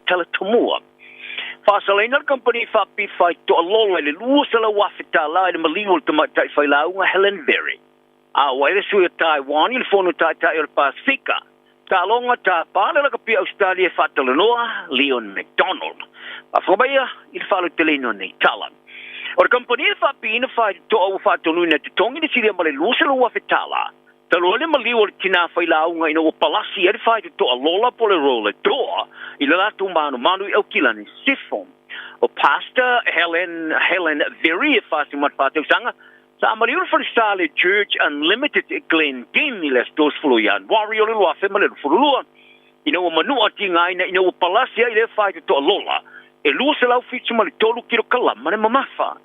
talatomua. Faasalaina le kamupani faapipii faitotoa lola i le $200,000 i le maliu o le tamaitai failauga Helen Very. A ua ai le sui o Taiwan i le Fono Taitai o le Pasefika. Taaloga tapa le lakapi Ausetalia e faatalanoa Leon McDonald. Faafofoga maia i le faalauteleina o nei tala. O le kamupani e faapiiina faitotoa ua faatonuina e totogi le silia ma le $200,000 talu ai le maliu o le tinā failauga ina ua palasi ai le faitotoa lola po o le roller door i le latou manumanu i Aukilani Sisifo. O Pastor Helen Helen Very e 44 tausaga sa maliu le falesa le Church Unlimited i Glen Dean i le aso 30 o Ianuari o le 2022 ina ua manua tigaina ina ua palasi ai lea faitotoa lola e 273 kilokalama le mamafa.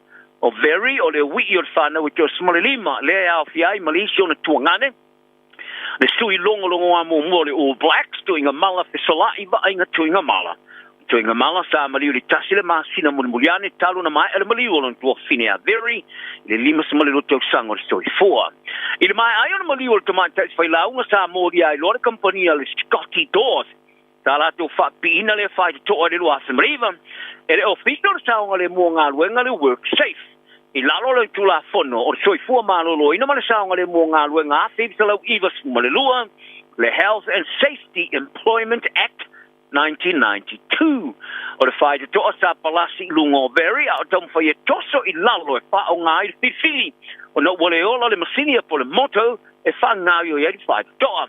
O Very o le uii o le fanau e 15 lea e aofia ai ma le isi ona tuagane, le sui logologoa muamua o le All Blacks, Tuiga Mala Fesola'i Vaaiga Tuiga Mala. Tuiga Mala sa maliu i le 1 le masina mulimuli ane talu ona maea le maliu o lona tuafafine a Very i le 52 tausaga o le soifua. I le maea ai o le maliu o le tamaitai failauga sa molia ai loa le kamupani a le Scotty Doors sa latou faapipiina lea faitotoa i le 2009 e le Ofisa o le Saogalemu o Galuega le WorkSafe i lalo o le Tulafono o le Soifua Maloloina ma le Saogalemu o Galuega 1992, le Health and Safety Employment Act 1992. O le faitotoa sa palasi i luga o Very a o taumafai e toso i lalo e faaaoga ai le filifili ona ua le ola le masini po o le moto e faagaoioi ai le faitotoa.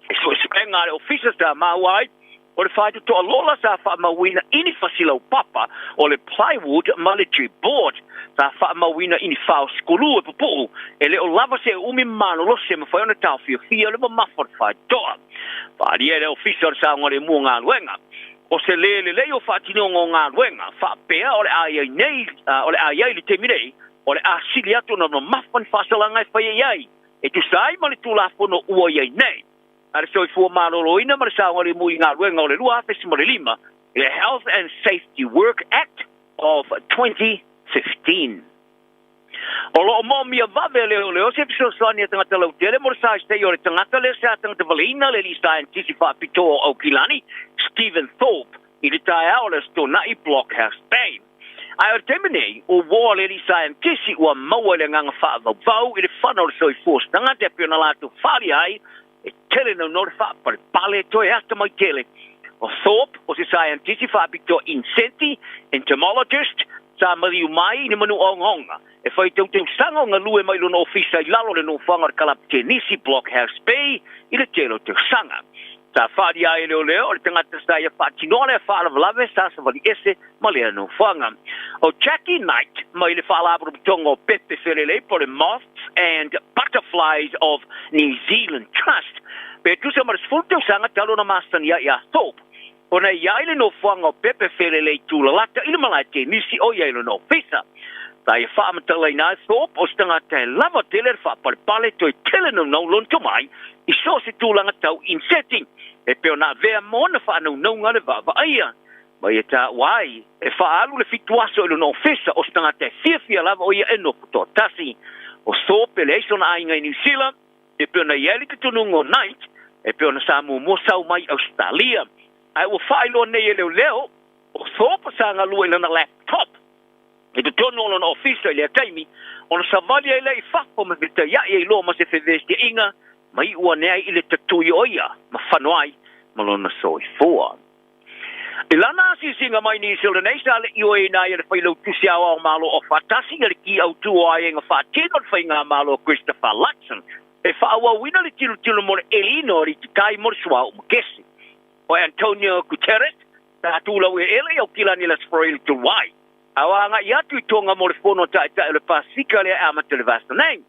I suesuega a le Ofisa sa maua ai, o le faitotoa lola sa faamauina i ni fasi laupapa o le plywood ma le chipboard. Sa faamauina i ni fao skulu e pupuu e le o lava se umi malolosi e mafai ona taofiofia le mamafa o le faitotoa. Faaalia e le Ofisa o le Saogalemu o Galuega, o se lē lelei o faatinoga o galuega faapea o le a i ai nei, o le a i ai i le taimi nei, o le a sili atu ona mamafa ni faasalaga e faia i ai e tusa ai ma le Tulafono ua i ai nei a le Soifua Maloloina ma le Saogalemu i Galuega o le 2005, le Health and Safety Work Act of 2015. O lo o moomia vave e leoleo se fesoasoani a tagata lautele mo le saisai o le tagata lea sa tagata-valeina le alii saienitisi faapitoa o Aukilani, Stephen Thorpe, i le taeao o le Aso Toonai Blockhouse Bay. Ae o le taimi nei, ua uo le alii saienitisi ua maua i le agaga faavauvau i le fana o le soifua o se tagata e pei ona latou faaalia ai e tele naunau le faapalepale toe atamai tele. O Thorpe, o se saienitisi faapitoa insenti, entomologist, sa maliu mai i ni manu ogaoga e fai tautausaga o galue mai lona ofisa i lalo o le nofoaga o le kalapu tenisi Blockhouse Bay i le tele o tausaga. Sa faaalia ai e leoleo o le tagata sa ia faatinoa lea faalavelave sa savali ese ma lea nofoaga. O Jackie Knight mai le Faalapotopotoga o Pepe Felelei po o le Moths and Butterflies of New Zealand Trust, pe tusa ma le 10 tausaga talu ona masani ai ia Thorpe ona e i ai le nofoaga o Pepe Felelei tūlalata i le malae tenisi o i ai lona ofisa. Sa ia faamatalaina ai Thorpe o se tagata e lava tele le faapalepale toe tele naunau lona tomai i so o se tulaga tau inseti e pei ona avea ma ona faanaunauga le vaavaaia. Ma ia taua ai e faaalu le 7 aso i lona ofisa o se tagata e fiafia lava o ia e nofo toatasi. O Thorpe e leai sona aiga i Niu Sila, e pei ona i ai le talitonuga o Knight, e pei ona sa muamua sau mai i Ausetalia. Ae ua faailoa nei e leoleo, o Thorpe sa galue i lana laptop i totonu o lona ofisa i lea taimi, ona savali ai lea i fafo ma fetaiai ai loa ma se fevesiaiga ma iu ane ai i le tatui o ia ma fano ai ma lona soifua. I lana asiasiga mai nisi o lenei sa le ioeina ai e le Failautusi Aoao Malo o Faatasi ia le ki autu o aiaiga faatino le Faigamalo Christopher Luxon e faaauauina le tilotilo mo le ʻeliina o alititai mo le suauu ma kesi. O Antonio Guterres sa tulau eleele i Aukilani i le Aso Faraile Tuluai a o agai atu i Tonga mo le Fono a Taitai o le Pasefika lea e amata i le vasa nei.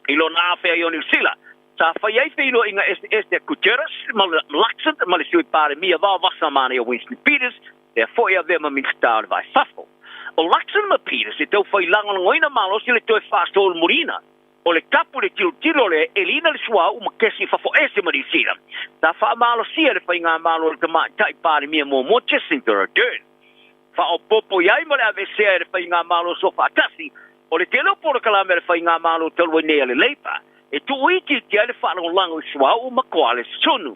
I lona afea i o Niu Sila, sa fai ai feiloaiga eseese a Guterres ma Luxon ma le Sui Palemia vaovasa manaia Winston Peters, lea foi e avea ma Minisita o le Vai Fafo. O Luxon ma Peters e tau fai lagolagoina malosi le toe faasolomoliina o le tapu i le tilotilo o le eliina le suauu ma kesi i fafo ese ma Niu Sila. Sa faamalosia e le faigamalo a le Tamaitai Palemia muamua Jacinda Ardern. Faaopoopo i ai ma le aveesea e le Faigamalo Soofaatasi o le tele o polokalame a le Faigamalo talu ai nei a le Labour e tuuitiitia ai le faalagolago i suauu ma koale sunu.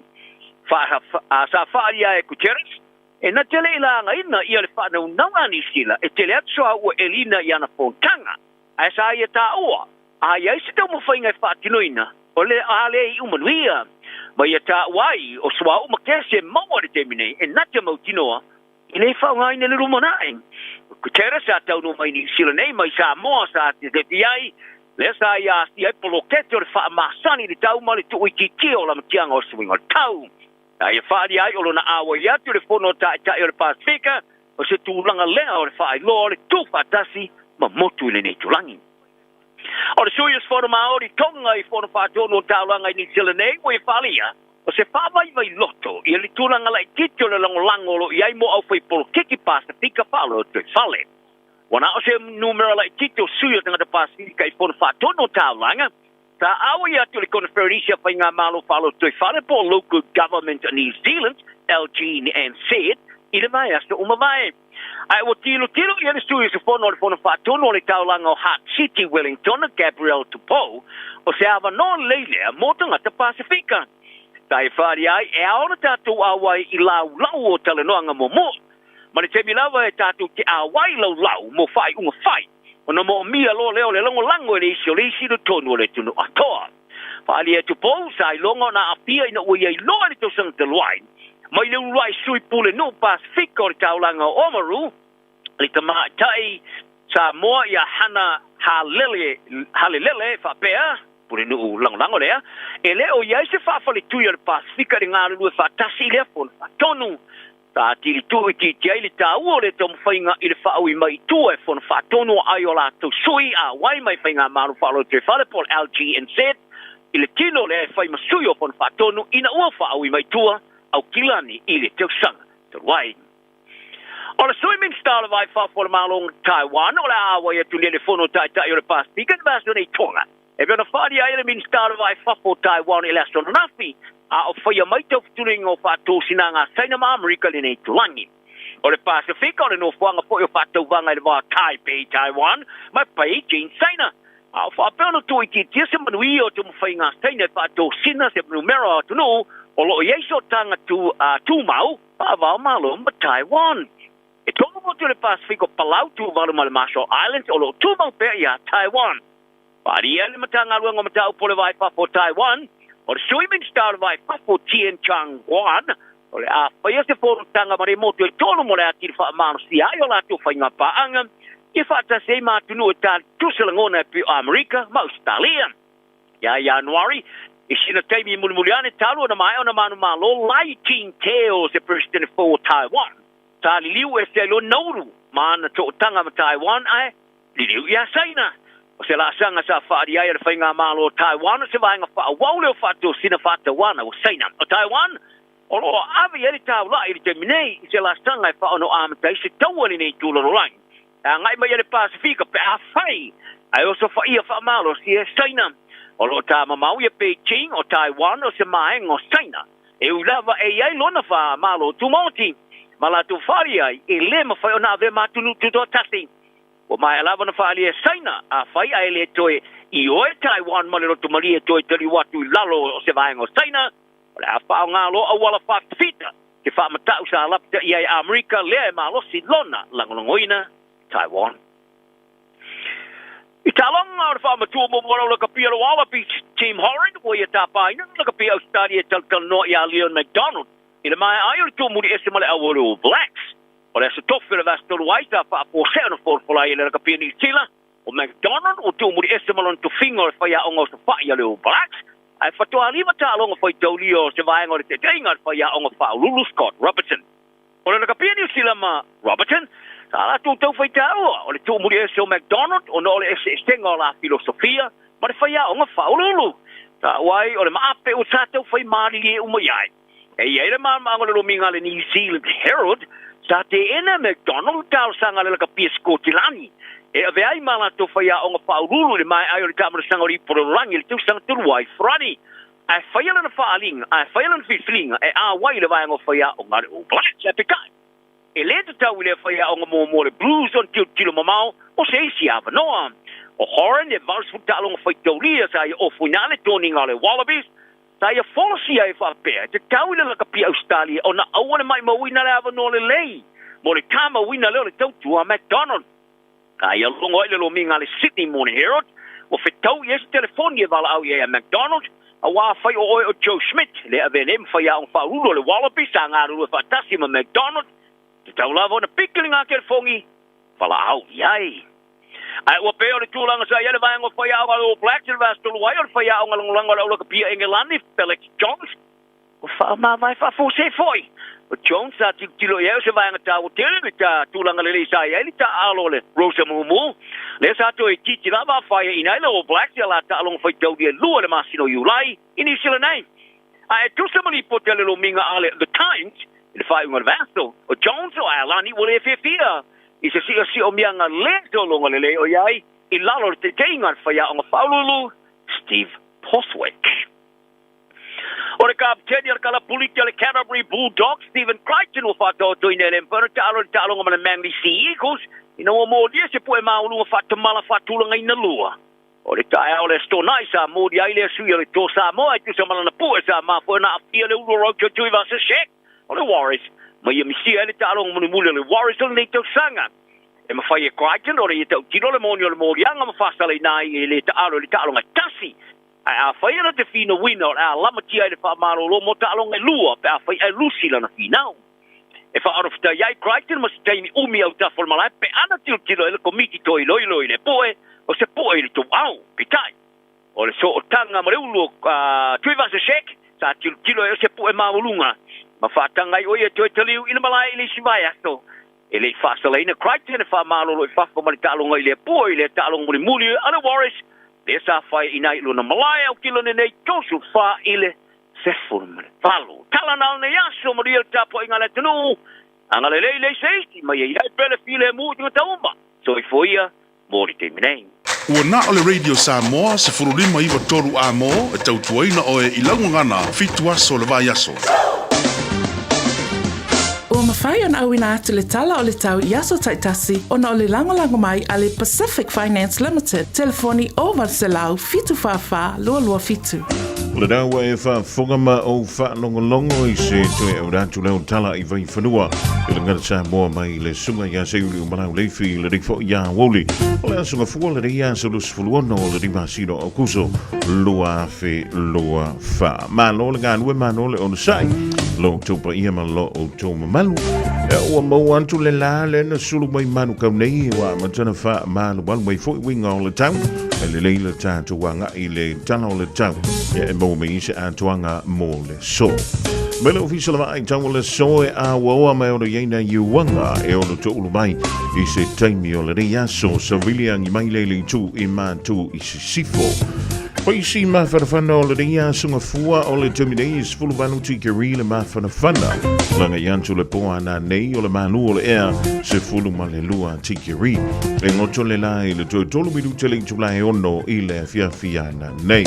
Sa faaalia e Guterres E na te le i lagaina ia le faanaunauga a Niu Sila e tele atu suauu e elina i ana fonotaga. Ae sa ia taua, a i ai se taumafaiga e faatinoina, o le a le iu manuia. Ma ia taua ai, o suauu ma kesi e maua i le taimi nei, e na te mautinoa, e le faaaogaina i le lumanai. O Guterres sa taunuu mai i Niu Sila nei mai Samoa sa atetepi ai, lea sa ia asia ai poloketi o le faamasani i le tau ma le tuuitiitia o lamatiaga o suiga o le tau. A ia faaalia ai o lona auai atu i le Fono a Taitai o le Pasefika, o se tulaga lea o le faailoa o le tuufaatasi ma motu i lenei itulagi. O le sui usufono Maori Tonga i Fono Faatonu o Taulaga i Niu Sila nei ua ia faaalia, o se faavaivai loto ia le tulaga laitiiti o le lagolago o lo o i ai mo aufaipolokiki Pasefika faa-lotoifale. Ua na o se numera laitiiti o sui o tagata Pasefika i Fono Faatonu o Taulaga, Sa auai atu le Koneferenisi a Faigamalo Faalotoifale po o Local Government New Zealand, LGNZ, i le vaiaso ua mavae. Ae ua tilotilo i ai le sui usufono o le Fono Faatonu o le Taulaga o Heart City, Wellington, Gabrielle Tupou, o se avanoa lelei lea mo tagata Pasefika. Sa e faaalia ai e ao ona tatou auai i laulau o talanoaga muamua. Ma le taimi lava e tatou te auai i laulau mo faaiuga fai, ona moomia loa lea o le lagolago e le isi o le isi i totonu o le atunuu atoa. Faaalia e Tupou, sa iloga ona aafia ina ua i ai loa i le tausaga talu ai, mai le uluai sui pulenuu Pasefika o le taulaga o Oamaru, le tamaitai Samoa ia Hana Halele, Halelele faapea, pulenuu lagolago lea, e le o i ai se faafaletui a le Pasefika i le galulue faatasi i lea fono faatonu. Sa atili tuuitiitia ai le taua o lea taumafaiga i le faaui mai i tua e fono faatonu ai o latou sui auai mai Faigamalo Faalotoifale po o le LGNZ i le tino lea e fai ma sui o fono faatonu ina ua faaui mai tua Aukilani i le tausaga talu ai. O le Sui Minisita o le Vai Fafo o le Malo o Taiwan o le a auai atu nei i le Fono Taitai o le Pasefika i le vaiaso nei i Tonga. E pei ona faaalia ai e le Minisita o le Vai Fafo o Taiwan i le aso ananafi, a o faia mai taufutuliga o faatosinaga a Saina ma Amerika i lenei itulagi. O le Pasefika o le nofoaga foi o faatauvaga i le va o Taipei, Taiwan, ma Beijing, Saina. A o faapea ona tuuitiitia se manuia o taumafaiga a Saina e faatosina se numera o atunuu o lo o i ai sootaga tumau faava-o-Malo ma Taiwan. E tolu motu o le Pasefika o Palau, Tuvalu ma le Marshall Islands o lo o tumau pea iā Taiwan. Faaalia le Matagaluega o Mataupu o le Va i Fafo o Taiwan, o le Sui Minisita o le Va i Fafo Tien Chang-Guan, o le a faia se fonotaga ma nei motu e tolu mo le atili faamalosia ai o latou faiga paaga ia faatasi ai ma atunuu e tali tusa lagona e pei o Amerika ma Ausetalia. Ia Ianuari, i sina taimi mulimuli ane talu ona maea ona manumalo Lai Ching-te o se Peresetene fou o Taiwan, sa liliu ese ai loa Nauru ma ana tootaga ma Taiwan ae Liliu iā Saina. O se laasaga sa faaalia ai e le Faigamalo o Taiwan o se vaega faaauau lea o faatosina faatauana ua Saina. O Taiwan, o lo o ave i ai le taulai i le taimi nei i se laasaga e faaono amata ai se taua i lenei itu lalolagi e agai mai ai le Pasefika pe afai ae osofaia faamalosi e Saina. O lo o tamamau ia Beijing o Taiwan o se maega o Saina e ui lava e i ai lona faamalo tumaoti ma latou faaalia ai e le mafai ona avea ma atunuu tutoatasi. Ua maea lava ona faaalia e Saina, afai ae le toe ioe Taiwan ma le loto malie e toe taliu atu i lalo o se vaega o Saina, o le a faaaoga loa auala faafita ke faamatau sa lapita i ai Amerika lea e malosi lona lagolagoina Taiwan. I taaloga o le faamatua muamua lau lakapi o le Wallabies, Team Holland ua ia tapaina le lakapi Ausetalia e talatalanoa iā Leon MacDonald i le maea ai o le tuumuli ese ma le au o le All Blacks. O le aso tofi o le vaiaso talu ai sa faafuasea ona folafola ai e le lakapi a Niu Sila, o McDonald ua tuumuli ese ma lona tofiga o le faiaoga o Safa'i a le All Blacks, ae faatoa lima taaloga faitaulia o se vaega o le taitaiga a le faiaoga faauluulu Scott Robertson. O le lakapi a Niu Sila ma Robertson, sa latou tau faitaua o le tuumuli ese o McDonald ona o le eseesega o la filosofia ma le faiaoga faauluulu. Taua ai o le maape ua sa tau fai malilie uma i ai. E i ai le malamalamaaga o le lomiga a le New Zealand Herald, sa teena e McDonald le talosaga a le lakapia Sikotilani e avea ai ma latou faiaoga faauluulu i le maea ai o le taamalasaga o le ipu lalolagi i le tausaga talu ai Farani. Ae faia lana faaaliga, ae faia lana filifiliga e auai i le vaega o faiaoga a le All Blacks. Ae peitai, e le tatau i lea faiaoga muamua o le Blues ona tilotilo mamao mo se isi avanoa. O Horan e 80 taaloga faitaulia sa ia ofuina le toniga o le Wallabies. Sa ia folasia ai faapea, e tatau i le lakapi Ausetalia ona aua le maimauina le avanoa lelei mo le tamauina lea o le tautua a McDonald. A ia logo ai le lomiga a le Sydney Morning Herald, ua fetau i ai se telefoni e valaau i ai a McDonald, Aua afai o oe o Joe Schmidt, le avea nei ma faiaoga faauluulu o le Wallabies sa galulue faatasi ma McDonald, tatau lava ona piki le gatelefoni, valaau i ai. Ae ua pei o le tulaga sa i ai le vaega o faiaoga a le All Blacks i le vaiaso talu ai o le faiaoga lagolago a le aulakapia Engelani, Felix Jones, Ua faamavae faafuasei foi o Jones sa tilotilo i ai o se vaega taua tele le tulaga lelei sa i ai le taaalo o le Rosa Mumu, lea sa toe itiiti lava a faiaina ai le All Blacks i a la taaloga faitauli e lua i le masina o Iulai i Niu Sila nei. A e tusa ma lipoti a le lomiga a le The Times i le faaiuga o le vaiaso, o Jones o Ailani ua le fiafia i se siosiomia le tologa lelei o i ai i lalo o le taitaiga a le faiaoga faauluulu Steve Borthwick. O le kapeteni o le kalapuliti o le Canterbury Bulldogs, Stephen Crichton, ua faataotoina e le mafai ona taalo i le taaloga ma le Manly Sea Eagles ina ua molia se pu'e maualuga faatamala faatulagaina lua. O le taeao o le Aso Toonai sa molia ai lea sui o le Toa Samoa e tusa ma lana pu'e sa mafua ona aafia le ulu o Roto Tuivasa-Sheck o le Warriors ma ia misia ai le taaloga mulimuli o le Warriors o lenei tausaga. E mafai e Crichton ona ia tautino le moni o le moliaga ma faasalaina ai e le taalo i le taaloga e tasi. Ae afai ana te finauina o le a lamatia ai le faamalolo mo taaloga e lua pe afai ae lusi lana finau. E faaorofetai ai Crichton ma se taimi umi autafa o le malae pe ana tilotilo ai le Komiti Toe Iloilo i le poe o se poe i le tou ao. Peitai, o le sootaga ma le ulu o Tuivasa-Sheck sa tilotilo ai o se poe maualuga ma faataga ai o ia e toe taliu i le malae i le isi vaiaso. E le i faasalaina Crichton e faamalolo i fafo ma le taaloga i le Atua i lea taaloga mulimuli a le Warriors lea sa faiaina ai i lona malae autilo lenei 34 i le 18. Tala na o lenei aso, manuia le tapuaiga a le atunuu, agalelei lei se isi, ma ia i ai pea le filemu i tagata uma. Soifua ia mo le taimi nei. Ua na o le Radio Samoa 15 93 A mo e tautuaina oe i lau gagana fitu aso o le vaiaso. Ua mafai ona auina atu le tala o le tau i aso taitasi ona o le lagolago mai a le Pacific Finance Limited, telefoni 0800 744 227. Lena ua e faafofoga ma ou faalogologo i se toe aura atu leo tala i Vaifanua i le gata Samoa mai le susuga ia Seiuli Umalauleifi i lenei foi aoauli o le aso Gafua lenei aso 26 o le masina o Aokuso 2024. Malo le galue, malo le onosai, lo outou paia ma lo outou mamalu. E ua maua atu le la le na sulu mai manu kau nei, ua matana wha malu malu mai foi winga o le tau. E le leila tātou agai le tala o le tau. E maua mai ise atoanga mo le so. Mai le ofisa la vaai tau o le so e a ua mai ono iei na iuanga e ono to ulu mai i se taimi o lenei aso sa vili angi mai le le tu i mātu i sisifo. Paisi mafanafana o lenei aso gafua o le taimi nei e 18 tikeri le mafanafana. Langa i atu le po ana nei o le malu o le ea 12 tikeri. E ngoto le la i le toe tolu minute le itula e ono i le afiafi ana nei.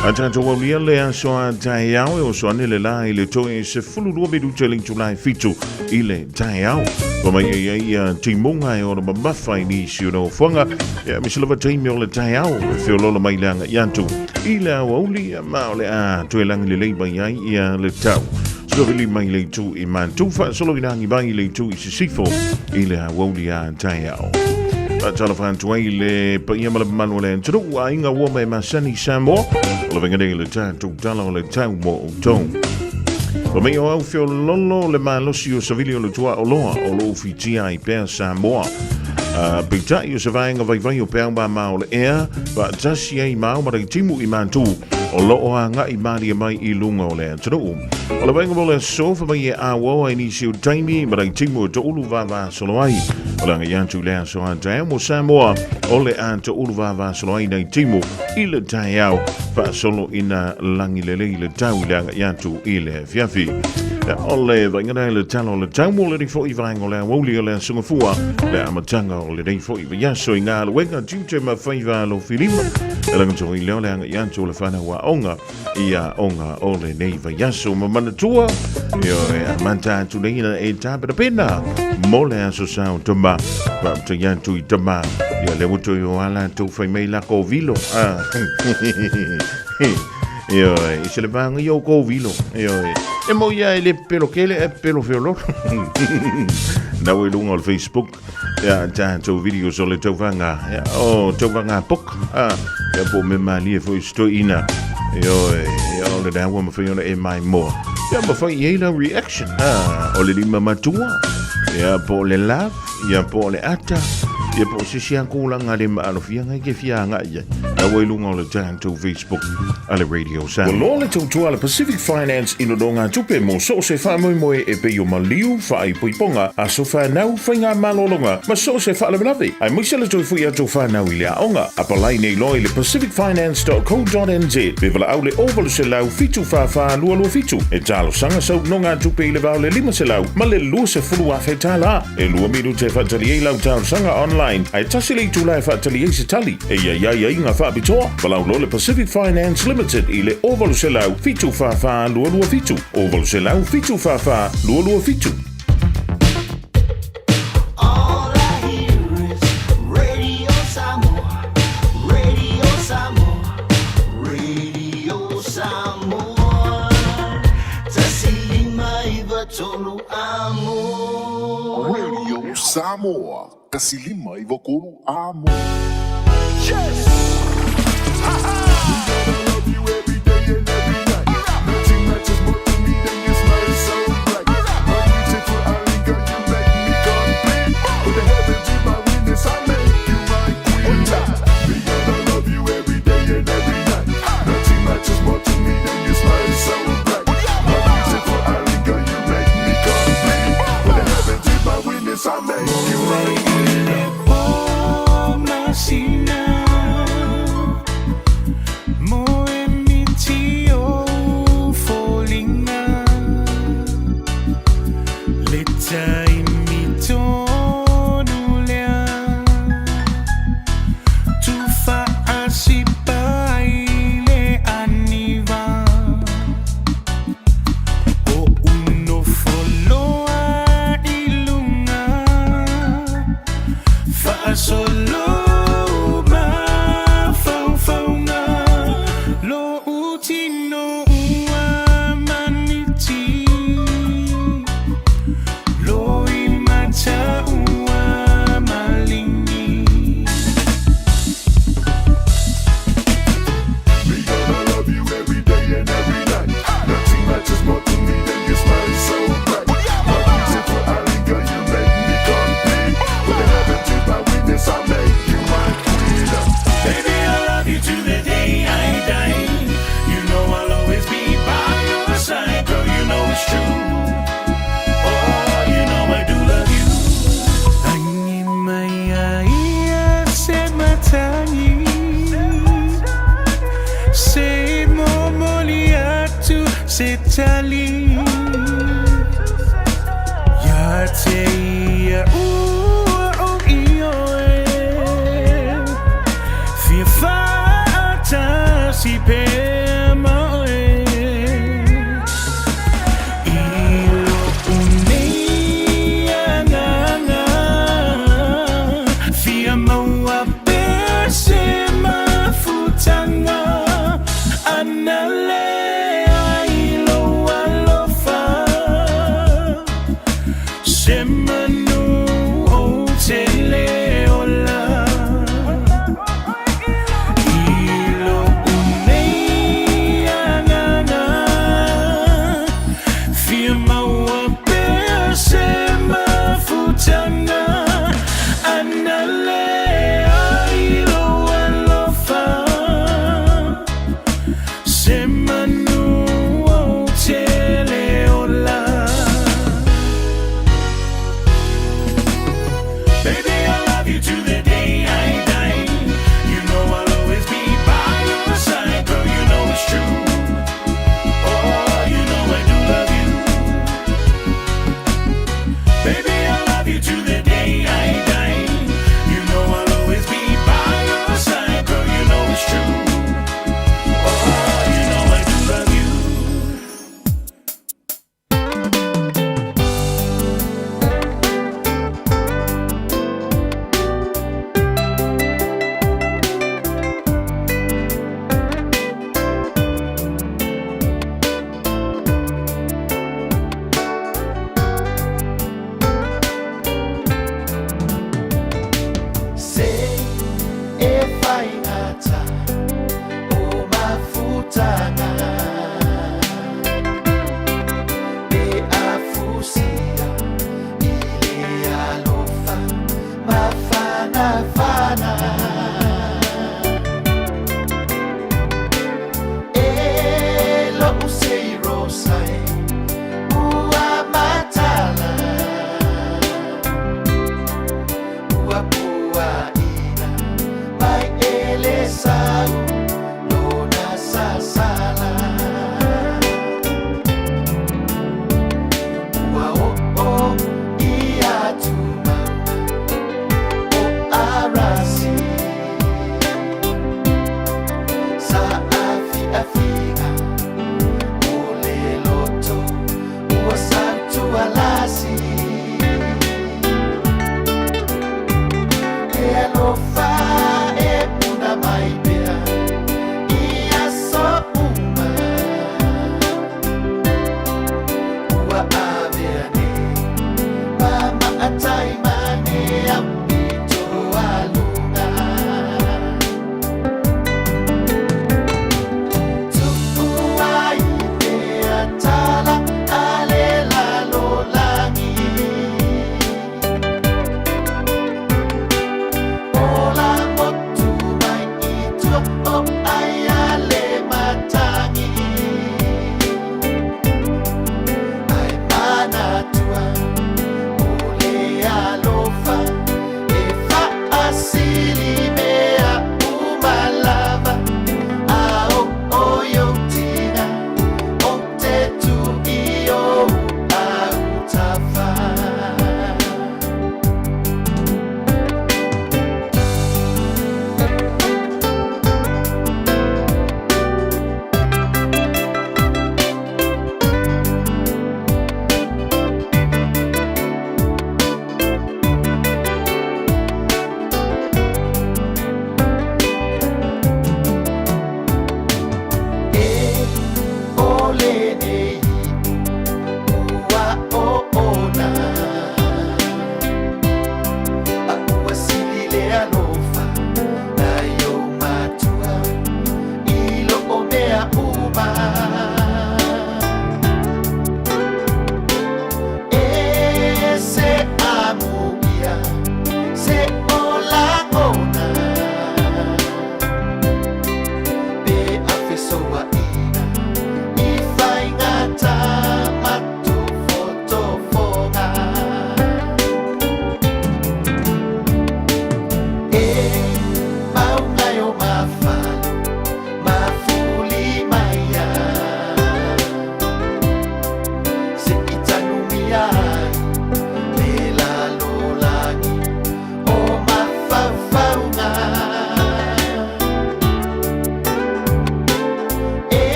A tātou aulia le aso a taeao e oso ane le la i le toe 12 minute le itula e fitu i le taeao. Wa mai ai ai ia timunga e ona mamafa i nisi o nofoaga. Ia me se lava taimi o le taeao e feoloolo mai le agai atu i le aoauli ma o le a toe lagi lelei mai ai ia le tau. Sovili mai le itu i Mantu, faasolo i lagi mai le itu i Sisifo i le aoauli a taeao. Faatalofa atu ai le paia ma le mamalu o le atunuu, aiga ua mai masani Samoa, o le vaega nei le tatou tala o le tau mo outou. Fa mai o au feololo le malosi o savili o le tuaoloa o loo fitia ai pea Samoa. Peitai o se vaega vaivai o peau māmā o le ea, faatasi ai ma au ma timu i mātū o loo agai malie mai i luga o le atunuu. O le vaega mo le aso, fa mai e auaoa i nisi o taimi ma timu e toulu vavasolo ai. O le agai atu i le aso a taeao mo Samoa, o le a toulu vavasolo ai nei timu i le taeao faasolo ina lagi lelei le tau i le agai atu i le afiafi. O le vaega i le tala o le tau mo lenei foi vaega o le aoauli o le aso Gafua, le amataga o lenei foi vaiaso i galuega tiute ma faiva alofilima. E lagatoi lea o le agai atu o le whanau aoga i aoga o lenei vaiaso ma manatua. Ioe, amata atu nei na e tapenapena mo le aso sao tama. Faafetai atu i tama. Ia le ua toe o ala tou fai mai lako vilo. Ah. Ioe, i se le vaga ia o kou vilo. Ioe, e mo ia e le pelo kele e pelo feololo. Na ua i luga o le Facebook, ia tatou videos o le tauvaga, ia, o tauvaga book, a, ia po o mea malie foi se toeaina. Ioe, ia o lena ua mafai ona e maimoa. Ia mafai i ai lau reaction, a, o le lima matua, ia po o le love, ia po o le ata, ia po o se isi lava tulaga le maalofiaga e te fia agai i ai. Na ua i luga o le tatou Facebook a le Radio Samoa. Ua loa le tautua a le Pacific Finance i nonogatupe mo so o se faamoemoe e pei o maliu, faaipoipoga, aso fanau, faigamalologa ma so o se faalavelave, aemaise le toe foi atu o fanau i le aoga. Apalai nei loa i le pacificfinance.co.nz pe valaau le 0800 744 227 e talosaga sau nonogatupe i le va o le 500 ma le 20,000 tala. E lua minute e faatali ai lau talosaga online, ae tasi le itula e faatali ai se tali. E i ai aiaiga faapitoa, valaau loa le Pacific Finance Limited i le 0800 744 227, 0800 744 227. All I hear is Radio Samoa, Radio Samoa, Radio Samoa. 159 amo. Radio Samoa, 159 amo. Yes! Ha ha! We gonna love you every day and every night. Nothing matters more to me than your smile so bright. My beautiful island girl, you make me complete. With the heavens in my witness, I make you my queen. We gonna love you every day and every night. Nothing matters more to me than your smile so bright. My beautiful island girl, you make me complete. With the heavens in my witness, I make you my queen. We gonna love you every day and every night. Nothing matters more to me than your smile so bright. My beautiful island girl, you make me complete. With the heavens is my witness, I make you my queen. Baby, I love you to the day I die. You know I'll always be by your side, girl. You know it's true. Oh, you know I do love you. Lagi mai ai se matagi se momoli atu se tali ia te ia ua o ioe fia faatasi pea ma oe i lo'u nei agaga fia maua pea se mafutaga ana lea i lou alofa se manu ou te le ola i lo'u nei agaga fia maua pea se mafutaga ana lea i lou alofa se manu ou te le ola. Baby, I love you to the day I die. You know I'll always be by your side, girl. You know it's true. Oh, you know I do love you. Baby, I love you to the day I die. You know I'll always be by your side, girl. You know it's true. Oh, you know I do love you.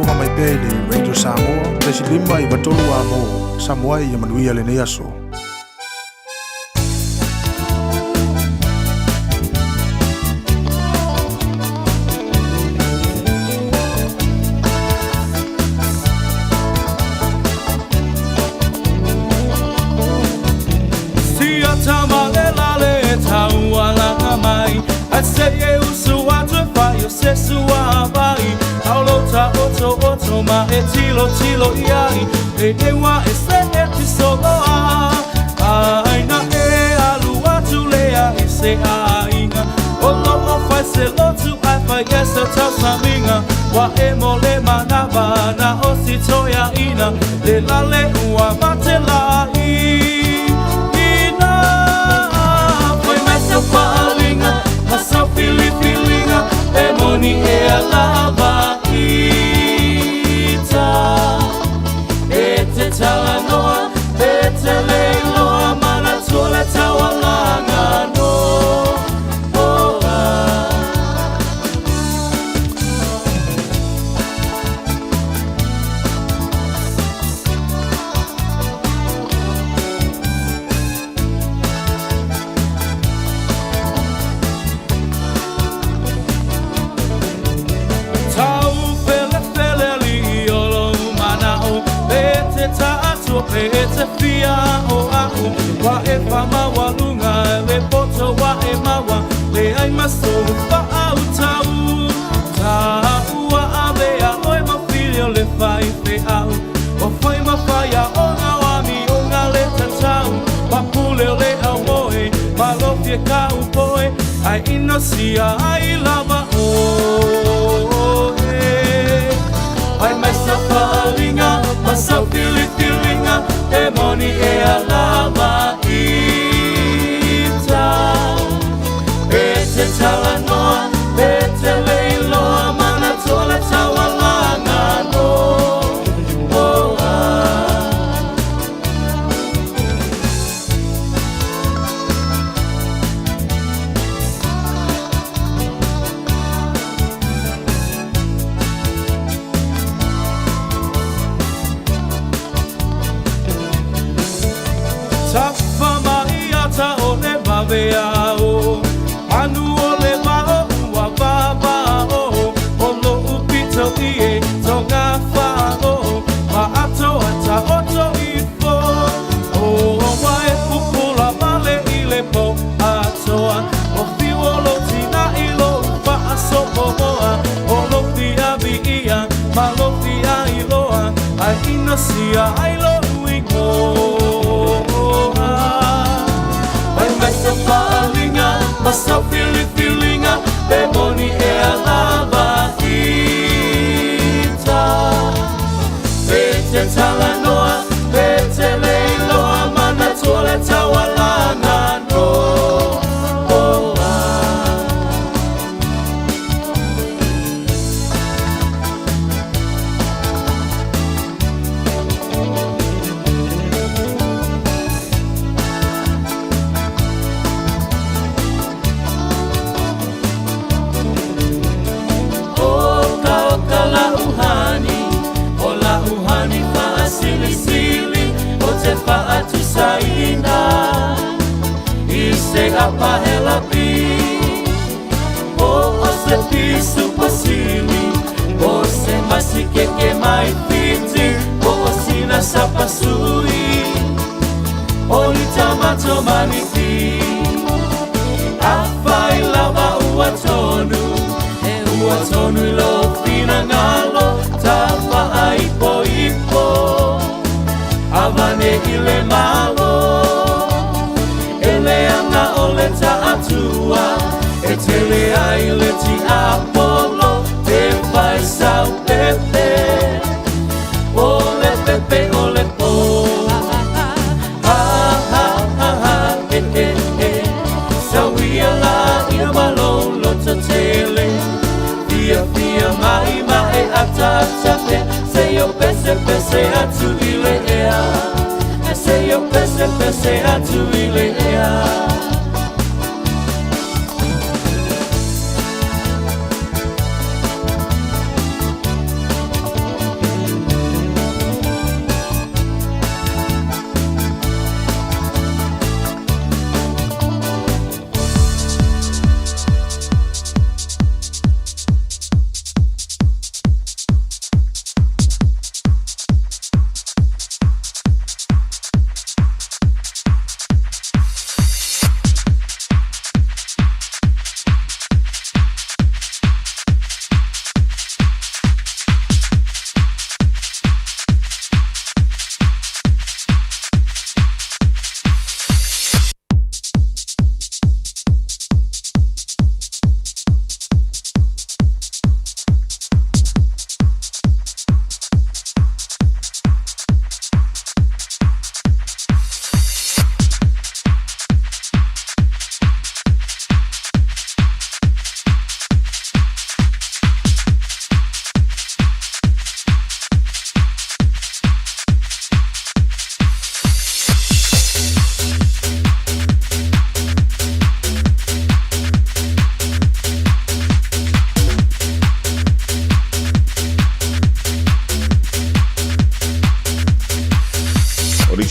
faafogafoga mai pea i le Radio Samoa 0.5 93 Amo Samoa ia manuia lenei aso.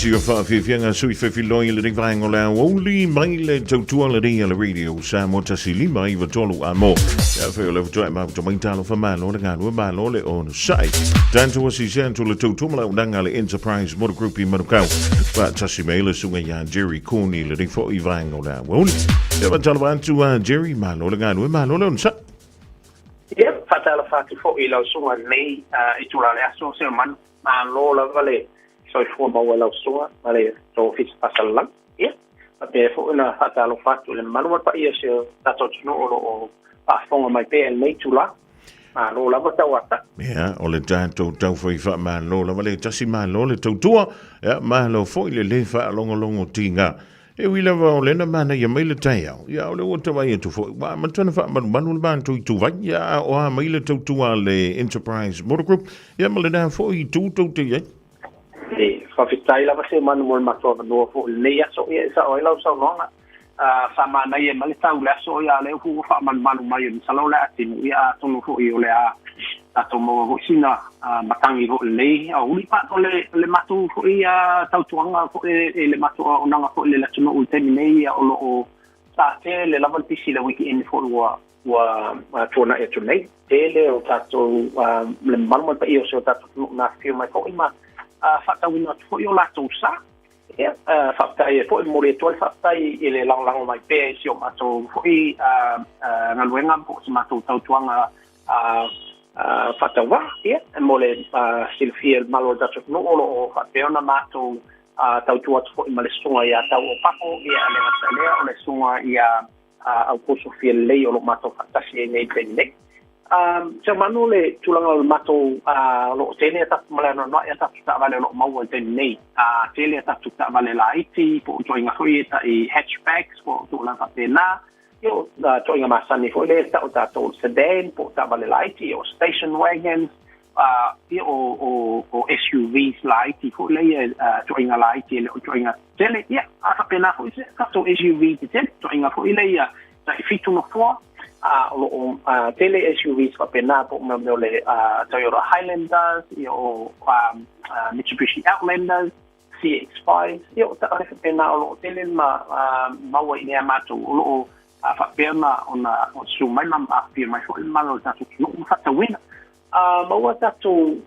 Nisi o faafiafiaga sui fefiloi i lenei vaega o le aoauli mai le tautua lenei a le Radio Samoa 1 5 9 3 amo. Ia fai o le faatoa e mafuta mai talofa malo le galue malo le onosai. Tatou asisia atu le tautua ma le auaunaga a le Enterprise Motor Group i Manukau. Faatasi mai le susuga ia Jerry Cooney i lenei foi vaega o le aoauli. Ia faatalofa atu a Jerry, malo le galue malo le onosai. Ia, faatalofa atu foi i lau susuga i lenei itula o le aso, Seumanu. Malo lava le soifua maua i lau susuga ma le tou ofisa faasalalau. Ia, faapea foi ona faatalofa atu i le mamalu ma le paia o si o tatou atunuu o lo o faafofoga mai pea i lenei itula. Malo lava tauata. Ia, o le tatou taufai faamalo lava le tasi malo le tautua. Ia, malo foi le lē faalogologo tiga. E ui lava o lena manaia mai le taeao, ia o le ua tavai atu foi, ua amata ona faamalumalu le matou ituvai, ia a o a mai le tautua a le Enterprise Motor Group, ia ma lena foi itu tou te i ai. E faafetai lava Seumanu mo le matou avanoa foi i lenei aso, ia e sao ai lau saunoaga, sa manaia mai le tau i le aso, ia a o lea foi ua faamalumalu mai o masalo o le a tino, ia atonu foi o le a tatou maua foi sina matagi foi i lenei aoauli. Ma o le matou foi tautuaga foi i le matou auaunaga foi i le atunuu i le taimi nei, o lo o sa tele lava le pisi i le weekend foi ua tuanai atu nei. Tele o tatou le mamalu ma le paia o si o tatou atunuu na afifio mai foi ma faatauina atu foi o latou sa. Ia, faafetai ai foi, momoli atu ai le faafetai i le lagolago mai pea i si o matou foi galuega po o se matou tautuaga faatauvaa. Ia, mo le silafia e le mamalu o le tatou atunuu, o lo o faapea ona matou tautua atu foi ma le susuga ia Tau o Papo, ia, e le gata i lea, o le susuga ia Auposo Fialelei o lo o matou faatasi ai nei i le taimi nei. Seumanu le tulaga o le matou o lo o tele a tatou ma le anoanoai a tatou taavale o lo o maua i le taimi nei. Tele a tatou taavale laiti po o ituaiga foi ia tai hatchbacks po o tulaga faapena. Ia o ituaiga masani foi lea e tau e tatou o sedan po o taavale laiti, o station wagons, ia o SUVs laiti foi lea, ituaiga laiti e le o ituaiga tetele. Ia, a faapena foi se tatou SUV tetele, ituaiga foi lea tai 7 nofoa. O lo o tele SUVs faapena po o mea o le Toyota Highlanders, ia o Mitsubishi Outlanders, CX-5, ia o taavale faapena o lo o tele ma maua i nea matou o lo o faapea ona susu mai ma afifio mai foi le mamalu o le tatou atunuu ma faatauina. Maua tatou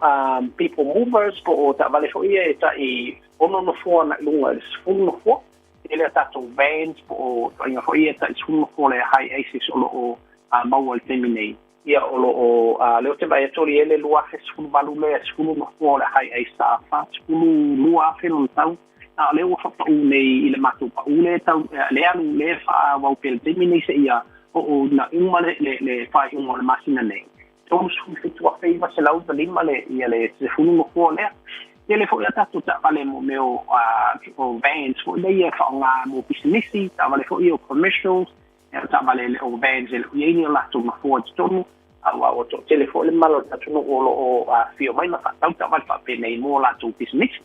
people movers po o taavale foi ia e tai 6 nofoa agai i luga i le 10 nofoa. Tele a tatou vans po o ituaiga foi ia e tai 10 nofoa le HiAces o lo o maua i le taimi nei. Ia o lo o lea ou te vaai atu o le iele 2018 lea 10 nofoa o le HiAce sa 42,000 lona tau. A o lea ua faapau nei i le matou pau lea tau lea alu lea faaauau pea i le taimi nei seia oo ina uma le faaiuga o le masina nei. 37,905 le ia le 10 nofoa lea. Tele foi a tatou taavale mo mea o vans foi lea e faaaoga mo pisinisi, taavale foi o commercials, taavale le o vans e le o i ai ni o latou nofoa i totonu, aua ua toatele foi le mamalu o le atunuu o lo o afifio mai ma faatau taavale faapenei mo latou pisinisi.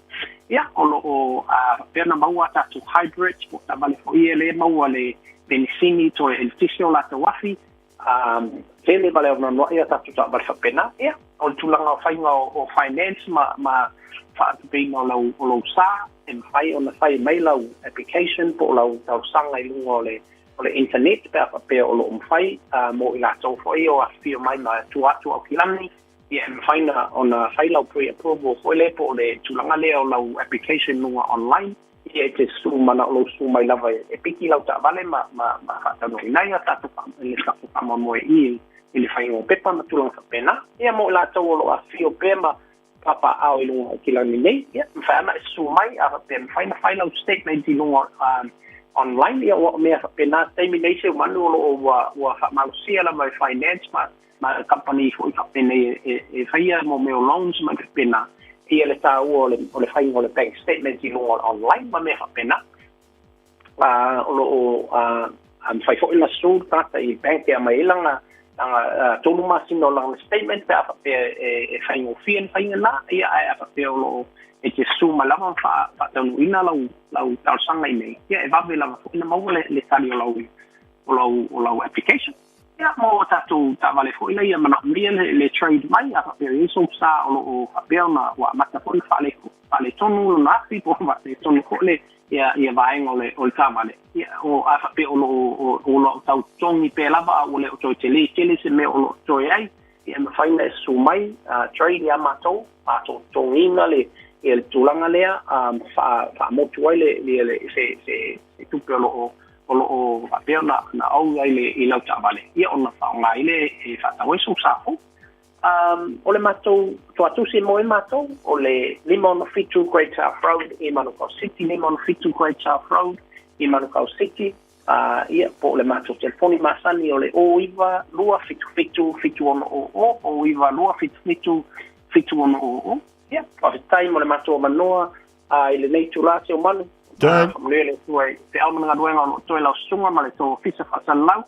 Ia, o lo o faapea ona maua a tatou hybrids po o taavale foi ia lea e maua le penisini toe eletise o latou afi, tele ma le anoanoai a tatou taavale faapena. Ia, o le tulaga o faiga o finance ma faatupeina o lou sa, e mafai ona fai mai lau application po o lau talosaga i luga o le internet pe a faapea o lo o mafai mo i latou foi o afifio mai ma tua atu o Aukilani. Ia, e mafai ona fai lau pre-approval foi lea po o le tulaga lea o lau application luga online. Ia, e te susu manao lou susu mai lava e piki lau taavale ma faataunuuina ai tatou le tatou faamoemoe i le faiga o pepa ma tulaga faapena. Ia, mo i latou o lo o afifio pea ma papaao i luga o Aukilani nei, ia, mafai ona e susu mai a faapea mafai ona fai lau statement i luga online. Ia, ua o mea faapena taimi nei Seumanu o lo o ua faamalosia lava e finance ma company foi faapenei e faia mo mea o loans ma faapena ia le taua o le faiga o le bank statement i luga o le online ma mea faapena. O lo o mafai foi ona susu le tagata i bank e aumai ai lana 3 masina o lana statement pe a faapea e faigofie le faiga na. Ia, ae a faapea o lo o e te susu mai lava ma faataunuuina lau talosaga i nei, ia, e vave lava foi na maua le tali o lau application. Ia, mo tatou taavale foi lea ia manaomia le trade mai a faapea i ai sou sa o lo o faapea ona ua amata foi ona faaletonu. faaletonu lona afi po o faaletonu foi le ia ia vaega o le o le taavale. Ia o a faapea o lo o o lo o tau totogi pea lava a ua le o toe telē tele se mea o lo o totoe ai, ia e mafai ona e susu mai trade ia matou a totogiina le ia le tulaga lea ma faamotu ai le ia le se se se tupe o lo o o lo o faapea ona na ou ai le i lau taavale, ia ona faaaoga ai lea e faatau ai sou sa fou. O le matou tuatusi mo e matou, o le 567 Great South Road i Manukau City, 567 Great South Road i Manukau City, ia, po o le matou telefoni masani o le 09 277 7600, 09 277 7600. Ia, faafetai mo le matou avanoa i lenei itula Seumanu. Faamanuia le Atua i feau ma le galuega o lo o toe lau susuga ma le tou ofisa faasalalau.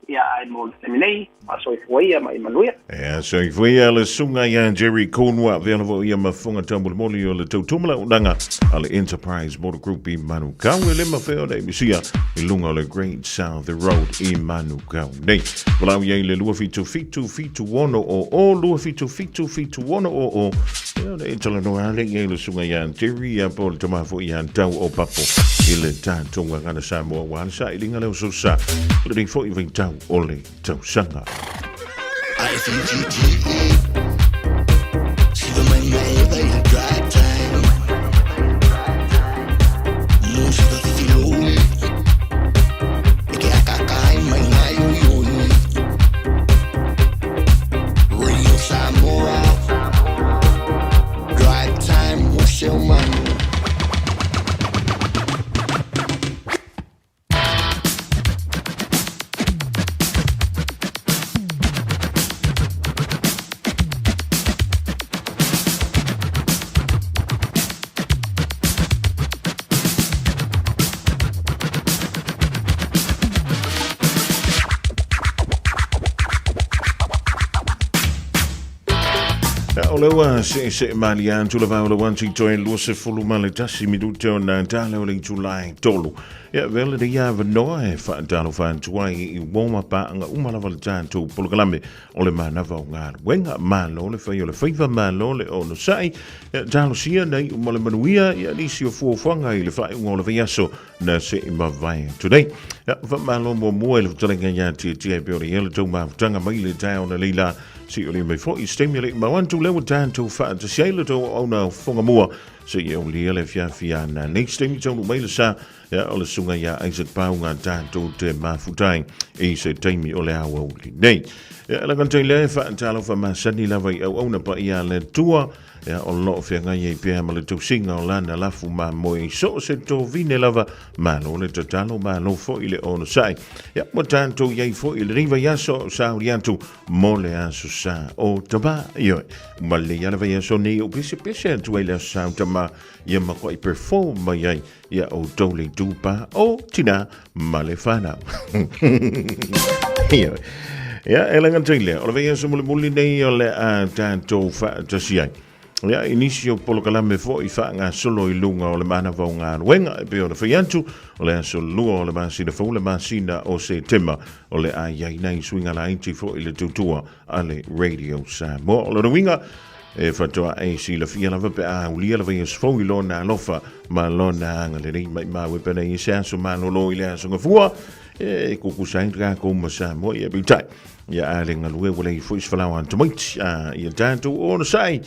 Ia, ae mo le taimi nei, faasoifua ia ma ia manuia. Ia soifua ia le susuga ia Jerry Konua, avea lava ia ma fofoga taumolimoli o le tautumalaunaga a le Enterprise Motor Group i Manukau e le mafai ona e misia i luga o le Great South Road i Manukau nei. Valaau i ai le 277 7600 277 7600 ia ona e talanoa ale i ai le susuga ia Jerry ia po o le tama foi ia Tau o Papo i le tatou gagana Samoa ua le sailiga leo sosa lenei foi vaitau o le tausaga. O le ua seese malia atu le vao le wanti toe 21 minute o nā tala o le itula e tolu. Ia vela le ia vanoa e whaatalo whaantua i woma paanga uma lava le tātou polokalame o le manava o galuega malo le fai o le faiva malo le onosai. Ia talosia nei uma le manuia ia nisi o fuafuaga i le faaiuga o le vaiaso na se i mavae atu nei. Ia faamalo muamua i le fetalaiga ia Tiatia e pei ona i ai le tou mafutaga mai le taeao na leila se i o le mai foi se taimi e le i mau atu lea ua tatou faatasi ai le tou auauna fofoga mua se i aulia le afiafi ana nei se taimi taunuu mai le sa ia o le susuga ia Isaac Pauga tatou te mafuta ai i se taimi o le aoauli nei. Ia e laga tai lea e faatalofa masani lava i auauna paia a le Atua ia o lo o feagai ai pea ma le tausiga o lana lafu mamoe i so o se tovine lava, malo le tatalo, malo foi le onosai. Ia ua tatou i ai foi i lenei vaiaso o saoli atu mo le aso sa o tama. Ioe, ma le ia le vaiaso nei o pesepese atu ai le aso sa o tama ia makuai perform mai ai ia outou le itupa o tina ma le whanau. Ia, ia, e laga tai lea, o le vaiaso mulimuli nei o le a tātou faatasi ai. Ia, i nisi o polokalame foi faagasolo i luga o le manava o galuega, e pei ona fai atu, o le aso lua o le masina fou le masina o Setema, o le a i ai nai suiga laiti foi i le tautua a le Radio Samoa. O lona uiga, e faatoa e silafia lava pe a aulia le vaiaso fou i lona alofa ma lona agalelei maimau e pena i se aso malolo i le aso gafua e kukusa ai tatou ma Samoa ia peitai ia a le galue ua leai foi se falaoa a tamaiti a ia tatou onosai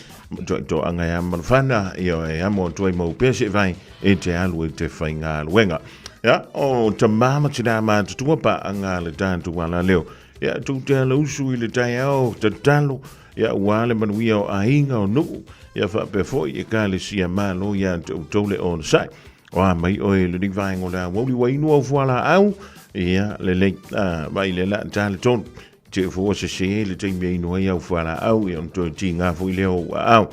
toatoaga e ama le fana ia e amo atu ai mau pea se vai e te alu e te faigaluega ia o tamā ma tinā matutua paaaga a le tatou alaleo ia tou te alausu i le taeao tatalo Ia ua le manuia o aiga o nuu, ia faapea foi ekalesia malo ia te outou le onosai. O a mai oe le ni vaega o le aoauli ua inu au fualaau, ia lelei, a, vai le la ta le tonu. Te fua se se le taimi e inu ai au fualaau, ia ona toe tiga foi lea o ou aao.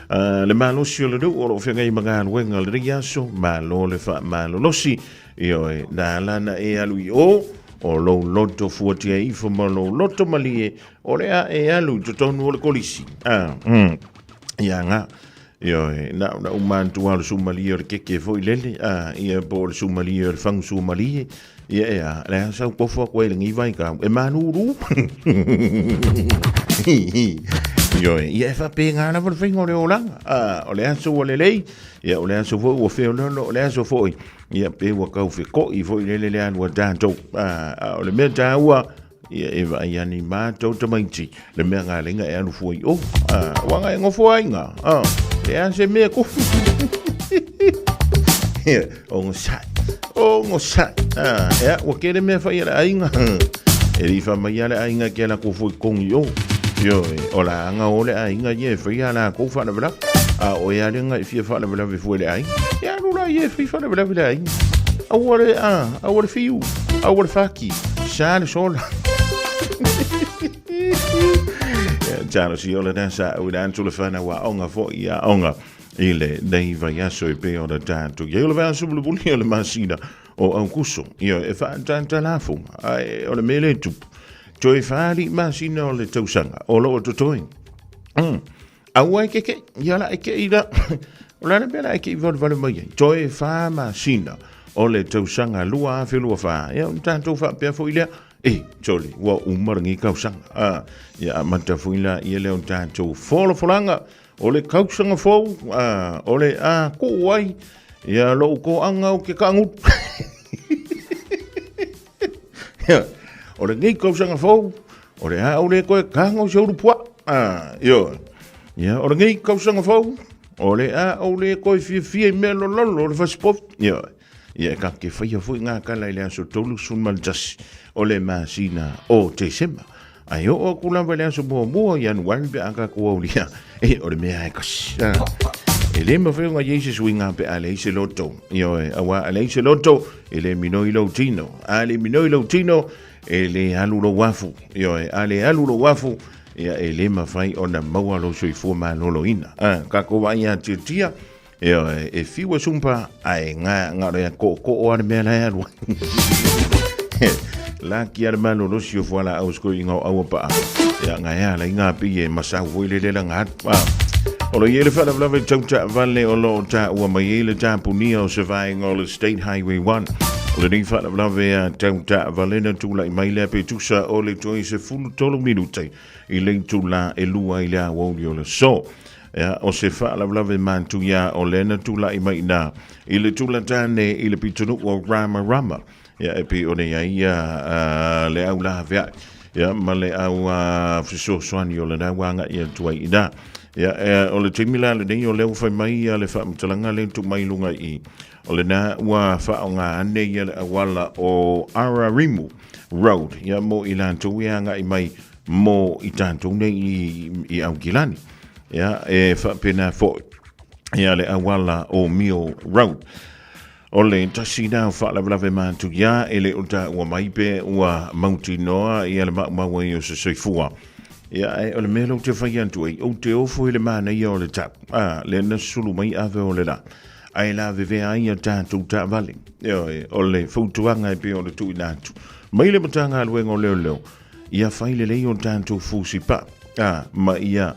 A, le malosi o le nuu o lo o feagai ma galuega o lenei aso, malo le faamalolosi, Ioe, na ala na e alu i o, o lou loto fuatia ifo ma lou loto malie, O le a e alu i totonu o le kolisi. A, ia nga. Ioe, na na uma atu lava o le sumalie o le keke foi lele, a, ia po o le sumalie o le fagu sumalie, ia e a, le a sau kofo atu ai i lenei vaitau, e malulu. Ioe, ia e faapena lava le faiga o le olaga. A, o le aso ua lelei, ia o le aso foi ua feoloolo, o le aso foi, ia pe ua tau feto'i foi lele le alu a tatou. A, a o le mea taua, ia e vaai ane i matou tamaiti, le mea galega e alu fua i o. A, ua ngai ngofo ai ngā. A, le a se mea kufu. Ia, o ngosai. O ngosai. A, ia, ua kele mea fai a le aiga. E li fa mai a le aiga ke la kufu i kongi o. Ioe, o la anga o le aiga ye fai a la kou whaalavelave. A o e ale ngai fia whaalavelave fue le aiga. Ia alu la ye fai whaalavelave le aiga. Aua le, a, aua le fiu, aua le whaki, sa le sola. Talo si o le nasa o ina antu le whana wa onga fo ia onga i le nei vai aso e pe o le tātu. Ia o le vea subulubuli o le masina o Aukuso. Ia e whaantanta lafunga. Ai o le mele tupu. Toe whaali masina o le tausaga o loo totoe. Aua e keke, ia la e ke i la. O la le mea la e ke i vale vale mai ai. Toe wha masina o le tausaga 2024. Ia o tātou whaapea foi lea. E, tole, ua uma lenei kausaga. A, ia amata foi la ia lea o tātou folafolaga o le kausaga fou, a, o le a kuu ai, ia lou koaga o ke kaangutu. Ia, o lenei kausaga fou, o le a au le koe kaga o se urupua. A, ioe. Ia, o lenei kausaga fou, o le a au le koe fiafia i mea lololo o le fasipovi. Ioe. Ia e ka ke whaia foi ngā kala i le aso 31 o le masina o Tesema. Ai o o ku lava i le aso muamua o Ianuari pe a ka kua ulia. E, o le mea e kasi. E le mawhai o ngā yeise sui ngā pe a leai se loto. Ioe, aua a leai se loto, e le minoi lou tino. A le minoi lou tino, e le alu lou afu. Ioe, a le alu lou afu, ia e le mawhai ona maua lou soifua maloloina. Ka ko vai a tiatia, Ioe, e fiu e sumpa, ae ngā ngā rea ko'oko'o a le mea la e alu ai. La ki a le malolosi o fuala au sko i ngā aua paa. Ia ngā ea la i ngā pi e masau foi le lela ngā atu. O lo i ele whaalavelave tau taavale o lo o tāua mai e le tāpunia o se vaenga o le State Highway 1. O lenei whaalavelave a tau taavale na tūlai mai lea pe tusa o le toi se fulu tolu minute i le itulā e lua i le aoauli o le so. Ia, o se faalavelave matuia o lea na tulai mai ina i le tulatane i le pitonuu o Ramarama. Ia, e pei ona i ai ia le au laveai, ia, ma le au fesoasoani o lena ua agai atu ai ina. Ia, e, o le taimi la lenei o lea ua fai mai ia le faamatalaga lea tuu mai i luga i i, o lena ua faaaoga ane ia le auala o Ararimu Road, ia, mo i latou e agai mai mo i tatou nei i, i Aukilani. Ia, e faapena foi ia le auala o Mio Road. O le tasi nā o faalavelave matuia e le o tāua mai pe ua mautinoa ia le maumau ai o se soifua. Ia, e, o le mea lou te whai atu ai, o te ofo i le manaia o le tau. A, le na sulu mai ave o le la. Ai la vevea ai a tātou taavale. Ioe, o le fautuaga e pei o le tuuina atu. Mai le Matagaluega o Leoleo, ia fai lelei o tatou fusi pa, a, ma ia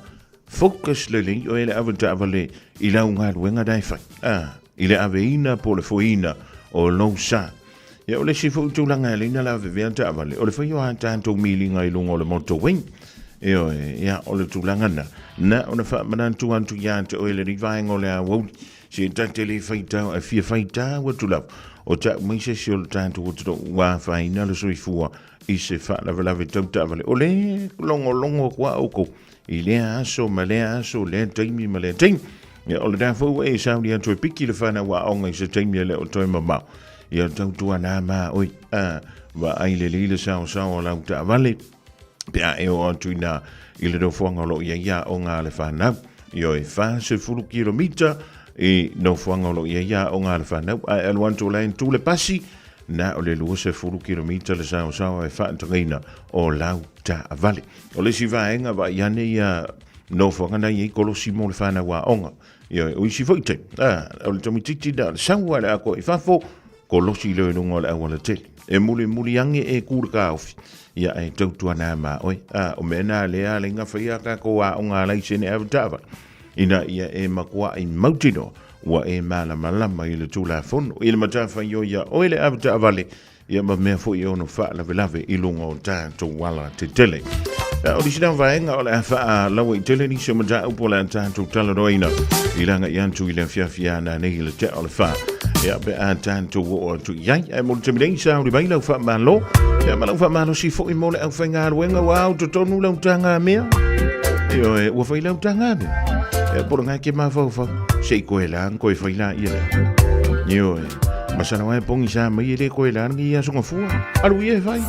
focus lelei oe le ave taavale i lau galuega la e fai, a, i le aveina po o le foeina o lou sa. Ia, o le isi foi tulaga e ala ai ona lavevea taavale, o le fai o a tatou miliga i luga o le motorway. Ioe, ia, o le tulaga lena, na ona faamanatu atu ia te oe lenei vaega o le aoauli, Se ta te le faitau, ae fia faitau atu lava, o tau mai se isi o le tatou atunuu ua afaina le soifua i se faalavelave tau taavale. O le logologo atu a outou i lea aso ma lea aso, lea taimi ma lea taimi. Ia, o lena foi ua e sauni atu e piki le whanau aoga i se taimi e le o toe mamao. Ia, tautua nā mā oi, a, vaai lelei le saosao o lau taavale, pe a e oo atu ina i le nofoaga o lo o i ai aoga a le whanau. Ioe, 40 kilomita i nofoaga o lo o i ai aoga a le whanau, ae alu atu o la e tu le pasi, na o le 20 kilomita le saosaoa e faatagaina o lau taavale. O le isi vaega vaai ane ia nofoaga na i ai kolosi mo le whanau aoga. Ioe, o isi foi taimi, o le tamaitiiti na o le sau a le akoa i fafo, kolosi leo i luga o le auala tele. E mulimuli ange e kū le kāofi. Ia e tautua nā mā oe. A, o mea nā lea le inga whai a kākou a o ngā laisene ave taavale. Ina ia e makuaʻi mautinoa, ua e mālamalama i le Tulafono, i le matawhaioi ia oe le ave taavale, ia ma mea foi e ono faalavelave i luga o tatou ala tetele. O le isi lea vaega o le a faalauaitele nisi o mataupu o le a tatou talanoaina i le agai atu i le afiafi a nanei i le tea o le 4. Ia, pe a tatou oo atu i ai. Ae mo le taimi nei, sauni mai lau faamalo. Ia, ma lau faamalosi foi mo le aufaigaluega ua au totonu lau tagamea. Ioe, ua fai lau tagamea. Ia, po o le gā ke mafaufau. Se i koe la, koe fai la ia lea. Ioe, masalo lava e pogisa mai e le koe la lenei aso gafua. Alu ia e fai.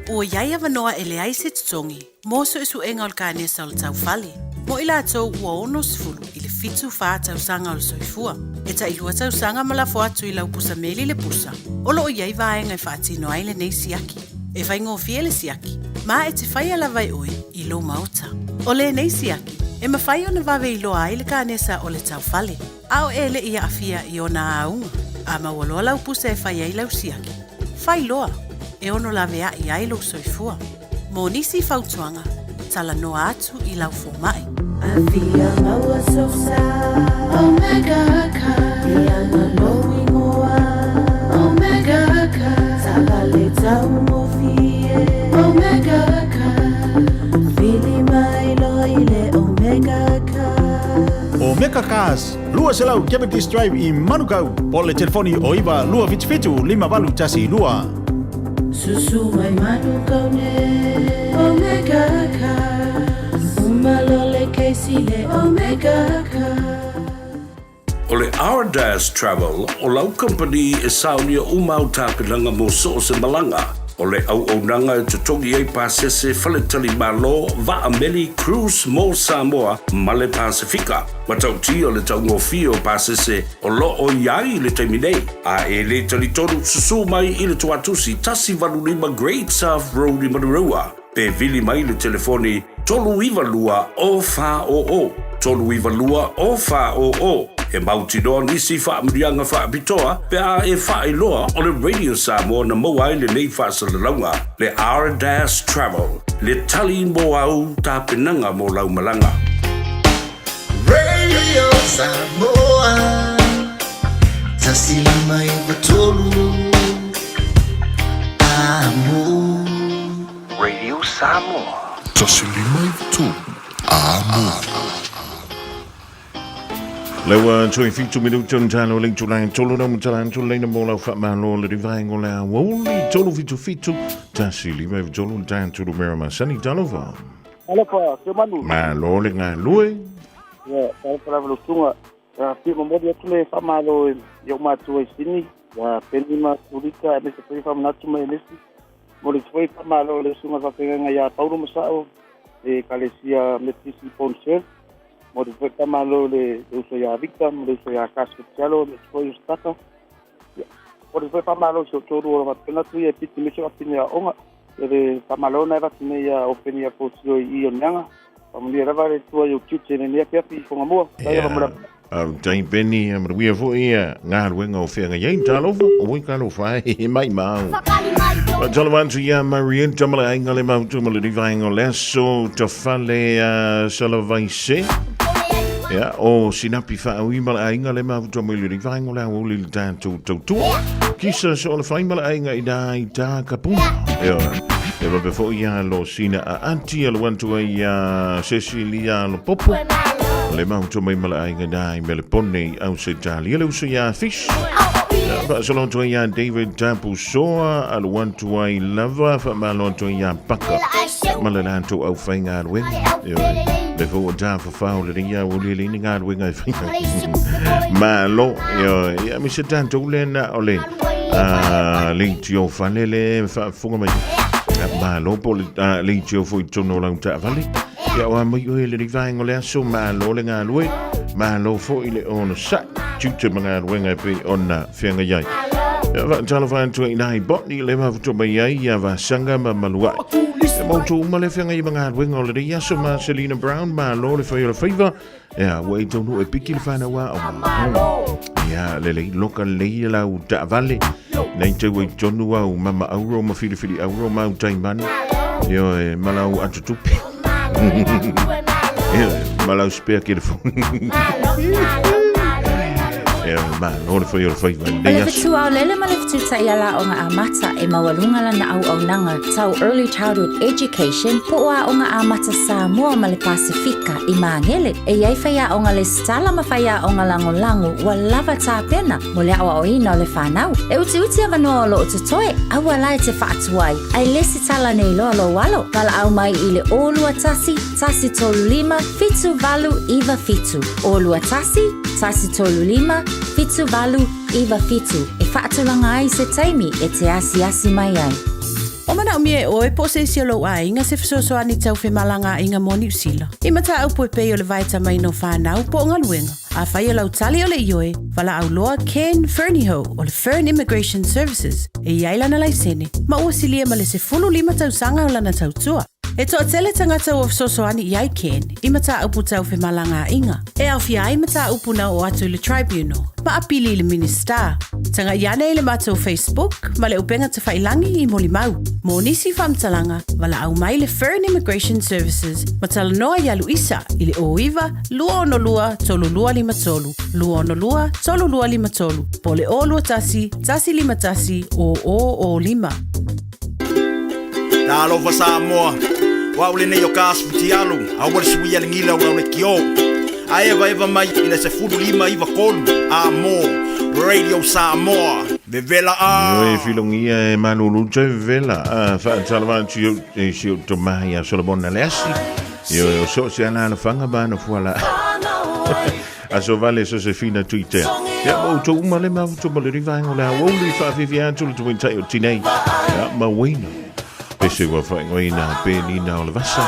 Ua i ai avanoa e leai se totogi mo suesuega o le kanesa o le taufale mo i latou ua 60 i le 74 tausaga o le soifua. E tailua tausaga ma lafo atu i lau pusa meli le pusa o lo o i ai vaega e faatino ai lenei siaki. E faigofie le siaki, ma e te faia lava e oe i lou maota. O lenei siaki, e mafai ona vave iloa ai le kanesa o le taufale, a o e le i aafia i ona auga. A maua loa lau pusa e fai ai lau siaki, fai loa! e ono laveai ai lou soifua. Mo nisi fautuaga, talanoa atu i lau fomai. Afia maua sou sa Omega Car Iana lou igoa Omega Car Taavale taugofie Omega Car Vili mai loa i le Omega Car. Omega Cars, 200 Cavendish Drive i Manukau, po o le telefoni o 9 277 5812. Susu mai Manukau nei Omega Cars Uma loa le kesi le Omega Cars. O le Ardas Travel o lau kamupani e saonia uma au tapenaga mo so o se malaga. O le auaunaga e totogi ai pasese, faletalimalo, vaa meli, cruise mo Samoa ma le Pasefika. Matautia le taugofie o pasese o lo o i ai i le taimi nei. A e le talitonu, susū mai i le Tuatusi 185 Great South Road i Manurewa, pe vili mai le telefoni 392 0400, 392 0400. E mautinoa nisi faamanuiaga faapitoa pe a e faailoa o le Radio Samoa na maua ai lenei faasalalauga, le R-Dash Travel, le tali mo au tapenaga mo lau malaga. Radio Samoa 153 Amo. Radio Samoa. 153 Amo. Le ua toe fitu minuta ona talo le itula e tolu na matala atu leina mo lau faamalo le rivaenga o le aoauli 377 153 le tatou numera masani. Talofa. Talofa, Seumanu. Malo le galue. Ia, talofa lava lau susuga. Ia, fia momoli atu le faamalo i ou matua i Sini, ia Penny ma Tulika, aemaise foi Faamanatu ma Enesi. Momoli atu foi faamalo i le susuga faafeagaiga ia Paulo Masao, le Ekalesia Methodist i Bonseur. Momoli atu foi faamalo i le uso ia Victor ma le uso ia Kas Petialo, aemaise foi o Staka. Ia, momoli atu foi faamalo i si ou toalua o faapena atu ia e pitimisi o afine aoga. Ia le faamalo na e avatu nei ia Ofenia Fosio i i o Niaga. Faamanuia lava le Atua i ou tiute i lenei afiafi i Fogamua. Faafetai lava mo le avanoa. Faafetai Penny, manuia foi ia galuega o feagai ai. Talofa, oi talofa e maimau. Faatalofa atu ia Marietta ma le aiga le mahutu ma le vaega o le aso tafale a Salavaise. Ia, o Sinapi Faaui ma le aiga le mahutu mai le vaega o le aoauli le tatou tautua. Kisa so o le whai ma le aiga i nā i tā kapuna. Ia, e wape foi ia lo sina a anti a lo antu ai ia Cecilia lo popo. Le mahutu mai ma le aiga i nā i Melepone i Ausetalia le uso ia Fish. Ia, faasolo atu ai ia David Tapusoa a lo antu ai lava faamalo atu ai ia Paka ma le latou aufaigaluega. Ia, le fou o tafafao le ia o le le galuega e fai. Malo, ia, ia mi se tatou le na o le a le tio fale le faafofoga mai. Malo po le le tio foi tonu o lau taavale. Ia o a mai oe le vaenga o le aso, malo le galue, malo foi le onosai, tiute ma galuega e pei ona feagai ai. Ia faatalofa atu ai nai boni le mafuto mai ai ia Vasanga ma Maluai. E mautu uma le feagai ma galuega o lenei aso ma Selina Brown, malo le fai o le faiva. Ia ua i taunuu e piki le whanau a o. Ia le lei loka lei lau taavale. Nei tau ai tonu au mama auro ma whiriwhiri auro ma au taimane. Ia e malau atutupe. Ia e malau spare telefoni. Ia malo le fai o le faiva i O lenei le aso. fetu aolele ma le fetu taiala aoga amata e maualuga lana auaunaga tau Early Childhood Education po o Aoga Amata Samoa ma le Pasefika i Magele. E i ai faiaoga lesitala ma faiaoga lagolago ua lava tapena mo le aoaoina o le fanau. E utiuti avanoa o lo o totoe, aua la e te faatuai, ae lesitala nei loa lou alo. Valaau mai i le 021 135 7897. 021 135 7897 e faatulaga ai se taimi e te asiasi mai ai. Ua manaomia e ʻoe po o se isi o lou aiga se fesoasoani tau femalagaaiga mo Niu Sila. I mataupu e pei o le vaetamaina o fanau po o galuega. Afai o lau tali o le ioe, valaau loa Ken Fernihough o le Fern Immigration Services e i ai lana laisene ma ua silia ma le 15 tausaga o lana tautua. E toatele tagata ua fesoasoani i ICAN i mataupu tau femalagaaiga, e aofia ai mataupu na oo atu i le Tribunal ma apili i le Minisita. Tagai ane i le matou Facebook ma le upega tafailangi i molimau. Mo nisi faamatalaga, valaau mai le Fern Immigration Services ma talanoa iā Luisa i le 09 262 3253, 262 3253, po o le 021 151 0005. Talofa Samoa, o au lenei o ka asufutialu, aua le suia le gila o le kio. A eva eva mai i le 15 93 a mo Radio Samoa. Vevela a! Ioe filogia e malulu te vela a whaatalawa atu iau e si o tomahi a Solomon Aleasi. Ioe o so se ala alafanga ma na fuala. Aso vale Sosefina Tuitea. Ia mo outou uma le mafutu ma le rivaenga o le aoauli whaawhiwhi atu le tuwintai o tinei. Ia mauina. Pese ua whaingoina Penina o le vasa.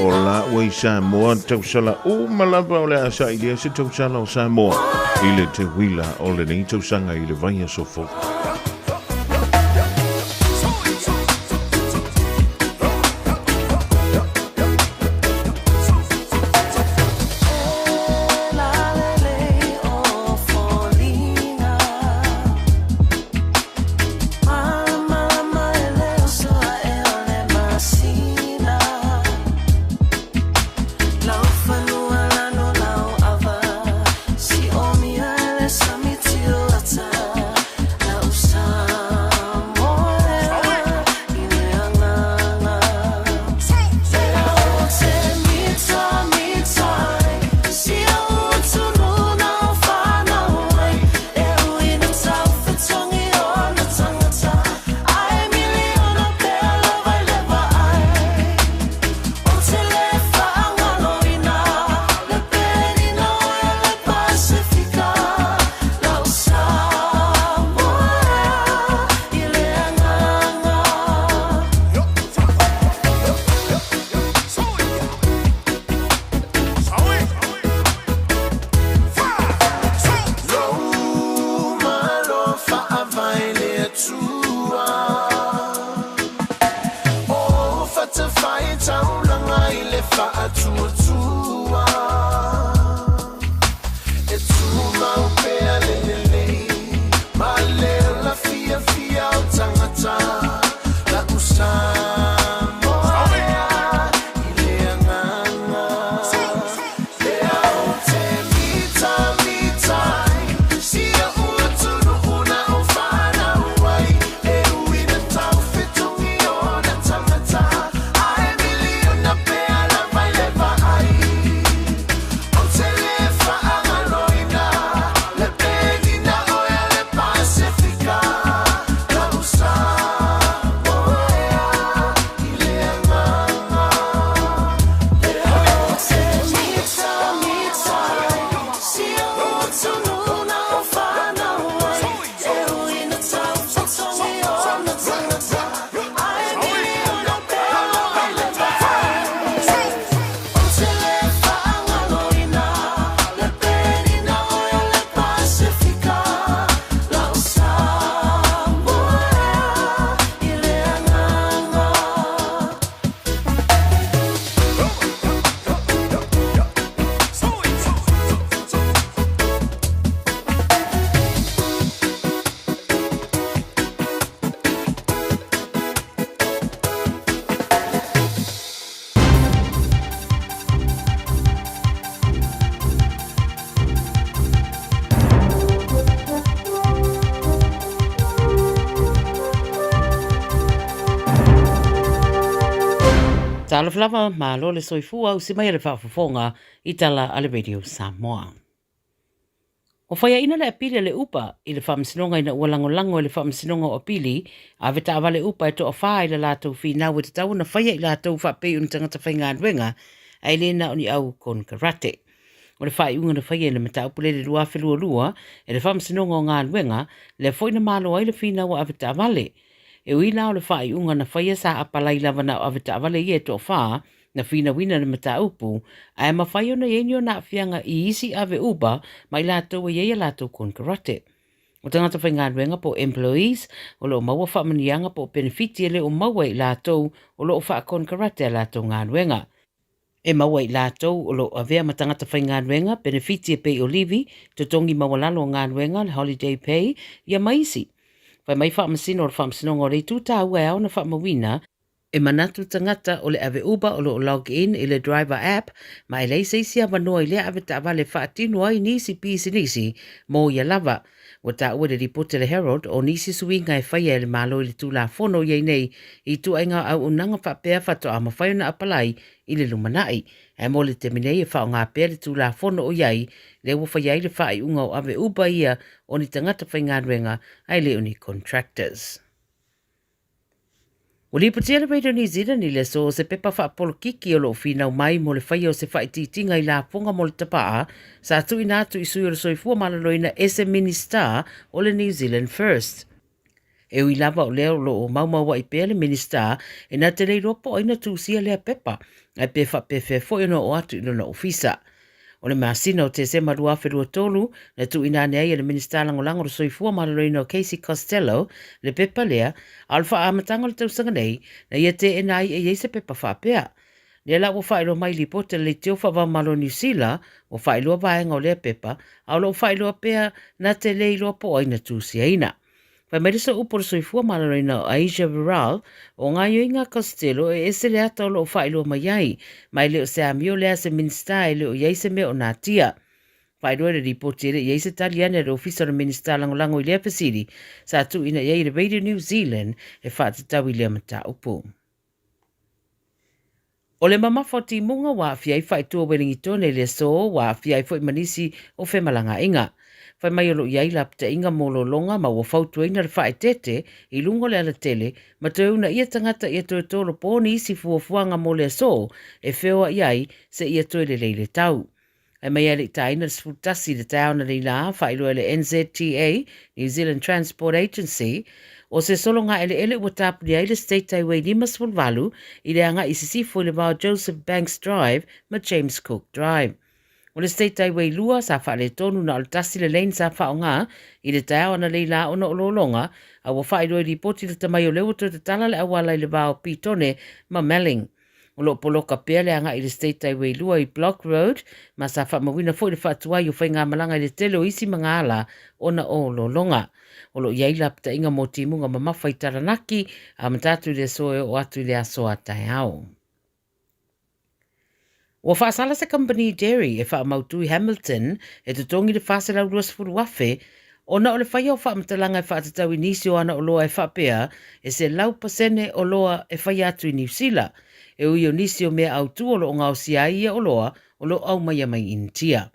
O la ua i Samoa tausala uma lava o le asa i lea se tausala o Samoa i le te huila o lenei tausaga i le vaiaso fou. Talofa lava, malo le soifua usi mai le faafofoga i tala a le Radio Samoa. Ua faiaina le apili a le Upa i le Faamasinoga ina ua lagolago e le Faamasinoga o Apili ave taavale Upa e toafa i le latou finau e tatau ona faia i latou faapei o ni tagata faigaluega ae le na o ni au konekarate. O le faaiuga na faia i le mataupu lea i le 2022 e le Faamasinoga o Galuega, lea foi na malo ai le finau a avetaavale. E ui la o le faaiuga na faia sa apalai lava na o avetaavale ia e toafa na finauina le mataupu, ae mafai ona i ai ni ona aafiaga i isi ave Uber ma i latou e i ai a latou konekarate. O tagata faigaluega po o employees o lo o maua faamanuiaga po o penefiti e le o maua e i latou o lo o faakonekarate a latou galuega. E maua i latou o lo o avea ma tagata faigaluega penefiti e pei o livi, totogi maualalo o galuega, le holiday pay, ia ma isi. Fai mai faamasino o le Faamasinoga o le Itu Taua e ao ona faamauina, E manatu tagata o le ave Uber o lo o log in i le driver app ma e leai se isi avanoa i lea avetaavale e faatino ai nisi pisinisi mo ia lava. Ua taua i le lipoti a le Herald o nisi suiga e faia e le Malo i le Tulafono i ai nei i ituaiga auaunaga faapea faatoa mafai ona apalai i le lumanai. Ae mo le taimi nei e faaaoga pea le Tulafono o i ai lea ua faia ai le faaiuga o ave Uber ia o ni tagata faigaluega ae le o ni contractors. Ua lipotia le Radio New Zealand i le aso o se pepa faapolokiki o lo o finau mai mo le faia o se faaitiitiga i lafoga mo le tapaa sa tuuina atu i sui o le soifua maloloina e se Minista o le New Zealand First. E ui lava o lea o lo o maumauaʻi pea le Minista e na te le iloa po o ai na tusia lea pepa ae pe faapefea foi ona oo atu i lona ofisa. O le masina o Tesema 2023, na tuuina ane ai e le Minisita Lagolago o le Soifua Maloloina o Casey Costello le pepa lea, a o le faaamataga o le tausaga nei, na ia teena ai e i ai se pepa faapea. Lea la ua faailoa mai i lipoti a le Leitio Faavaomalo o Niu Sila, ua faailoa vaega o lea pepa, a o lo o faailoa pea na te le iloa po o ai na tusiaina. Fai mai le sooupu o le soifua maloloina o Asia Viral, o gaoioiga a Costello e ese le ata o lo o faailoa mai ai, ma e le o se amio lea a se Minisita e le o i ai se mea o natia. Faailoa i le lipoti e le i ai se tali ane a le Ofisa o le Minisita Lagolago i lea fesili sa tuuina i ai e le Radio New Zealand e faatatau i lea mataupu. O le mamafa o timuga ua aafia ai faaitua Welingitone i le aso, ua aafia ai foi ma nisi o femalagaaiga. Fai mai o lo o i ai lapataiga mo lologa ma ua fautuaina le faaeteete i luga o le alatele ma toe uunaia tagata ia toe tolopo nisi fuafuaga mo le aso e feoai ai seia toe lelei le tau. Ae mai lava le i taina le 11 i le taeao ananei lā, faailoa e le NZTA, New Zealand Transport Agency, o se sologa eleele ua tapunia ai le State Highway 58 i le agai i sisifo i le va o Joseph Banks Drive ma James Cook Drive. O le State Highway 2 sa faaletonu na o le tasi le lane sa faaaoga i le taeao ananei lā ona o lologa, a ua faailoa i lipoti lata mai o lea ua toe tatala le auala i le va o Petone ma Melling. O lo o poloka pea le agai i le State Highway 2 i Block Road, ma sa faamauina foi le faatuai o faigamalaga i le tele o isi magaala ona o lologa. O lo o i ai lapataiga mo timuga mamafa i Taranaki, amata atu i le aso e oo atu i le aso a taeao. Ua faasala se kamupani dairy e faamautu i Hamilton e totogi le $420,000 Ona o le faia o faamatalaga e faatatau i nisi o ana oloa e faapea e 100% oloa e faia atu i Niu Sila, e ui o nisi o mea autu o lo o gaosia ai ia oloa o lo o aumaia mai Initia.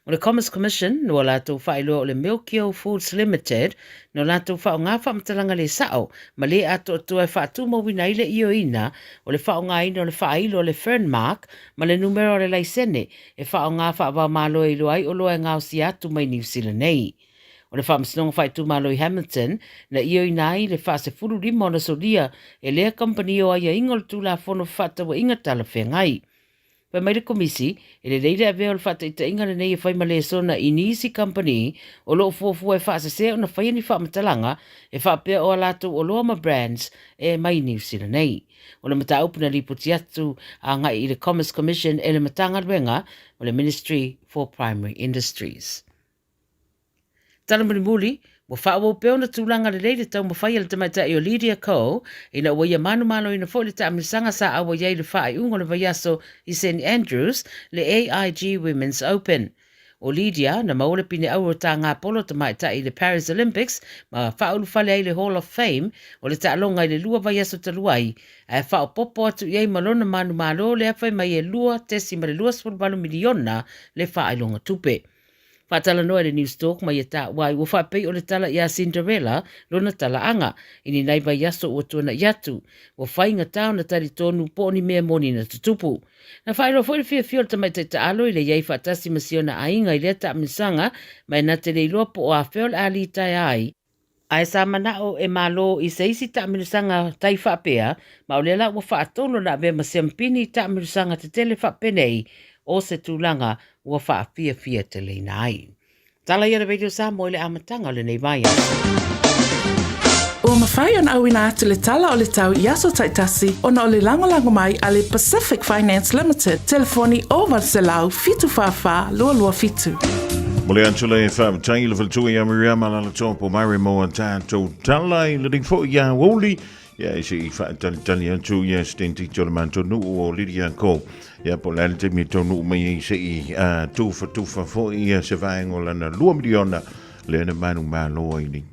O le Commerce Commission, no a latou faailoa o le Milkio Foods Limited, no latou faaaoga faamatalaga le sao ma le atoatoa e faatumauina ai le ioeina o le faaaogaina o le faailo a le Fernmark ma le numera o le laisene e faaaoga faava-o-Malo e iloa ai oloa e gaosia atu mai Niu Sila nei. O le Faamasinoga Faaitumalo i Hamilton na ioeina ai le 15 ona solia e lea kamupani o aiaiga o le Tulafono Fefaatauaiga Talafeagai. Fai mai le Komisi, e lelei le avea o le faataitaiga lenei e fai ma lesona i nisi kamupani o lo o fuafua e faasese ona faia ni faamatalaga e faapea o a latou oloa ma brands e mai Niu Sila nei. O le mataupu na lipoti atu agai i le Commerce Commission e le Matagaluega o le Ministry for Primary Industries. Tala mulimuli, ua faaauau pea ona tulaga lelei le taumafai a le tamaitai o Lydia Ko ina ua ia manumaloina foi le taamilosaga sa auai ai i le faaiuga o le vaiaso i St Andrews, le AIG Women's Open. O Lydia, na maua le pine auro tāgapolo tamaitai i le Paris Olympics ma faaulufale ai i le Hall of Fame o le taaloga i le lua vaiaso talu ai, ae faaopoopo atu i ai ma lona manumalo lea fai mai e $2.28 miliona le faailoga tupe. Faatalanoa i le Newstalk ma ia taua ai ua faapei o le tala iā Cinderella lona talaaga i ni nai vaiaso ua tuana'i atu. Ua faigata ona talitonu po o ni mea moni na tutupu. Na faailoa foi le fiafia o le tamaitai taalo i le i ai faatasi ma si ona aiga i lea taamilosaga, ma e na te le iloa po o afea o le a litaea ai, ae sa manao e malo i se isi taamilosaga tai faapea, ma o lea la ua faatonu ona avea ma siampini i taamilosaga tetele faapenei o se tulaga ua faafiafia teleina ai. Tala ia le Radio Samoa i le amataga o lenei vaiaso. Ua mafai ona auina atu le tala o le tau i aso taitasi ona o le lagolago mai a le Pacific Finance Limited, telefoni 0800 744 227. Mo le atu le faafetai i le faletua ia Miriama Lalatopo Mare mo a tatou tala i le foi ia Woli. Ia e se i faatalitali atu ia se tentiti o le matou nuu o Lydia Ko. Ia po o le a le taimi e taunuu mai ai se i tufatufa foi ia se vaega o lana 2 miliona lea na manumalo ai nei.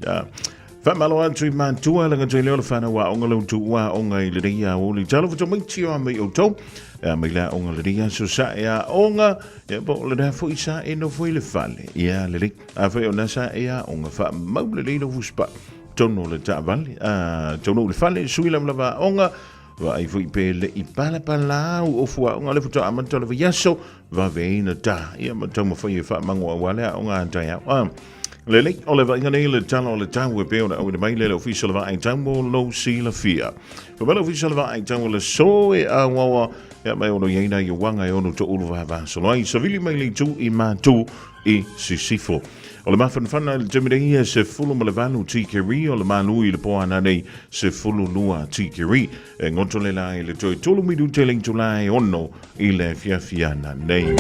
Faamalo atu i matua laga toe leo le whanau aoga lau tu aoga i lenei aoli. Talo whatomaiti o a mai outou. Ia mai le aoga lenei aso sa e aoga. Ia po o lena foi sa e nofo i le fale. Ia lelei. A foi o na sa e aoga faamau lelei lau fuspa. Tonu o le taavale. Taunuu i le fale, sui lavalava aoga. Vaai foi pe le i palapala au ofu aoga le faatoa amata o le vaiaso, vaveina ta. Ia ma taumafai e faamango aua le aoga a taeao. Lelei, o le vaaiga nei le tala o le tau e pei ona auina mai le le Ofisa o le Vaai Tau mo lou silafia. Fa mai le Ofisa o le Vaai Tau o le aso e auaua, ia mai ono i ai nai uaga e ono toulu vavasolo ai. Savili mai le itu i Matu i Sisifo. O le mafanafana i le taimi nei e 18 tikeri, o le malu i le po ana nei 12 tikeri. E ngoto le la i le toe 3 minute le itula e 6 i le afiafi ana nei.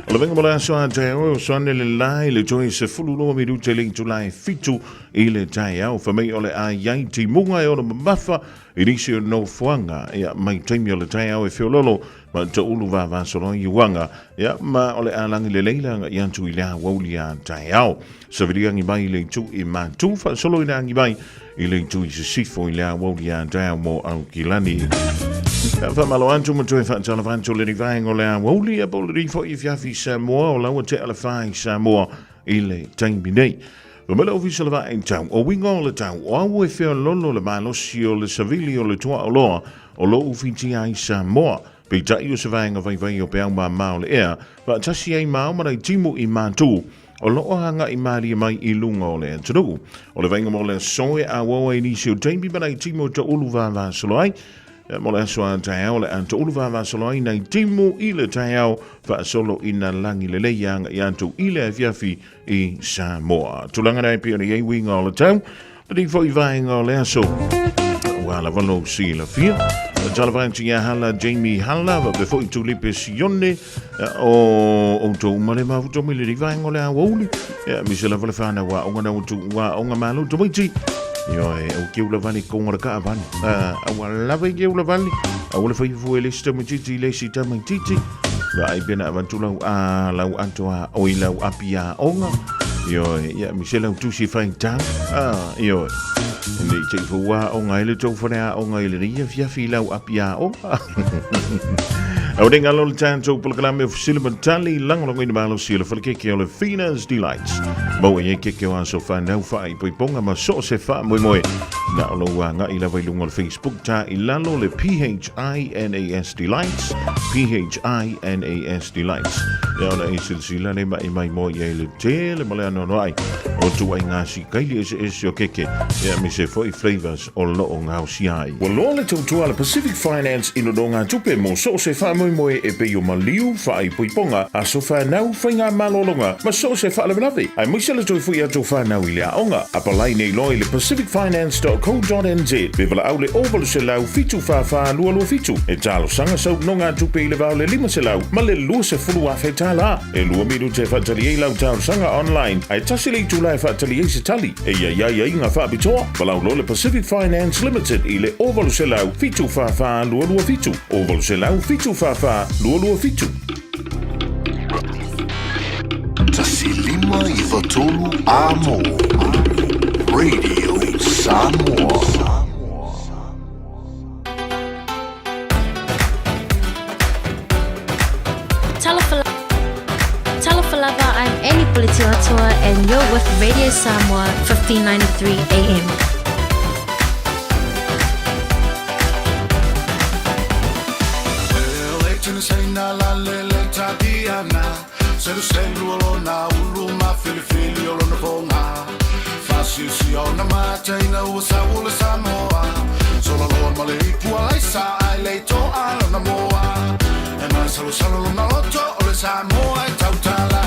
O le venga mo le aso a taeao e oso ane le la i le toe 12 minute le itula e 7 i le taeao. Fa mai o le a iai timuga e ono mamafa i nisi o nofoaga ia mai taimi o le taeao e feololo ma taulu vavasolo i uaga ia ma o le a lagi lelei le aga'i atu i le aoauli a taeao. Savili agi mai i le itu i Matu, faasolo i le agi mai i le itu i Sisifo i le aoauli a taeao mo Aukilani. Ia, faamalo atu ma toe faatalofa atu le vaega o le aoauli ia po o le foi i fiafi Samoa o laua tea le fā i Samoa i le taimi nei. Fa mai le Ofisa o le Vaai Tau, o uiga o le tau, o au e feololo le malosi o le savili o le tuaoloa o lo o fitia ai Samoa. Peitai o se vaega vaivai o peau māmā o le ea, faatasi ai ma ao ma nai timu i Matu, o lo o haga'i mālie mai i luga o le atunuu. O le vaaiga mo le aso e auau ai nisi o taimi ma nai timu o taulu vavasolo ai. Mo le aso a taeao le a taulu vavasolo ai nai timu i le taeao faasolo i nā lagi lelei aga'i atu i le afiafi i Samoa. Tulaga nei pei ona i ai uiga o le tau, lenei foi vaega o le aso. Ua lava lou silafia. Talofa atu ia Hala Jamie Hala, faapea foi Tulipe Sione, o outou uma le mafuta mai lenei vaega o le aoauli. Ia, mise lava le whanau aoga na utu aoga malo tamaiti. Ioe, au ke ula vale konga le kaavale. Aua lava i ke ula vale. Aua le fai fua i le isi tamaitiiti i le isi tamaitiiti. Vaai pe na avatu lau a lau ato a oi lau api aoga. Ioe, ia mise lau tusi faitau. Ioe. Nei te i fua aoga ai le tou fale aoga i lenei afiafi i lau api aoga. Au nei ngalo le tatou polokalame o Fesili ma Tali, lagolagoina malosi e le falekeke o le Fina's Delights. Maua i ai keke o aso whanau whaaipoipoga ma so o se faamoemoe. Na o lou aga'i lava i luga o le Facebook ta i lalo le PHINAS Delights, PHINAS Delights. Ia ona e silasila le ma e maimoa i ai le tele ma le anoanoai o ituaiga sikaili eseese o keke, ia me se foi flavours o lo o gaosia ai. Ua loa le tautua a le Pacific Finance i nonogatupe mo so o se faamoemoe e pei o maliu, faaipoipoga, aso fanau, faigamalologa ma so o se faalavelave, aemaise le toe foi atu o fanau i le aoga. Apalai nei loa i le pacificfinance.co.nz pe valaau le 0800 744 227 e talosaga sau nonogatupe i le va o le 500 ma le 20,000 tala. E lua minute e faatali ai lau talosaga online, ae tasi le itula e faatali ai se tali. E i ai aiaiga faapitoa, valaau loa le Pacific Finance Limited i le 0800 744 227, 0800 744 227. 1 5 9 3 Amo Radio Samoa. Talofa lava, I'm Annie Puletiatua and you're with Radio Samoa 1593 AM. Seluselu o lona ulu ma filifili o lona foga Fasiusia ona mata ina ua sau le Samoa Solaloa ma le ipu a laisa ae le to'a lona moa E masalosalo lona loto o le Samoa e tautala.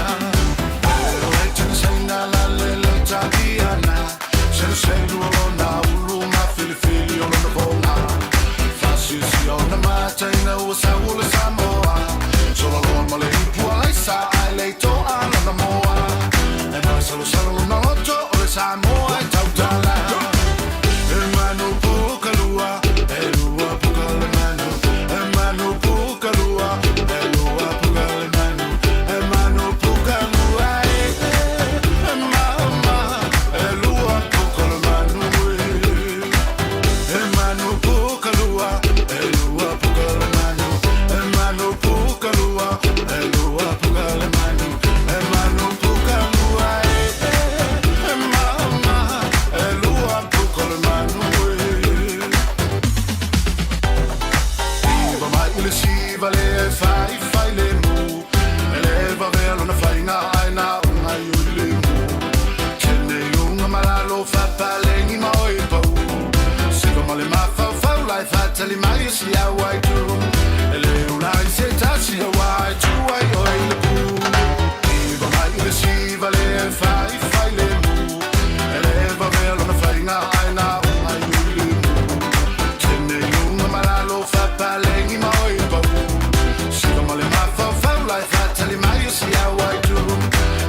Tali mai o si au ai tu.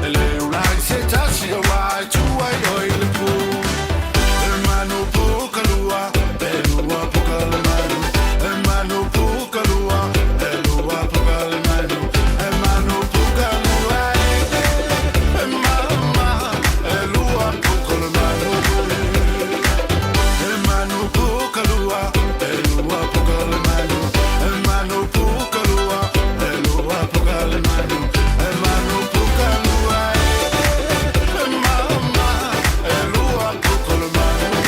E le ula i se tasi o ai tu ai oi le pu. E manu puka lua, e lua puka le manu. E manu puka lua, e lua puka le manu. E manu puka lua, e mama, e lua puka le manu. E manu puka lua, e lua puka le manu. E manu puka lua, e lua puka le manu. E manu puka lua, e mama, e lua puka le manu.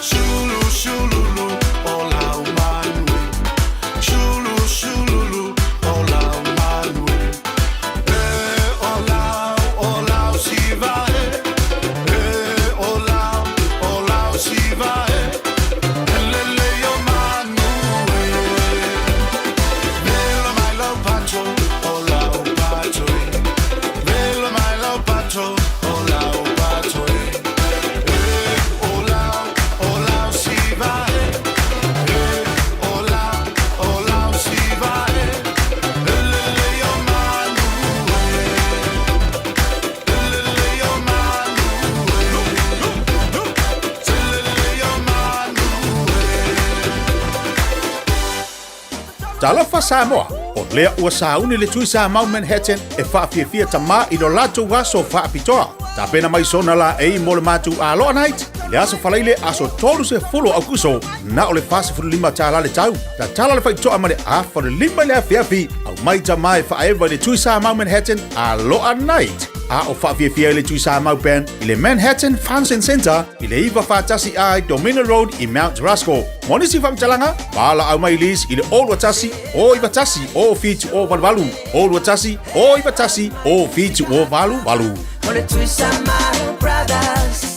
Shulu shululu, o lau manu. Shulu shululu, o lau manu. E o lau, o lau siva e. E o lau, o lau siva e. Elele yo manu e. Velo mai lau pato, o lau pato e. Velo mai lau pato, o lau pato e. E o lau, o lau siva e. E o lau, o lau siva e. Elele yo manu e. Elele yo manu e. Elele yo manu e. Talofa Samoa, o lea ua sauni le tui sa mau Manhattan e whaafiafia ta mā i lo latou aso whaapitoa. Tapena mai sona la e mo le mātou aloa night, i le aso falaile aso 30 Aukuso, na o le 45 tāla le tau. Ta tala le whaitoa ma le afa le lima le afiafi, au mai ta mai whaewa i le tui sa mau Manhattan aloa night. A o whaafiafia i le tui sa mau band i le Manhattan Function Center i le iwa whaatasi ai Dominion Road i Mount Roskill. Mo nisi whamtalanga, pala au mai lis i le olua tasi, o iwa tasi, o fitu o valu valu, olua tasi, o iwa tasi, o fitu o valu valu. O le Tuisamau Brothers.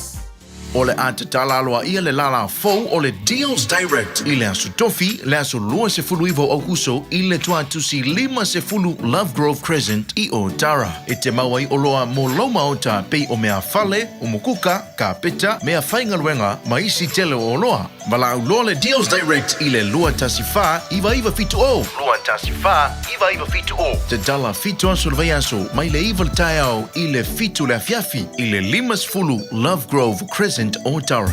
O le a tatala aloa ia le lala fou o le Deals Direct i le aso tofi, le aso 29 o Aukuso i le tuatusi 50 Lovegrove Crescent i Otara. E te maua ai oloa mo lau maota pei o mea fale, o mokuka, ka peta, mea whaingaluenga, ma isi tele o oloa. Valaau loa le Deals Direct i le 214 9970. 214 9970. Te tala 7 aso le vaiaso mai le 9 le taeao i le 7 le afiafi i le 50 Lovegrove Crescent Otara.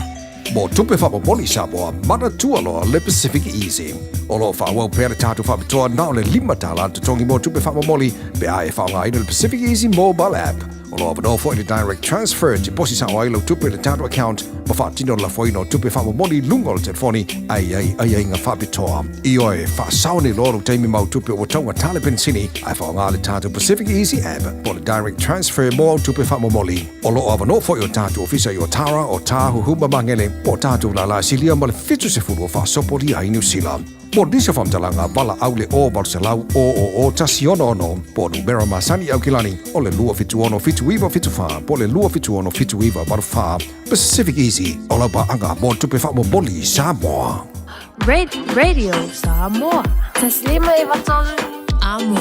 Mo tupe whaapomoli Samoa, mana tualoa le Pacific Easy. O lo whaawau pea le tātou whaapitoa na o le lima tāla te tongi mo tupe whaapomoli pe a e whaongaina le Pacific Easy mobile app. O lo awanoa fo i le direct transfer te posi sa o ai lau tupe le tātou account ma whaatino la foino o tupe whaapomoli lunga o le telefoni ai ai ai ai ngā whaapitoa. I oe, whaasaone loa lau taimi mau tupe o taunga tale pensini ai whaonga le tātou Pacific Easy app po le direct transfer mo au tupe whaapomoli. O lo awanoa fo i o tātou ofisa i o Tara o Tāhuhu Mangele po tātou la la silia ma le 70 o whaasopori ai New Zealand. Mo nisi o whamtalanga vala aule o valuselau o o o tasi ono ono po numera masani au kilani o le lua fitu ono fitu iwa fitu wha po le lua fitu ono fitu iwa waru wha. Pacific Easy o lau anga mo tupe wha mo moli Samoa. Radio Samoa. Taslima i vatolu. Amo.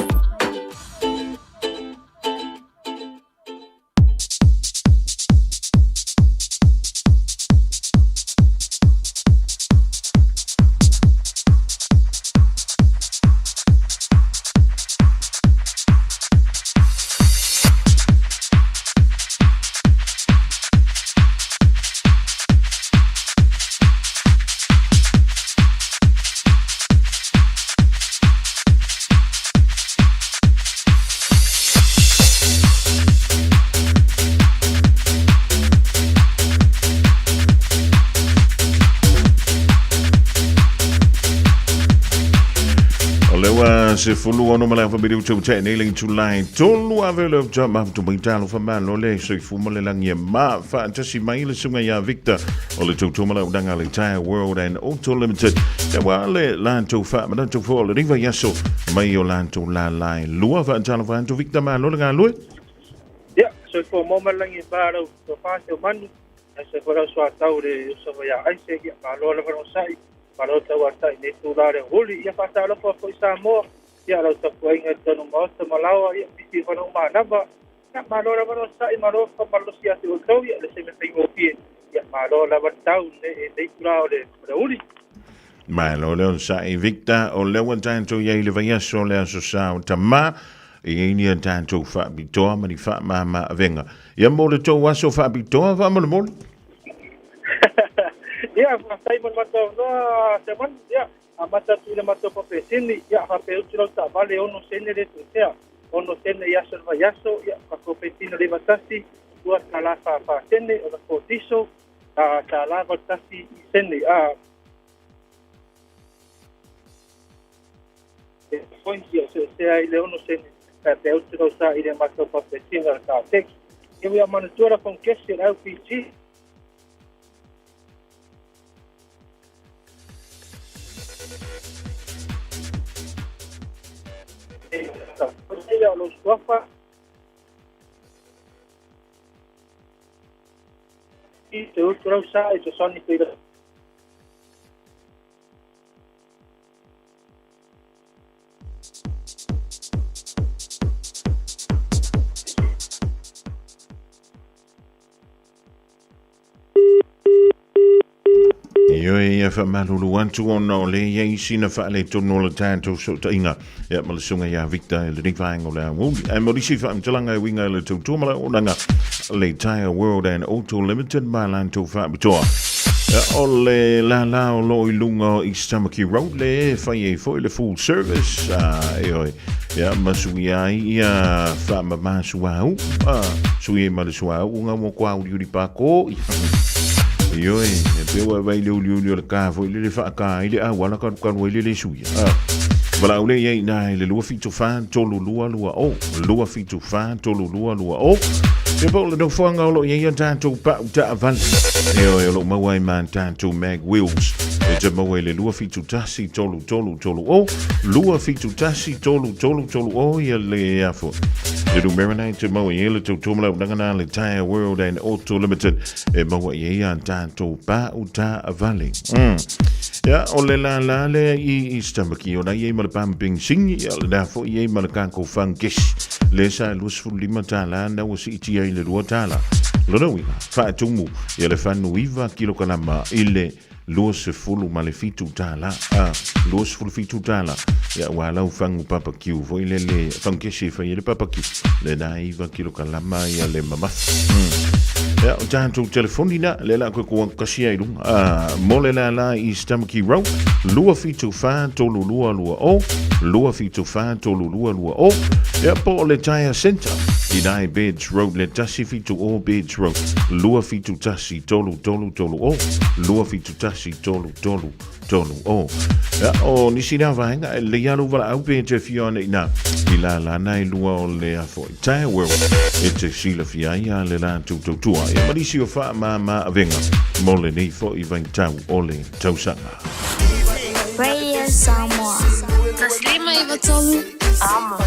O lewa se fulu ono mala fa bidi tu te nei lengi tulai tolu ave le ja ma tu mai talo fa malo le so fu mo le langi ma fa tasi mai le sunga ya Victor o le tu tu mala udanga le Tire World and Auto Limited te wa le lan tu fa ma tu fo le riva yaso mai o lan tu la lai lua fa talo fa tu Victor ma lo nga lu. Ia, so fo mo malangi ba lau to fa se manu. Ai se fo lau sua tau le so ia ai se ia ma lo le fa sai. Ma lo tau ata i ne tu la le holi ia fa ta lo fo i Samoa. Ia lau ta fo inga tonu ma o malawa ia pisi fa no ma nava. Ia ma lo la fa sai ma lo fa ma lo sia te o tau ia le se me fai o pie. Ia ma lo la fa tau ne ne tu la le holi. Malo le onosai Victor, o lea ua tatou i ai i le vaiaso o le Aso Sa o Tamā, e i ai ni a tatou faapitoa ma ni faamama avega. Ia mo le tou aso faapitoa faamolemole. Ia, faafetai mo le matou avanoa, Siamani. Ia, amata atu i le matou papesini, ia, faapea utu lau taavale 6 sene le toesea, 6 sene i aso o le vaiaso, ia, tatou pepina le 91, $2 44 sene, o le diesel, $1.81 sene. E point ia se ai le 6 sene, faapea utu lau sa i le matou papesina o le Caltex. Ia, ua manatua la fongkesi o le LPG, ia o lou suafa i te utu lau sa i fesoasoani pei Ioe ia faamalulu atu ona o le i ai sina faaletonu o le tatou fesootaiga ia ma le susuga ia Victor i lenei vaega o le aoauli. Ae mo nisi faamatalaga e uiga i le tautua ma le auaunaga le Tire World and Auto Limited ma latou faapitoa. Ia, o le lala o lo o i luga o East Tamaki Road le e fai ai foi le full service. Ioe, ia ma suia ai ia faamama suauu, sui ai ma le suauu nga mo kua uliuli pako. Ioe, e pe ua vai le uliuli o le ka foi le le whaaka ai le awala karu karu ai le le suia. Walau le iai nā i le 274 3220, 274 3220. E po le nofoanga o lo iai a tātou pau taavale. Ioe, o lo maua ai ma tātou Mag Wheels. E te maua i le 271 3330, 271 3330 ia le afo. Le numera nei te maua i le tautua ma le auaunaga na le Tire World and Auto Limited e maua i ai a tātou pau taavale. Ia, o le lala lea i East Tamaki, o la i ai ma le pumping singi, ia o le la foi i ai ma le kākou fangkesi. Le sa e $25 na ua siitia i le $2. Lona uiga, faatumu ia le fanu 9 kilokalama i le $27, $27. Ia, ua lau fagu papakiu foi le le fangkesi e fai ai le papakiu. Le na 9 kilokalama ia le mamafa. Ia, o tātou telefoni na, le la koe kua kasia i lunga. Mo le la la i East Tamaki Road, 274 3220, 274 3220. Ia, po o le Tire Centre, i nai Beds Road, le 170 Beds Road, 271 3330, 271 3330. Ia, o nisi nā vaega, e lei alu walaau pe te whio ana i nā. I la la nā i lua o le afo i Tire World, e te silafia ai a le la tautua. Ia, ma nisi o wha mā mā avenga, mo le nei fo i vaitau o le tausaga. Radio Samoa. 153 Amo.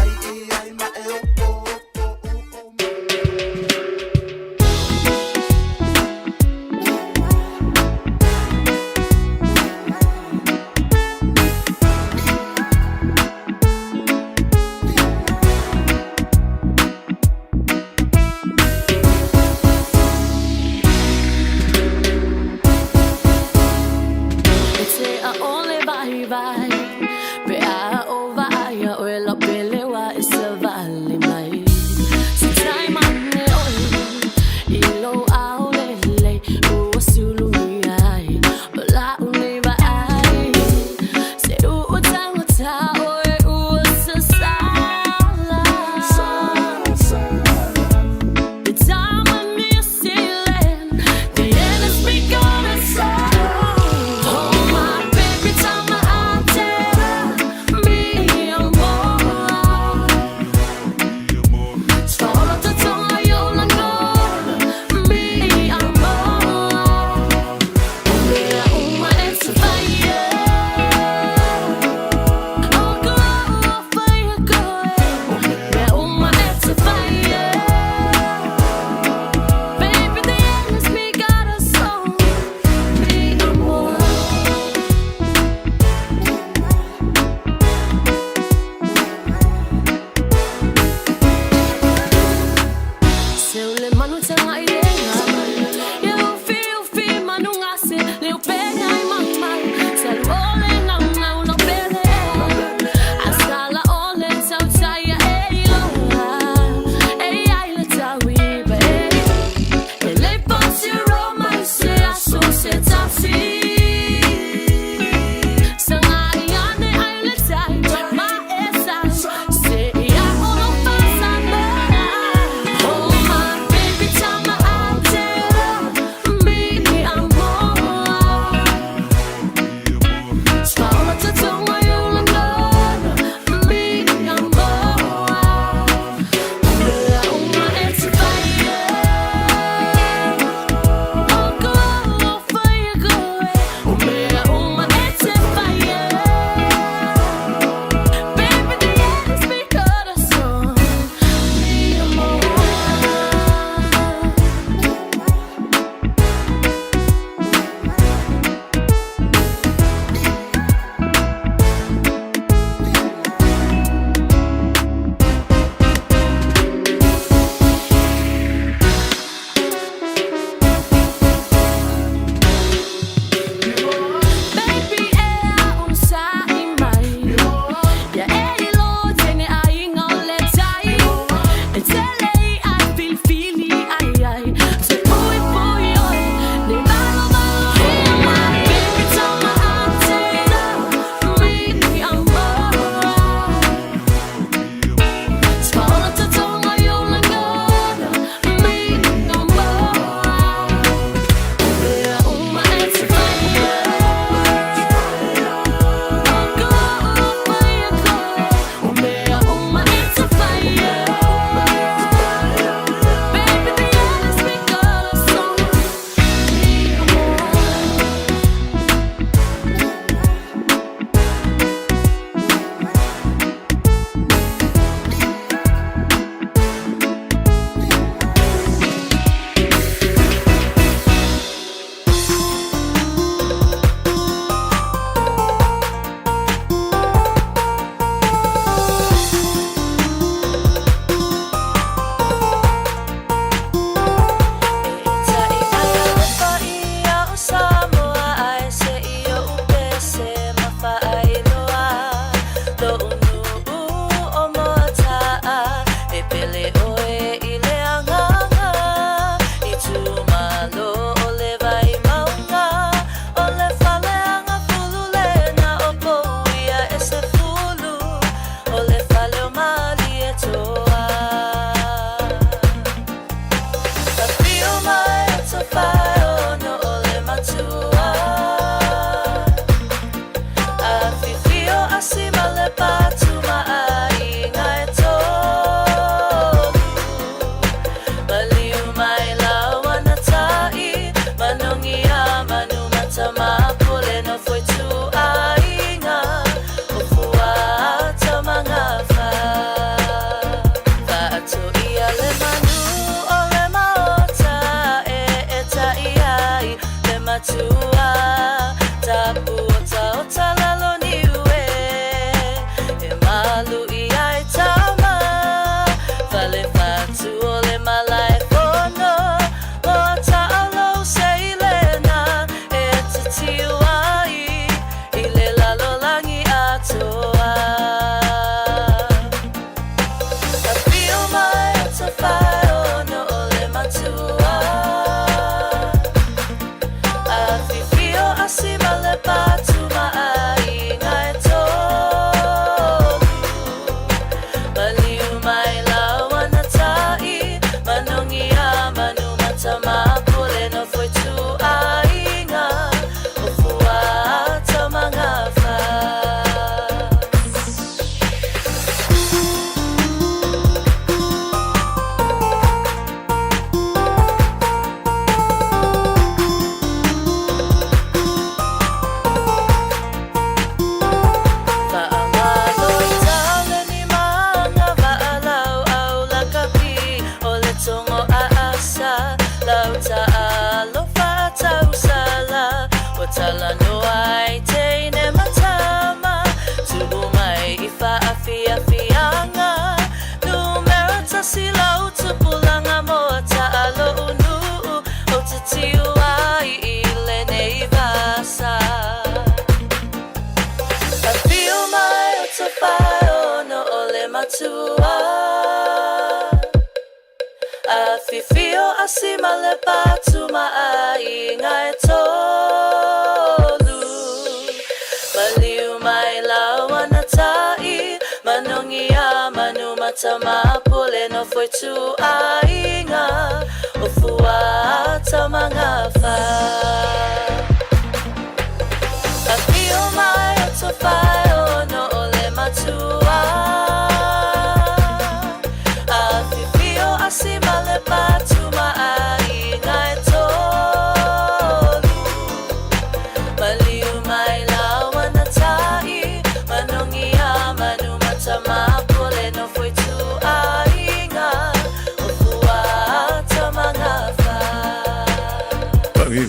E te ʻaʻole waiwai, pe a o waia ʻoe lau pele wa e survive.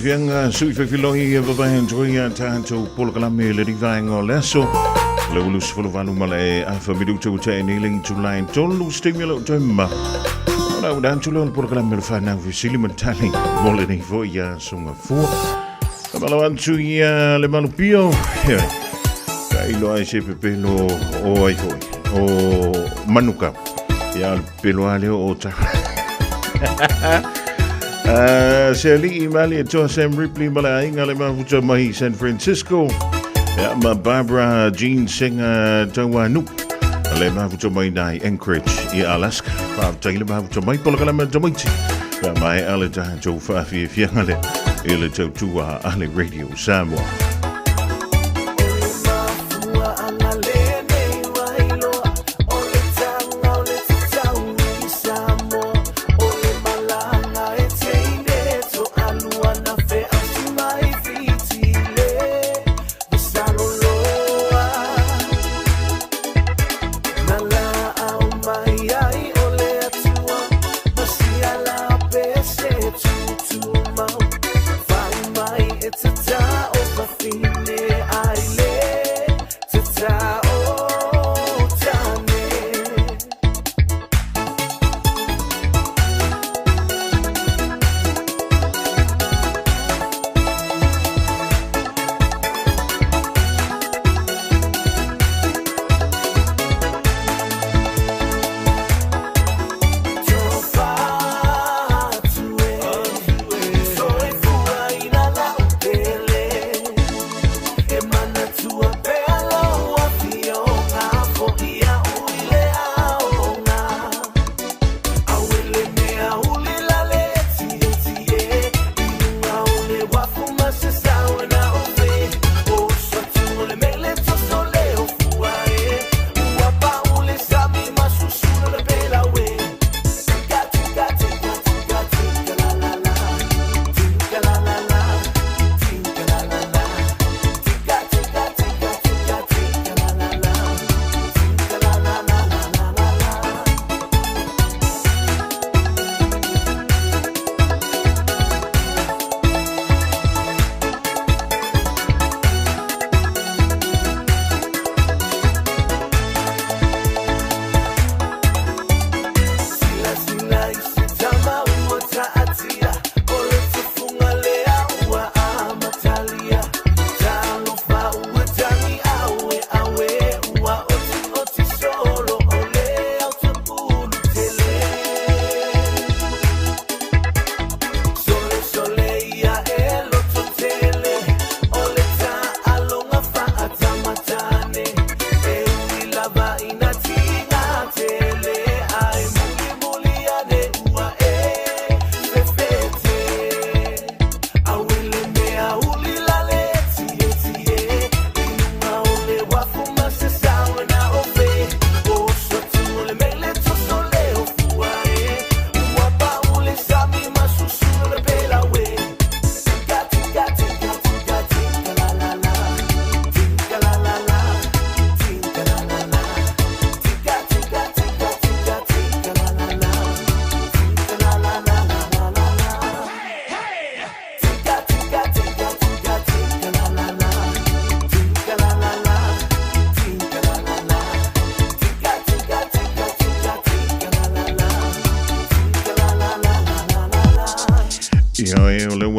Fianga sui fefiloi e vavae antoia tātou polokalame le rivaenga o le aso. Le ulu sefulu valu ma le afa minuta ua tae nei le itulae tolu se taimi o lou taima. Ona ua atu lea o le polokalame o le fanau fesili ma tali mo lenei foi aso gafua. Faamalo atu ia le malupio. Tailo ai se pepelo o ai foi o manuka. Ia o le pepelo lava lea o ta. Se alii mali e toa Sam Ripley ma le aiga le mafuta mai San Francisco. Ia ma Barbara Jean Senga Tauanu le mafuta mai nai Anchorage i Alaska. Faafetai le mafuta mai polokalame a tamaiti. Pe mai ale tatou faafiafiaga lea i le tautua a le Radio Samoa.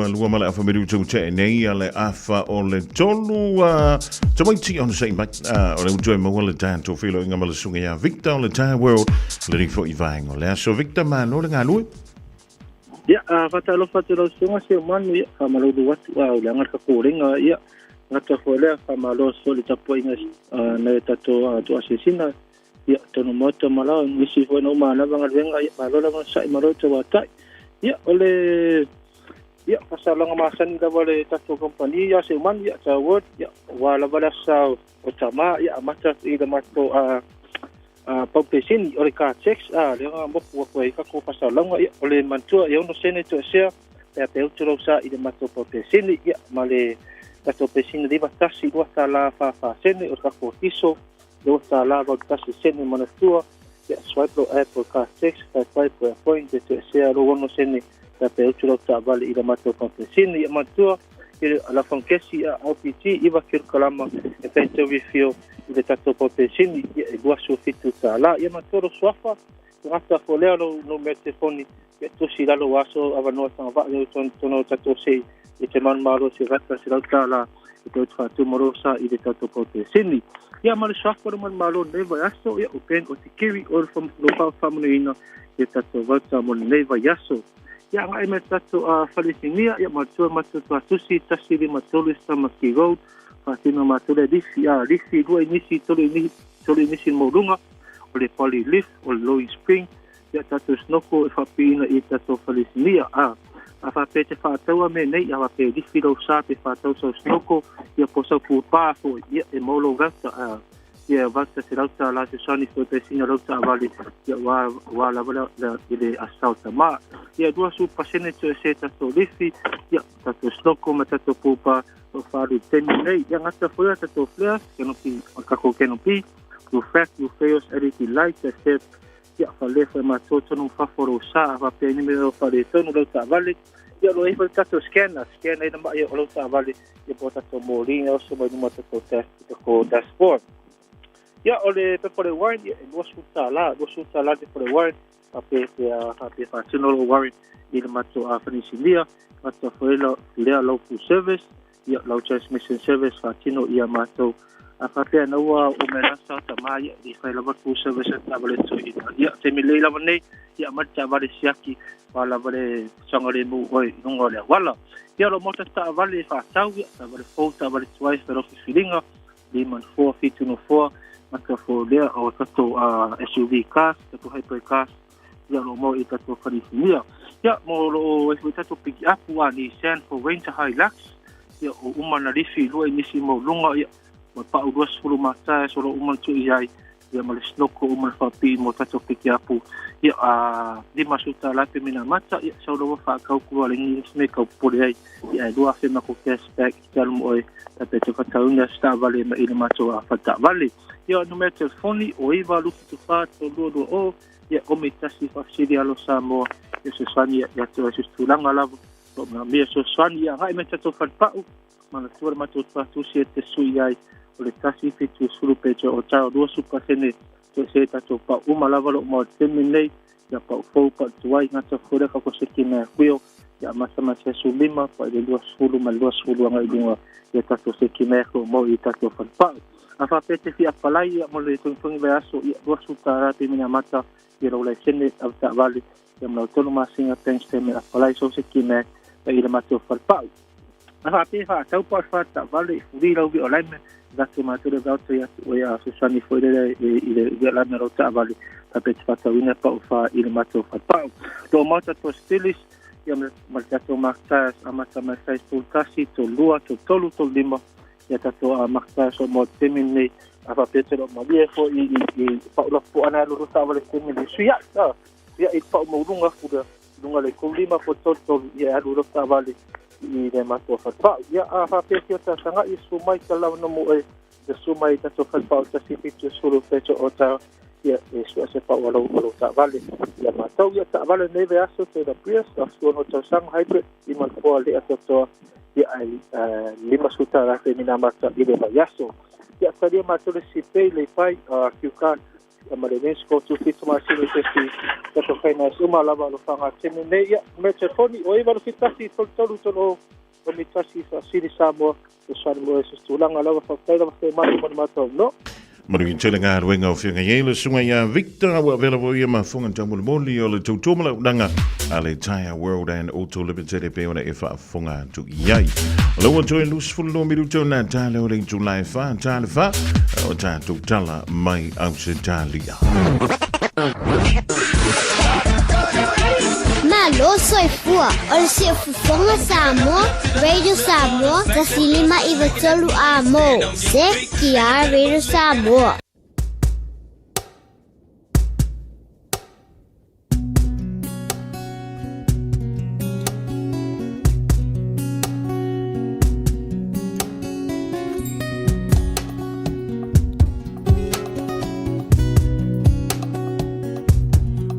22 ma le afa minutu ua tea nei a le afa o le tolu. Tamaiti ona sa'i mai, o le ua toe maua le tatou feiloaiga ma le susuga ia Victor o le Tyre World, lenei foi vaega o le aso. Victor, malo le galue. Ia, faatalofa atu i lau susuga Seumanu, ia, faamalaulu atu, a o le aga le kakolega, ia, gata foi lea, faamalo foi le tapuaiga nai o tatou toasiasina, ia, tonu maota ma lao, nisi foi na uma lava galuega, ia, malo lava sa'i, malo tauatai. Ia, o le, ia, faasalaga masani lava le tatou kamupani ia Seumanu, ia, Tyre World, ia, ua lava le aso o Tamā, ia, amata atu i le matou paupesini o le car tax, a lea na moku atu ai tatou faasalalauga. Ia, o le manatua e 6 sene toesea pe a pe utu lou sa i le matou paupesini, ia, ma le tatou pesini 51 2 tala 44 sene. O le tatou kiso 2 tala 81 sene. Manatua, ia, swipe lo app o car tax 55 po point e toesea lou 6 sene pe a pe utu lau taavale i le matou paupesini. Ia, manatua i la fangkesi a LPG 9 kilokalama e fai refill i le tatou paupesini, ia, e 27 tala. Ia, manatua lo suafa gata fo lea lo numera telefoni, ia, tusi lalo aso avanoa tagavaa leo tono tatou sei i te manumalo se vata se lau tala i te utu faatumalo sa i le tatou paupesini. Ia, ma le suafa o le manumalo nei vaiaso, ia, o Ben o te Kiri o le lo faamanuiaina i le tatou vauta mo lenei vaiaso. Ia, agai mai tatou a falesinia. Ia, matua matou tuatusi 153 Stamaki Road, faatino matou le lifi, a lifi lua inisi, tolu inisi, tolu inisi maualuga, o le poly lift, o le lowering spring. Ia, tatou snoko e faapiina i tatou falesinia, a faapea te faataua me nei, a faapea lifi lou sa pe faatau sau snoko, ia, po sau pupā foi, ia, e mau lou rauta, a ia vata se lauta la se sani foi pe sina lauta avali, ia, ua lava la i le asau tamā. Ia, 20% to se tatou lifi, ia, tatou snoko ma tatou pupa o wharu temi nei. Ia, ngata foi a tatou flares canopy, o kako canopy, reflect your fails LED light e se, ia, whale foi matou tonu fafo ro sa a whapea ni me o whare tonu lau taavale. Ia, lo e foi tatou scanner, scanner ina mai o lau taavale, ia, po tatou mōlina oso mai numa tatou tatou dashboard. Ia, o le pepa le warrant, ia, e 20 tala, 20 tala te le warrant, a pe pe a pe faatino lo warrant i le matou a fanisinia. Matou foi la lea lau full service, ia, lau transmission service faatino ia matou a faapea na ua o me lasa ta ma, ia, i fai lava full service ta vale to i, ia, te mi lei lava nei, ia, ma ta vale siaki wa lava le sanga le mu oi nunga le wala. Ia, lo mota ta vale faatau, ia, ta vale fou, ta vale tuai fe lo filinga lima four fitu no four mata fo lea o tatou SUV cars, tatou hybrid cars, ia, lo mo i tatou falisinia. Ia, mo lo e foi tatou pick up a Nissan for Ranger Hilux, ia, o uma na lifi lua inisi mo lunga, ia, ma pau 20 mata so lo uma tu i ai, ia, ma le snoko uma le whapi mo tatou pick up, ia, a 50 tala pe mina mata, ia, sau lo wha kau kua le ngi me kau pole ai, ia, e 2000 ma ko cashback te alu mo oi ta pe te whataunga sta vale ma ile matou a whata vale. Ia, numera telefoni o iva lufi tu wha to lua lua o, ia, o me tasi whafsiri alo Samoa, ia, se swani ia te se tūlanga lava o na mea so swani. Ia, ngai me tatou whanpau mana tua le matou tuatusi e te sui ai o le 170 pe o tau 20% to se tatou pau uma lava lo mo temi nei, ia, pau fou, pau tuai ngata fore ka ko seki na kuio, ia, masa ma se 15 pa i le 20 ma 20 anga i lunga, ia, tatou seki mea ko mo i tatou whanpau. A whapea te fi apalai, ia, mo le tungtungi vai aso, ia, 20 tala pe mina mata, ia, lau lai sene au ta vale, ia, mo lau tolu masinga bank statement apalai so seki mea i le matou whanpau. A whapea wha tau pa wha ta vale i furi lau vi o laime datu matou le vauto ia o ia susani foi le i le i le lau ta vale ta pe te whatauina pa o wha i le matou whanpau. Lo mata to stilis, ia, ma le tatou Mack Tires amata mai size 31, 32, 33, 35, ia, tatou a Mack Tires o mo temi nei a whapea te lo malie fo i paulapo ana lulu ta vale temi le suia, ia, i pau maulunga kura lunga le kou lima fo tolu tolu, ia, alu lo ta vale i le matou whanpau. Ia, a whapea ki o ta sanga i su mai ka lau no mo e te su mai tatou whanpau 170 peto o ta, ia, e sua se pau alau alau ta vale. Ia, matau ia ta vale nei ve aso te da Prius a sua no tau sanga hybrid i man poa le atotoa, ia, ai 50 tala fe mina mata i le vaiaso. Ia, talia matou le sipe le pai a Q-Card Ma le RenScore 27 masina i se isi tatou finance uma lava o lo o faaaoga i le taimi lenei. Ia, numera telefoni o 971 33 30 51 faasili Samoa fesoasoani mo se tulaga lava. Faafetai lava Seumanu mo le matou avanoa. Manuia tele galuega o feagai ai le susuga ia Victor ua avela foi ia mafuga taumolimoli o le tautua ma le auaunaga a le Tyre World and Auto Limited e pei ona e faafofoga atu i ai. O lea ua toe 22 minuta o nā tala o le itula e 4 tala 4 o tatou tala mai Ausetalia. Malo soifua o le siufofoga Samoa, Radio Samoa, 105 93 A mo. CTR Radio Samoa.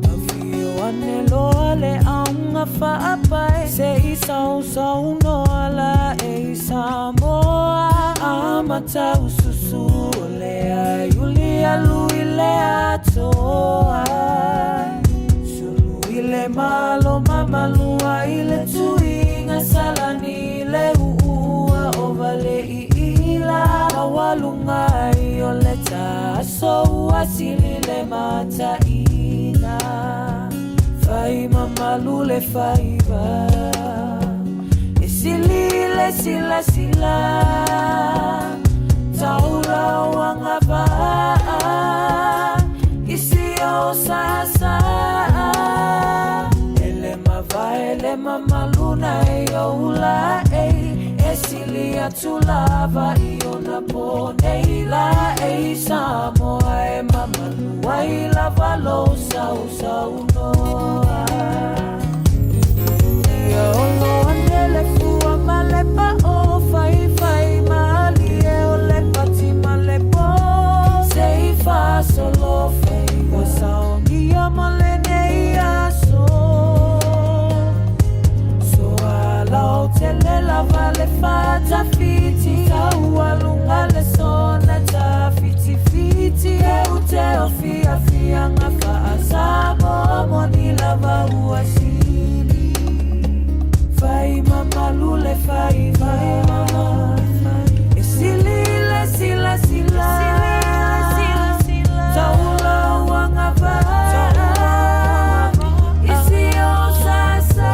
Afio ane loa le aoga faapae Se i sausaunoa la e i Samoa Amata ususu o le aiuli alu i le atoa Sulu i le malo mamalua i le tuiga Salani i le uua o vale i ila Maualuga ai o le taaso ua sili le mataina Fai mamalu le faiva E sili le silasila Taula o agavaa I si o sasa E le mavae le mamalu na e oula ei E sili atu lava i ona po nei la ei Samoa e mamalu ai lava lou sausaunoa Ia olo ane le fua ma le pao Faifai malie o le pati ma le po Se i faasolo fai ua saogia mo lenei aso Soa lautele lava le fatafiti Taualuga le sona tafitifiti E ute o fiafiaga faa-Samoa Moni lava ua sili Fai mamalu le faiva E sili le silasila Taula o agavaa I si o sasa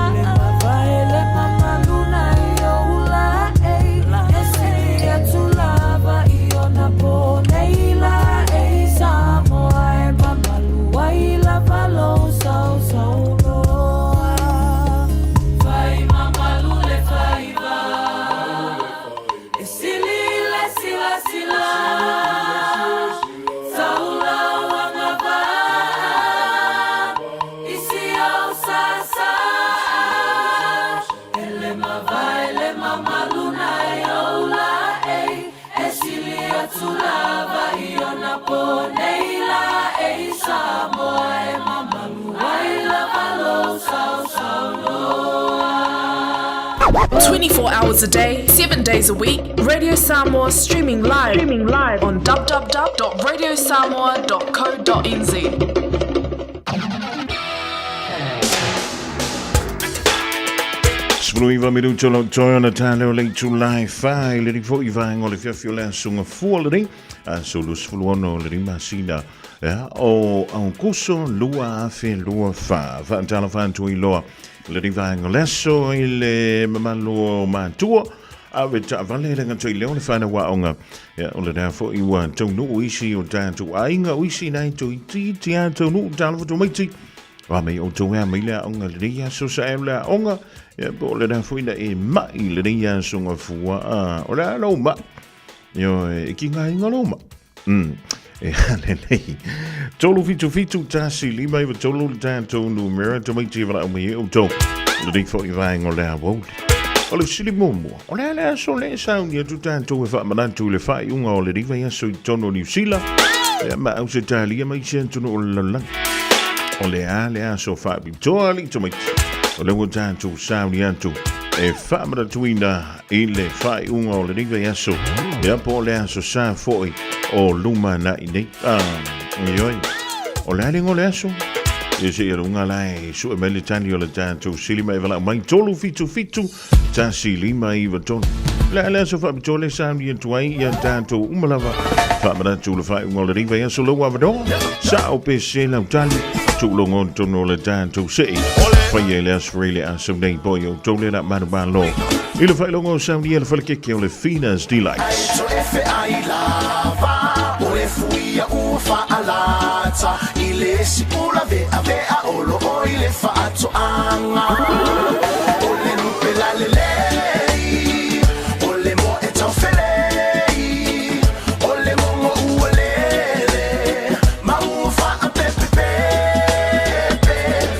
E le mavae le mamalu na i oula ei E sili atu lava i ona po nei la ei Samoa e mamalu ai lava lou sausaunoa Fai mamalu le faiva E sili le silasila Taula o agavaa I si ou sasa E le mavae le mamalu na e oula ei E sili atu lava i ona po nei la ei Samoa e mamalu ai lava lou sausaunoa 24 hours a day, 7 days a week, Radio Samoa streaming live, streaming live on www.radiosamoa.co.nz. 19 minuta o lau toe ona tāleo le itula e whā i le rifo i vaenga o le fiafi o le aso ngafua lenei, aso 26 le masina ia, o Aukuso 2024. Whaatala whāntu i loa le vaenga o le aso i le mamalu o mātua, ave taavale le gata i leo le whanau aoga. Ia, o le rea foi ua taunuu isi o tātou aiga, o isi nai toitiiti a taunuu talofa tamaiti. Wa mai outou ea mai le aoga lenei aso sa e le aoga, ia po o le rea foi na e mai lenei aso ngafua, a, o le a lou mai. Ioe, e ki ngā inga lou mai. E lelei. 377 1 5 9 3 le tātou numera tamaiti e walaau mai e outou. Lenei foi vaenga o le awauli. O le fesili muamua, o le a le aso le e sauni atu tātou e faamanatu i le faaiuga o le vaiaso i totonu o Niu Sila, ia ma Ausetalia ma isi atunuu o le lalolagi. O le a le aso faapitoa alii tamaiti, o lea ua tātou sauni atu. e faamanatuina i le faaiuga o lenei vaiaso, ia po o le aso sa foi o lumanai nei. Ah, ioe. O le a le igoa o le aso? Ia se i aluga la e sue mai le tali o le tatou sili ma e valaau mai 377 1593. Le a le aso faapitoa le sauni atu ai ia tatou uma lava faamanatu le faaiuga o lenei vaiaso lou avanoa. Sao pe se lau tali, tuulogo tonu o le tatou sei. Faia i le aso Faraile aso nei po i outou le la manumalo. I le faailoga o saunia le falekeke o le Fina's Delights. So efe ai lava o le fuia ua faalata i le sipula veavea o loo i le faatoaga o le lupe lalelei o le moe taufelei o le mogo ua lele ma ua faapepepepe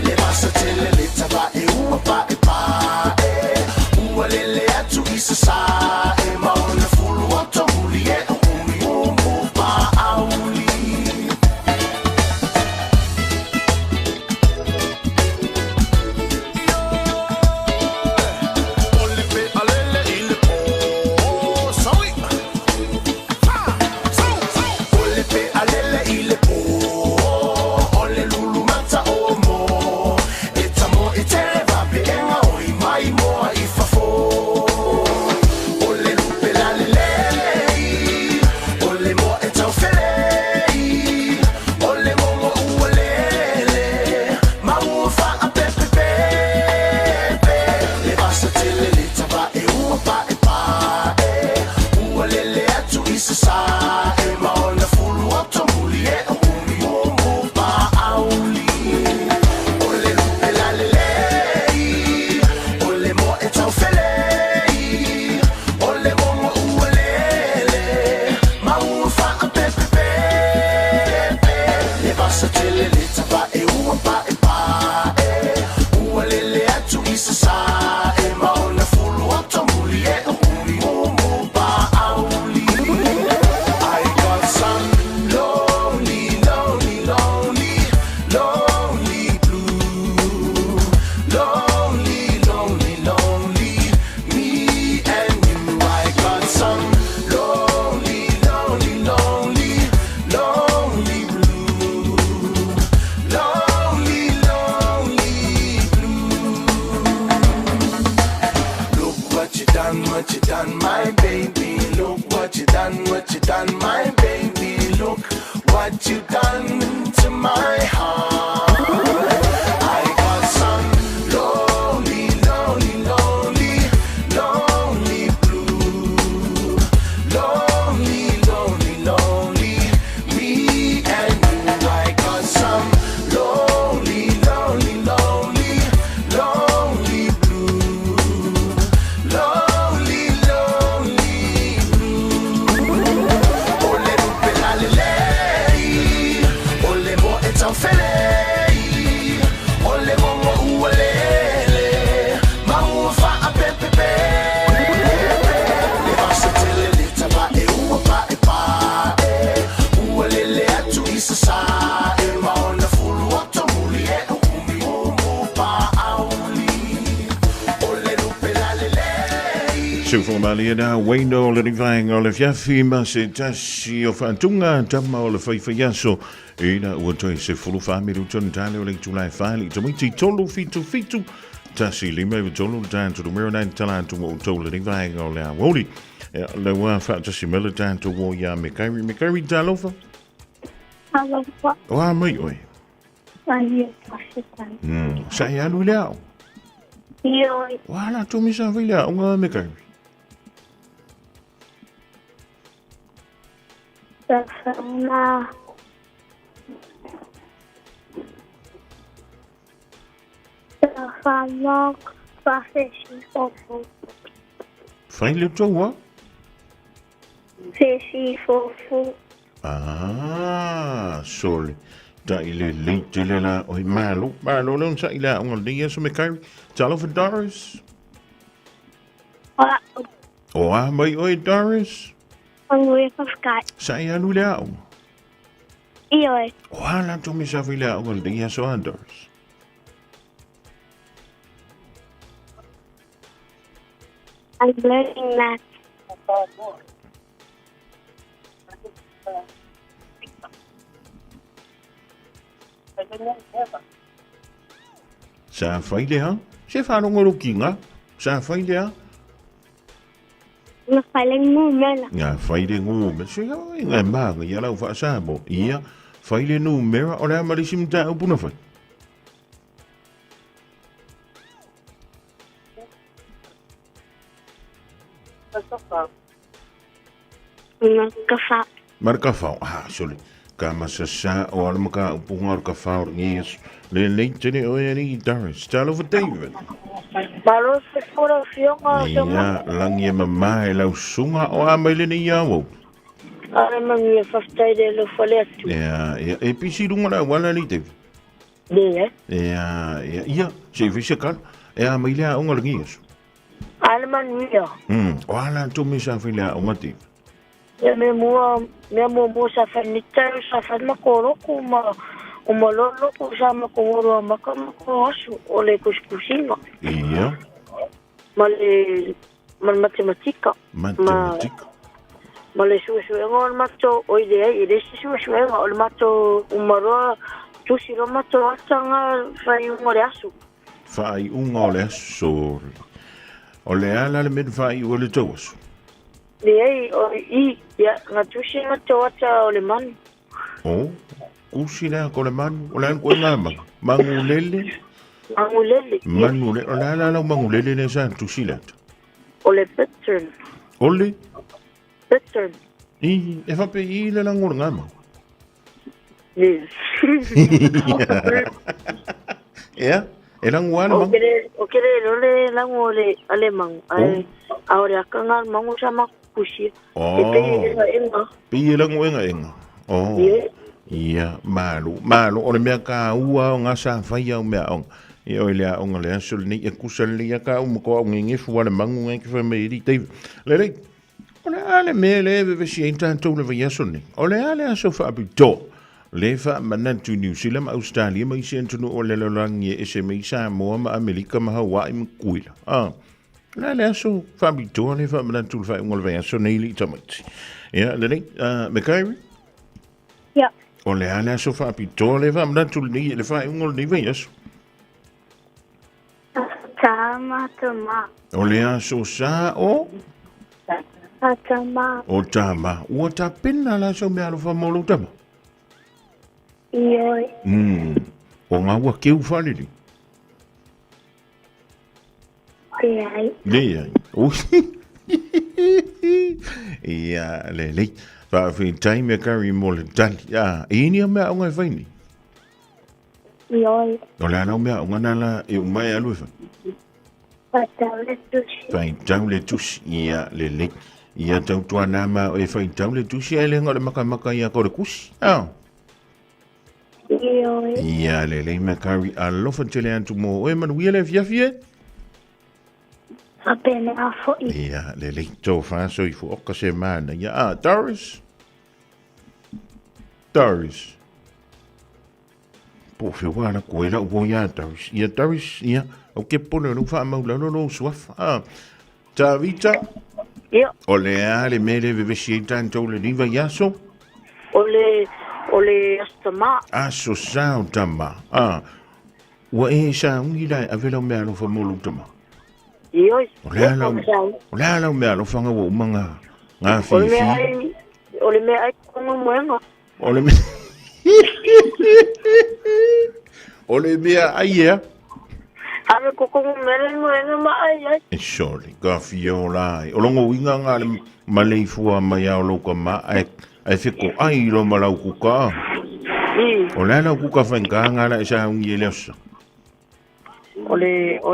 le vasa tele le tavae ua paepae ua lele atu i sasae ma ona fulu o tomuli e o umi umu paauli. I got some lonely, lonely, lonely, lonely blue. Lonely, lonely, lonely, me and you. I got some lonely, lonely, lonely, lonely blue. Lonely, lonely blue. Look what you done, what you done, my baby. Look what you done, what you done, my baby. Look what you done to my heart. I got some lonely, lonely, lonely, lonely blue. Lonely, lonely, lonely, me and you. I got some lonely, lonely, lonely, lonely blue. Lonely, lonely blue. O le lupe la lelei, o le moe taufelei, o le mogo ua lele, ma ua faapepepepe. Le vasa tele le tavae ua paepae, ua lele atu i sasae, ma ona fulu o tomuli e o umi umu paauli. O le lupe la lelei. Sufoga malie na Wayno o le vaega o le fiafi ma se tasi o faatuga tama o le faifaiaso ina ua toe 14 minuta ona tale o le itula e fa i tamaiti 377 1593 le tatou numera nai tala atu mo outou lenei vaega o le aoauli. Ia, le ua faatasi mai le tatou o ia Mekairi. Mekairi, talofa. Alofa. O a mai oe. Ai, faafetai. Sa e alu i le ao. Ioe. Ua latou misa fai le aoga Mekairi. Sa Sa fesi fofu. Fai le tou a? Fesi fofu. Ah, sole. Tai le le tele la oi malo. Malo le on sa i la aoga lenei aso Mekairi. Talofa Doris. Oa, O a mai oe Doris. Manuia faafetai. Sa e alu i le aoga. Ioe. O a latou mea sa fai i le aoga lenei aso a Doris. I'm learning math. Sa fai le ha? Se whaalongoroki ngā? Sa fai le ha? Na fai le numera. Ngā fai le ngū. Se ai ngā mānga ia lau whaasamo. Ia, fai le numera o le amarisi mta upuna fai. Na ka Mar ka whao. Ah, sorry. Ka masasa o ala maka upunga o ka whao ngi Le le tene o e ni Doris. Talo for David. Malo se fura fionga Ia, langi e mamae lau sunga o a mai le nei au. Ara mangi e whaftai le lo fale atu. Ia, ia, e pisi runga la wala ni David. Le, eh? Ia, ia, ia, se vise kala. E a mai le a onga lengi aso. Ara mangi ia. O ala tō me sa while a onga David. Ia me mua, mea mua mua sa whanita, sa whanma ko roku ma o ma lolo sa ma ko woro maka ma ko asu o le kuskusinga. Ia. Ma le ma le matematika. Matematika. Ma le suesuega o le matou oi leai e le isi suesuega o le matou umaroa tusi lo matou ataga faaiuga o le aso. Faaiuga o le aso. O le ala le mea faaiu o le tau aso. Leai o i ia na tusi matou ata o le manu. O, kusi lea ko le manu, o le ala koe ngā manu. Mangulele. Mangulele. Mangulele, o le ala lau mangulele le sa tusi lea. O le pattern. O le? Pattern. I, e whape i le lango le ngā manu. Yes. Ea, e lango ala mangu. O kere lo le lango le ale mangu. Ai, a o le akanga mangu sa makusia. Oh. E pei enga enga. Pei e lango enga enga. Oh. Yeah. Ia, malu, malu. O le mea ka ua o ngā sa whai au mea onga. Ia o le a onga le aso le nei e kusa le ia ka umu ko au ngengefu wale mangu ngai ki whai mei ri teiva. Le rei, o le ale mea le vevesi e tātou le vai aso nei. O le ale aso whaapito. Le wha manatu New Zealand ma Australia ma isi antunu o le lolangi e ese mai Samoa ma Amerika ma Hawaii ma Kuila. Ah. Le ale aso whaapito le wha manatu le wha unga le vai aso nei li tamaiti. Ia, le rei, Mikairi? Ia. O le ale aso whaapito le wha manatu le nei le wha unga le nei vai aso. Tama tama. O le aso sa o? Tama. O tama. Ua tapena la sau mea alofa mo lou tama? Ioi. O ngā ua keu whalili? Leai. Leai. Ia, le lei. Whaawhitai me kari mo le tali. Ah, e ini a mea o ngai whaini? Ioi. O le alau mea o ngana la e umai alu e whai? Whaitau le tusi. Whaitau le tusi. Ia, le lei. Ia tautua nā mā e whaitau le tusi ai le ngā le makamaka ia kore kusi. Ah. Ioi. Ia, le lei me kari alofa tele atu mō oe manuia le fiafi e? Whapena fo'i. Ia, le lei tō whaso i fuoka se mana. Ia, ah, Doris. Doris. Po whia wala koe lau po ia Doris. Ia, Doris, ia. O ke pone o wha mau lalo lo suafa. Ah, Tavita. Ia. O le a le mele vevesi e tātou le niva iaso. O le aso tama. Aso sao tama. Ah, ua e sa ungi lai avela mea alofa mo lou tama. Ioi. O le ala o le ala mea alofa ngā ua umanga ngā fifi. O le mea ai konga moenga. O le mea O le mea ai ea. Ave kokonga mele moenga ma ai ai. E sorry, ka fia o la ai. O longo winga ngā le maleifua mai ao lauka ma ai. Ai whiko ai ro malau kuka. O le ala kuka whainga ngā la e sa ungi e le osa. O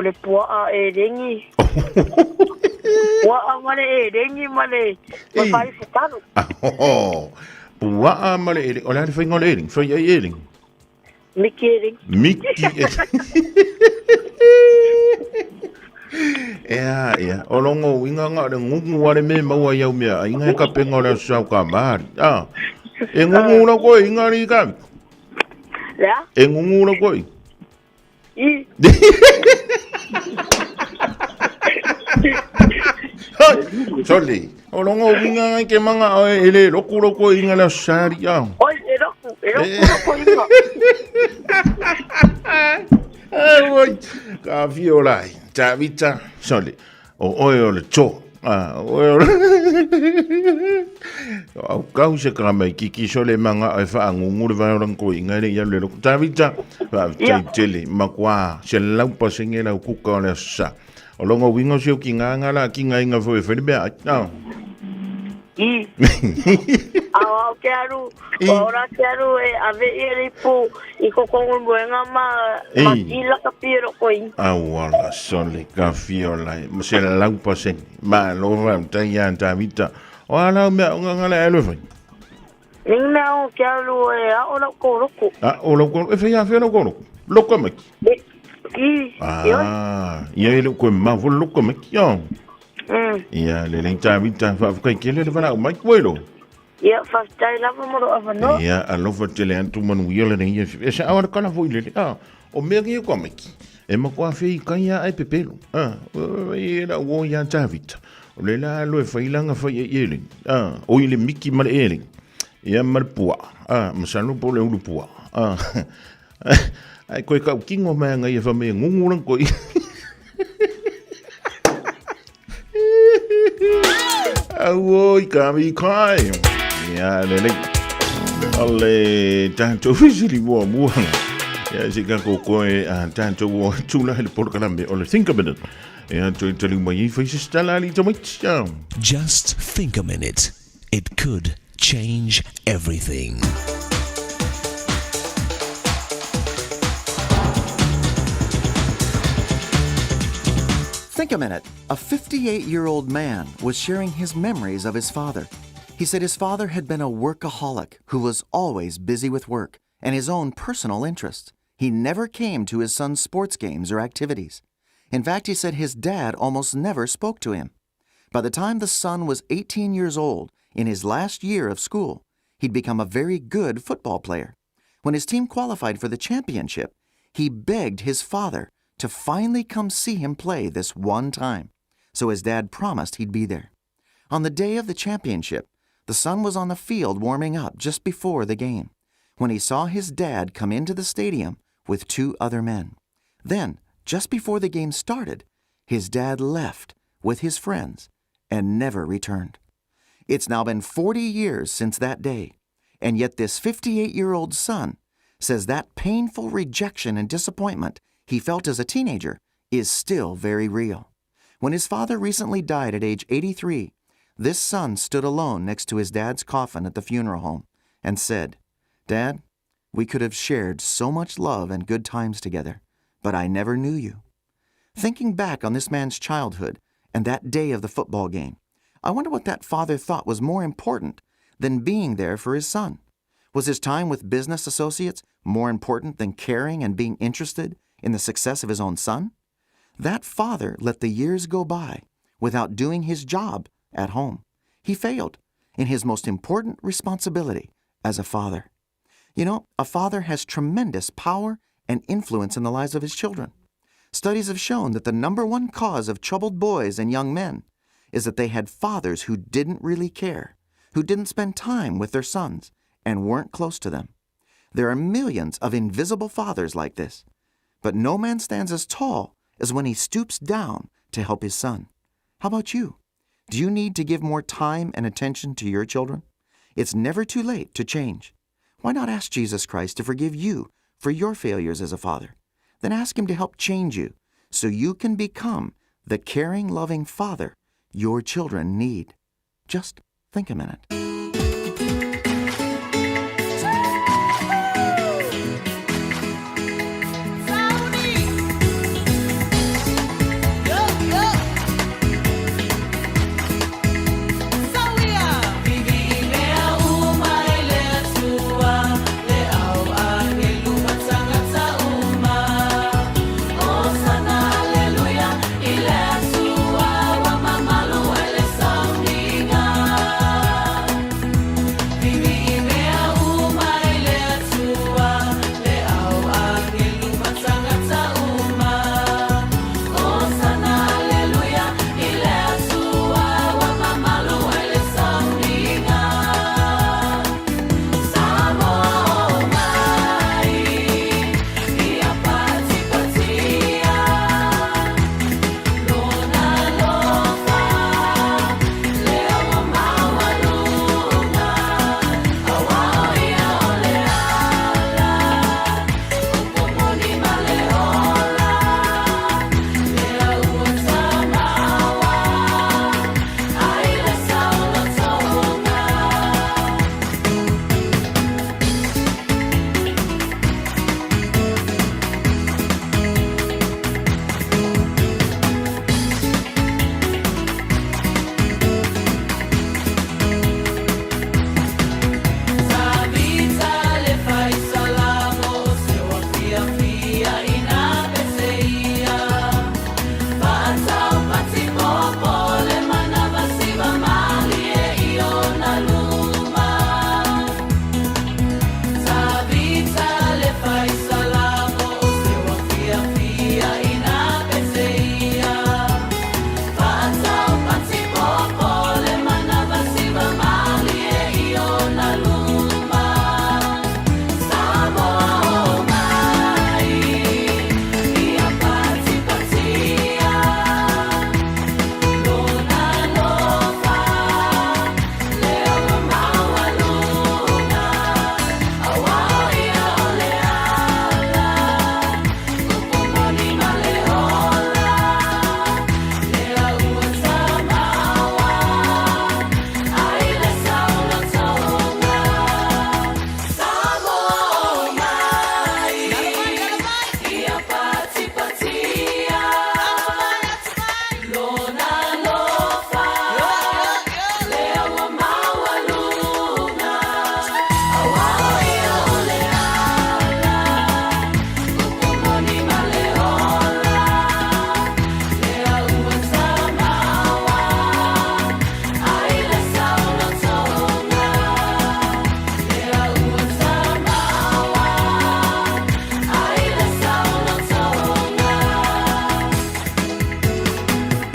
le puaa e rengi. Puaa male e rengi male ma whai whakaro. Puaa male e rengi. O le ala whainga o le e rengi. Whai ai e rengi. Miki e rengi. Miki e rengi. Ea, ea. O longo inga ngā le ngungu wale me maua iau mea. Inga e kapenga o le aso ka mahari. Ah. E ngungu la koe inga ri kavi. Lea? E ngungu la koe. I. Sole, o longa o winga ngai ke manga o e le loku loko inga le sari au. Oi, e loku, e loku loko inga. Ai, oi, ka fio lai. Tavita, sole, o oe o le tō. Ah, oe o le... Au kau se ka mai kiki sole manga e wha ngungu le vai o lango inga le ia le loku. Tavita, wha tele, makwa, se laupa senge lau kuka o le sa. O longa winga sio ki ngā ngā la ki ngā inga fo e wheri mea. No. I. Au au ke aru, o ora ke aru e ave i le ipu i kokongu moenga ma ma tila ka piro koi. Au ala sole ka fio lai. Ma se laupa se ma lo va ta ia ta vita. O ala mea o ngā ngā le whai. Ningi mea o ke aru e a o lau kōroko. A o lau kōroko. E whai a whai lau kōroko. Loko maki. I, Ah, ia e le koe mafu loko maki o. Ia, le lei tā vita whaafkai ke le wala o mai koe lo. Ia, whaftai lava mo ro awanoa. Ia, alofa tele atu manu ia le nei e sa awara kala foi le. Ah, o mea ki e koa maki. E ma koa whii kai a e pepelo. Ah, e la o ia tā vita. O le la lo e whailanga whai e ele. Ah, o i le miki ma le ele. Ia ma le pua. Ah, masalo po le ulu pua. Ah, ai koe kau kingo mea ngai e whamea ngungu lang koe. Auoi, ka mi kai. Ia, le le. O le tātou fisili mua mua. Ia, se ka ko koe a tātou o tūla hele polokalame o le Think a Minute. Ia, toi tali mai i whaisa stala ali tamaiti. Just think a minute. It could change everything. Think a minute. A 58 year old man was sharing his memories of his father. He said his father had been a workaholic who was always busy with work and his own personal interests. He never came to his son's sports games or activities. In fact, he said his dad almost never spoke to him. By the time the son was 18 years old, in his last year of school, he'd become a very good football player. When his team qualified for the championship, he begged his father to finally come see him play this one time. So his dad promised he'd be there. On the day of the championship, the son was on the field warming up just before the game when he saw his dad come into the stadium with two other men. Then, just before the game started, his dad left with his friends and never returned. It's now been 40 years since that day, and yet this 58 year old son says that painful rejection and disappointment he felt as a teenager is still very real. When his father recently died at age 83, this son stood alone next to his dad's coffin at the funeral home and said, Dad, we could have shared so much love and good times together, but I never knew you. Thinking back on this man's childhood and that day of the football game, I wonder what that father thought was more important than being there for his son. Was his time with business associates more important than caring and being interested in the success of his own son? That father let the years go by without doing his job at home. He failed in his most important responsibility as a father. You know, a father has tremendous power and influence in the lives of his children. Studies have shown that the number one cause of troubled boys and young men is that they had fathers who didn't really care, who didn't spend time with their sons, and weren't close to them. There are millions of invisible fathers like this, but no man stands as tall as when he stoops down to help his son. How about you? Do you need to give more time and attention to your children? It's never too late to change. Why not ask Jesus Christ to forgive you for your failures as a father? Then ask Him to help change you so you can become the caring, loving father your children need. Just think a minute.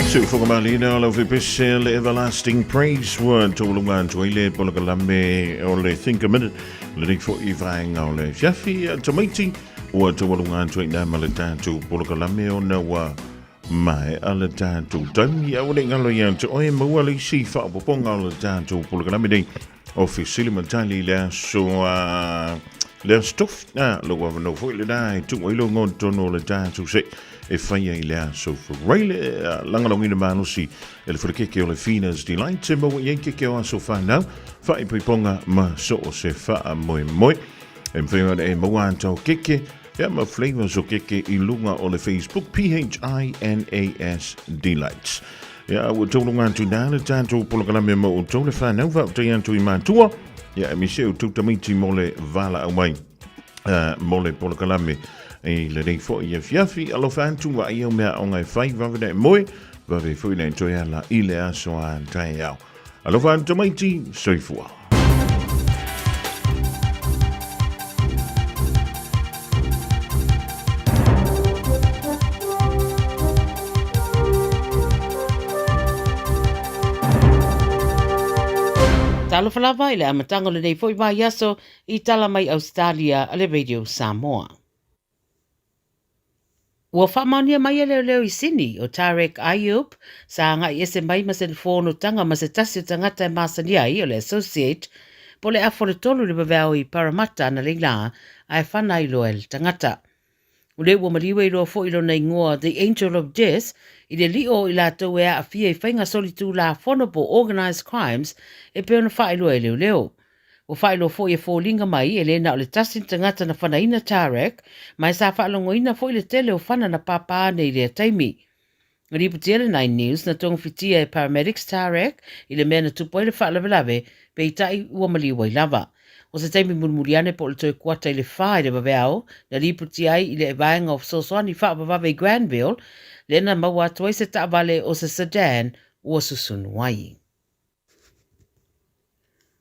Siufogamalina o lau fepese le Everlasting Praise ua taualuga atu ai le polokalame o le Think a Minute lenei foi vaega o le fiafi a tamaiti ua taualuga atu ai nā ma le tatou polokalame ona ua maea le tatou taimi aua ne i galo ia te oe maua le isi faaopoopoga o le tatou polokalame nei o Fesili ma Tali i le aso a le aso Tofi. A, lou avanoa foi lena e tuu ai lou igoa i totonu o le tatou se e faia i le aso Faraile. A, lagolagoina malosi e le falekeke o le Fina's Delight e maua i ai keke o aso fanau, faaipoipoga ma so o se faamoemoe. E mafai ona e maua ata o keke, ia ma flavors o keke i luga o le Facebook PHINAS Delights. Ia, ua tauluga atu nā le tātou polokalame ma outou le whānau, faafetai atu i mātua. Ia, e mise outou tamaiti mo le valaau mai mo le polokalame i lenei foi afiafi. Alofa atu vaai au mea aoga e fai, vave na e moe, vave foi na e toe ala i le aso a taeao. Alofa atu tamaiti, soifua. Talofa lava i le amataga o lenei foi vaiaso i tala mai Ausetalia a le Radio Samoa. Ua faamaonia mai e leoleo i Sini o Tarek Ayub sa agai ese mai ma se fonotaga ma se tasi o tagata e masani ai o le Associate po o le afa o le tolu i le vaveao i Parramatta analeila ae fana ai loa e le tagata. O lea ua maliu ai loa foi lona igoa The Angel of Death i le lio o i latou e aafia i faiga solitulafono po o organised crimes e pei ona faailoa e leoleo. Ua faailoa foi e foliga mai e le na o le tasi le tagata na fanaina Tarek, ma e sa faalogoina foi le tele o fana na pāpā ane i lea taimi. Na lipotia le Nine News na togafitia e paramedics Tarek i le mea na tupu ai le faalavelave, peitai ua maliu ai lava. O se taimi mulimuli ane po o le toe kuata i le whā i le vaveao, na lipotia ai i le vaega o fesoasoani faavavave i Granville, lea na maua atu ai se taavale o se sedan ua susunu ai.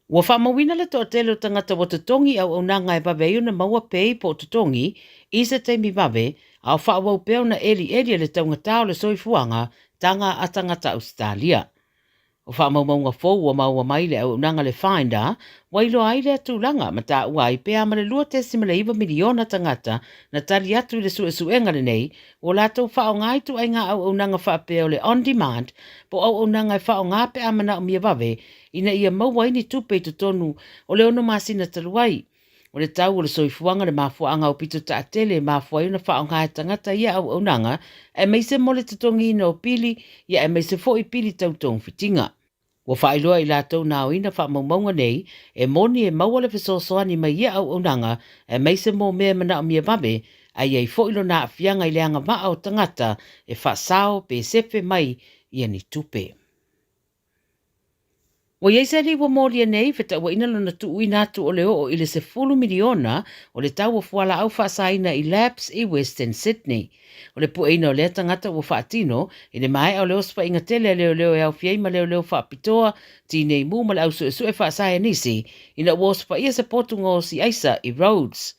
Ua faamauina le toatele o tagata ua totogi i auaunaga e vave ai ona maua pei po o totogi i se taimi vave, a o faaauau pea ona elieli e le taugata o le soifuaga taga a tagata Ausetalia. O faamaumauga fou ua maua mai i le auaunaga le Finder, ua iloa ai lea tulaga ma taua ai pea ma le 2.9 miliona tagata na tali atu i le suesuega lenei Ua latou faaaoga ituaiga auaunaga faapea o le on demand po o auaunaga e faaaoga pe a manaomia vave ina ia maua ai ni tupe i totonu o le ono masina talu ai. O le tau o le soifuaga le mafuaaga aupito taatele e mafua ai ona faaaoga e tagata ia auaunaga aemaise mo le totogiina o pili ia aemaise foi pili tau togafitiga. Ua faailoa i latou na aoina faamaumauga nei, e moni e maua le fesoasoani mai ia auaunaga aemaise mo mea e manaomia vave, ae i ai foi lona aafiaga i le agavaa o tagata e faasao pe sefe mai ia ni tupe. Ua i ai se alii ua molia nei, fetauaina lona tuuina atu o le oo i le 10 miliona o le tau o fualaau faasaina i Labs i Western Sydney. O le pueina o lea tagata ua faatino i le maea o le osofaiga tele a leoleo e aofia ai ma leoleo faapitoa, tinei mu ma le au suesue faasaenisi ina ua osofaia se potu gaosi aisa i Rhodes.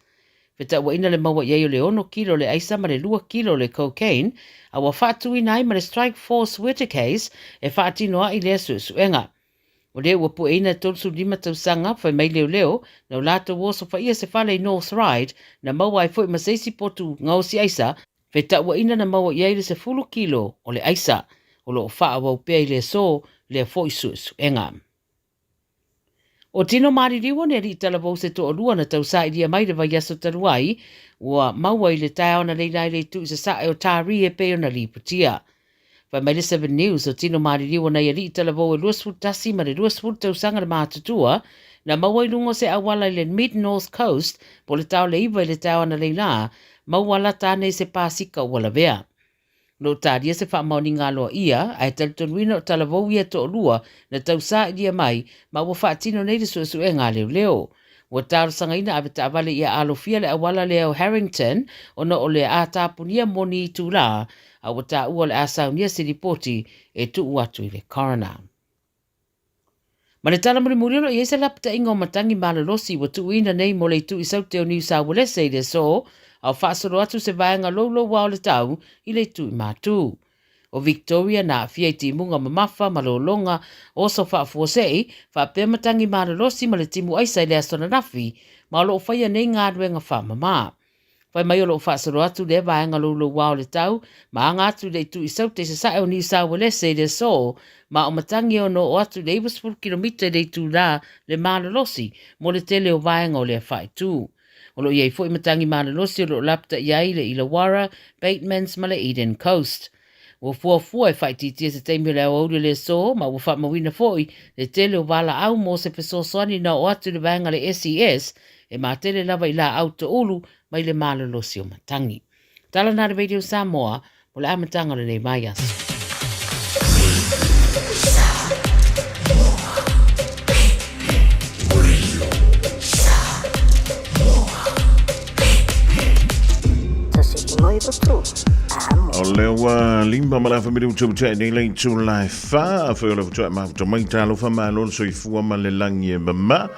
Fetauaina le maua i ai o le ono kilo o le aisa ma le lua kilo o le cocaine a ua faatuina ai ma le Strike Force Whitacase e faatino ai lea suesuega. O lea ua pueina e 35 tausaga, fai mai leoleo, na o latou osofaia se fale i North Ryde, na maua ai foi ma se isi potu gaosi aisa, fetauaina na maua i ai le 10 kilo o le aisa. O lo o faaauau pea i le aso lea foi suesuega. O Tino Maliliu o le alii talavou se toalua na tausailia mai le vaiaso talu ai, ua maua i le taeao analeila i le itu i sasae o Taree e pei ona lipotia. Fai mai le Seven News, o tino maliliu o nai alii talavou e 21 ma le 20 tausaga le matutua, na maua i luga o se auala i le Mid North Coast po o le taole iva i le taeao analeila, maua lata ane i se pasika ua lavea. O lo o talia se faamaoniga aloaia, ae talitonuina o talavou ia e toalua na tausailia mai ma ua faatino nei le suesuega a leoleo. Ua talosagaina avetaavale ia alofia le auala lea o Harrington ona o le a tapunia moni itulā, a ua taua o le a saunia se lipoti e tuu atu i le coroner. Ma le tala mulimuli o lo o i ai se lapataiga o matagi malolosi ua tuuina nei mo le itu i Saute o Niu Sauelese i le aso, a o faasolo atu se vaega louloua o le tau i le itu i Matū. O Victoria na aafia i timuga mamafa ma lologa, oso faafuasei, faapea matagi malolosi ma le timu aisa i le aso ananafi, ma o loo faia nei galuega faamamā. Fai mai o loo faasolo atu lea vaega loulouā o le tau ma aga atu i le itu i Saute i sasae o Niu Sauelese i le aso, ma o matagi e ono oo atu i le 90 kilomita i le itulā le malolosi mo le tele o vaega o lea faaitu. O loo i ai foi matagi malolosi o loo lapataia ai le Illawarra, Batemans ma le Eden Coast. Ua fuafua e faaitiitia se taimi o le aoauli o le aso ma ua faamauina foi le tele o valaau mo se fesoasoani na oo atu i le vaega a le SES e matele lava i laau toulu mai le malolosi o matagi. Tala na le Radio Samoa mo le amataga o lenei vaiaso. O lea ua lima ma le afa miliu tau nei le itu la e fa foi o le fatoa mafuta mai talofa malo le soifua ma le lagi e mama.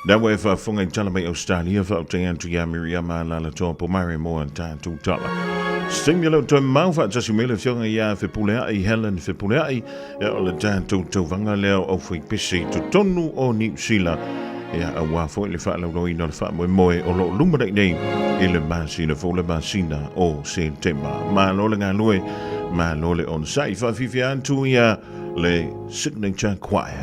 Na ua e faafofoga i tala mai Australia faautai atu ia Miriama Alaalatoa Pomare mo a tatou tala. Se taimi o leo toe mau faatasi mai le afioga ia Fepuleai Helen Fepuleai ia o le tatou tauvaga lea o aufaipese i totonu o Niu Sila ia auā foi le faalaulauina o le faamoemoe o loo lumanai nei i le masina fou le masina o Setema. Malo le galue, malo le onosai. Faafifia atu ia le Signature Choir.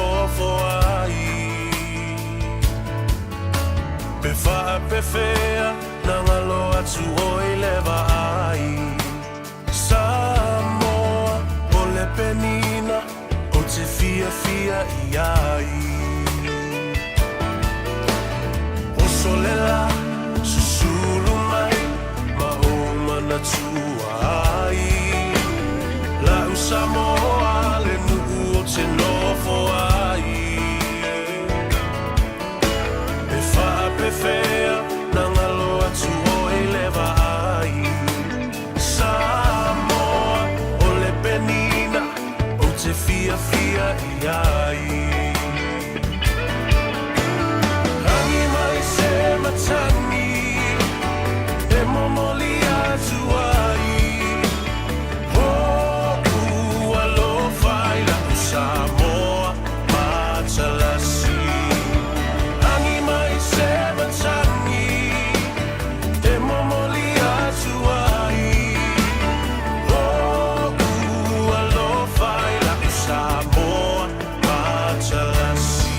nofo ai. Pe faapefea na galo atu oi le vaai. Samoa o le penina o te fiafia i ai. Oso le la susulu mai ma o manatua ai. Lau Samoa le nuu o te nofo ai. Pe faapefea na galo atu oi le vaai. Samoa o le penina o te fiafia i ai. Agi mai se matagi e momoli atu ai. Ho'u alofa i la'u Samoa matalasi. Agi mai se matagi e momoli atu ai. Ho'u alofa i la'u Samoa matalasi.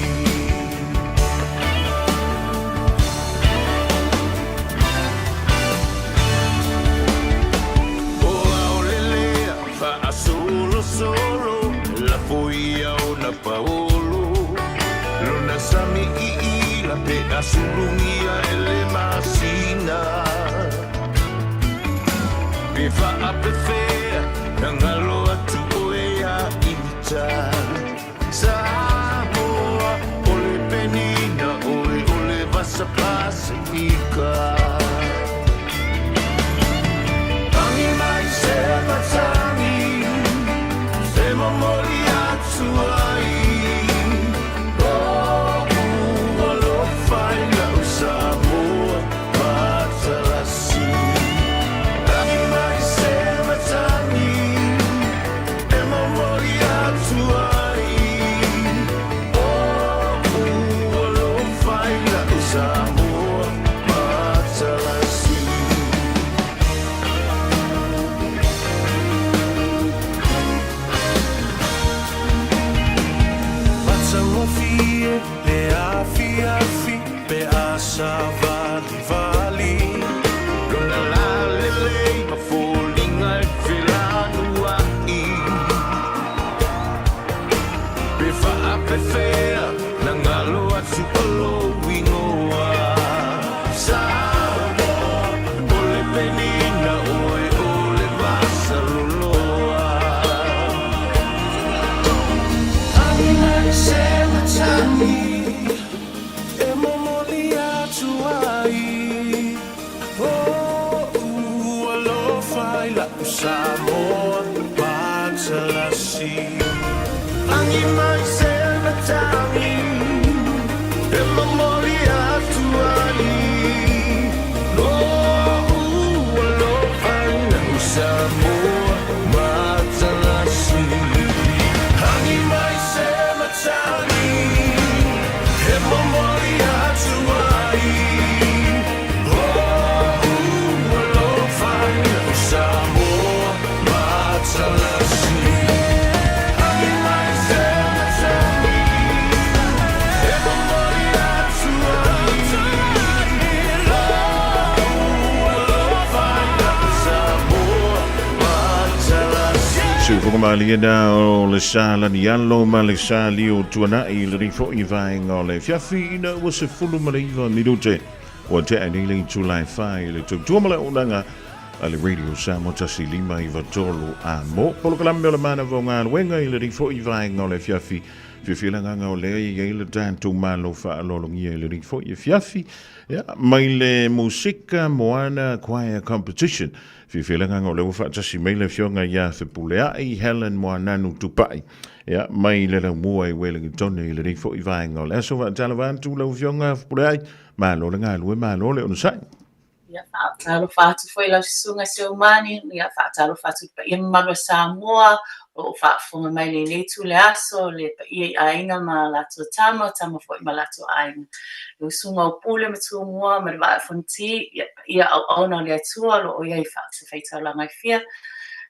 O aolelea faasolosolo lafo ia ona paolo lona sami iila pe asulugia e le masina pe faapefea na galo atu oe ia ita. Samoa o le penina oe o le vasa Pasifika. Agi mai se matagi e momoli atu ai. O'u alofa i lau Samoa matalasi. Agi mai se matagi e momoli atu ai. O'u alofa i lau Samoa matalasi. Matagofie le afiafi pe a savalivali. Lona lalelei ma foliga e felanua'i pe faapefea na galo atu o lou igoa. Samoa o le penina oe o le vasaloloa. Agi mai se matagi e momoli atu ai. O'u alofa i la'u Samoa matalasi. Agi mai se matagi e momoli atu ai. O'u alofa i la'u Samoa matalasi. Agi mai se matagi e momoli atu ai. O'u alofa i la'u Samoa matalasi. Agi mai se matagi e momoli atu ai. O'u alofa i la'u Samoa matalasi. Siufoga malie na o le sa lani alo ma le sa lio tuana'i le rifo i vaenga o le fiafi ina ua 19 minute. Ua tea nei le itula e 4 i le tautua ma le auaunaga a le Radio Samoa 1 5 9 3 a mo. Polokalame o le manava o galuega i le rifo i vaenga o le fiafi. Fiafia le agaga o lea i ai le tatou malo faaaloalogia i le rifo i fiafi. Ia, mai le Musika Moana Choir Competition. Fiafia le agaga o lea ua faatasi mai le afioga ia Fepuleai Helen Moananu Tupai. Ia, mai le laumua i Wellington i lenei foi vaega o le aso. Faatalofa atu lau afioga Fepuleai. Malo le galue, malo le onosai. Ia, faatalofa atu foi lau susuga Seumani, ia faatalofa atu i le paia mamalu o Samoa, o lo o faafofoga mai lenei itu le aso, le paia i aiga ma latou tama, tama foi ma latou aiga. Le usuga o Pule ma Tumua ma le Vaa o Fonoti, ia paia auauna o le Atua o lo o i ai i fatafaitaulaga e fia.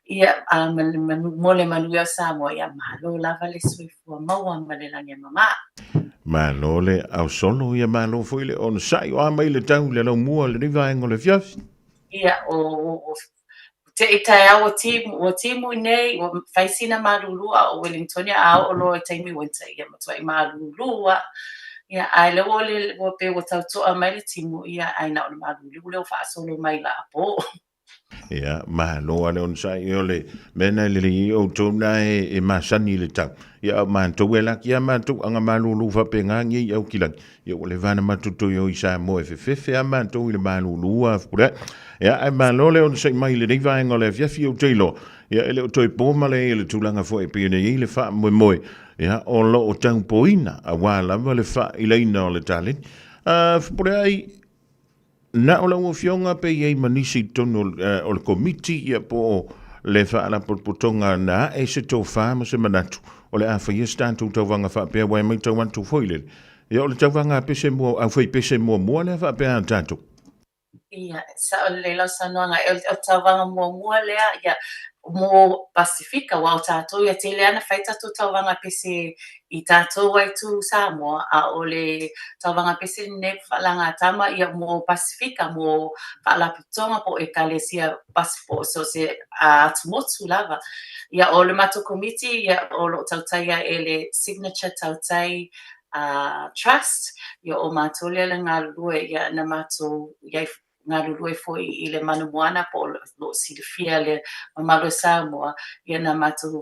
Ia, a ma le manu, mo le manuia o Samoa, ia malo lava le soifua maua ma le lagi e mamā. Malo le ausolo, ia malo foi le onosai, o a mai le tau le laumua lenei vaega o le afiafi. Ia, o, o, o te i taeao ua timu, ua timu i nei, ua fai sina malūlū a o Wellingtonia a oo loa i taimi winter, ia matuai malūlū lava. Ia, ae lea ua le, ua pei ua tau to'a mai le timu, ia, ae na o le malūlū lea ua faasolo mai laapō. Ia, malo lava le onosai, o le mea lena e lelei ai outou na e masani i le tau. Ia, a o matou e laki lava matou aga malūlū faapena nei i Aukilani. Ia, ua leva ona matou toe o i Samoa e fefefe lava matou i le malūlū a Fepuleai. Ia, ae malo le onosai mai i lenei vaega o le afiafi, ou te iloa, ia, e le o toe po male ai i le tulaga foi e pei ona i ai le faamoemoe, ia, o lo o taupoina aua lava le faailaina o le taleni. A Fepuleai, Na o lau Afioga pe i ai ma nisi i totonu o le Komiti ia po o le Faalapotopotoga na ae se tofa ma se manatu o le a faia se tatou tauvaga faapea aua e maitau atu foi lele ia o le tauvaga a pese mua aufaipese muamua lea faapea a tatou. Ia, sao lelei lau saunoaga. O le tauvaga muamua lea, ia, mo Pasifika, aua o tatou ia tele lava na fai tatou tauvaga pese i tatou ai tu Samoa, a o le tauvaga pese lenei faalagatama ia mo Pasifika, mo faalapotopotoga po o ekalesia po o so o se atumotu lava. Ia, o le matou komiti, ia, o lo o tautaia e le Signature Tautai Trust, ia, o matou lea le galulue, ia, na matou i ai galulue foi i le Manu Moana po o lo o silafia le mamalu o Samoa, ia na matou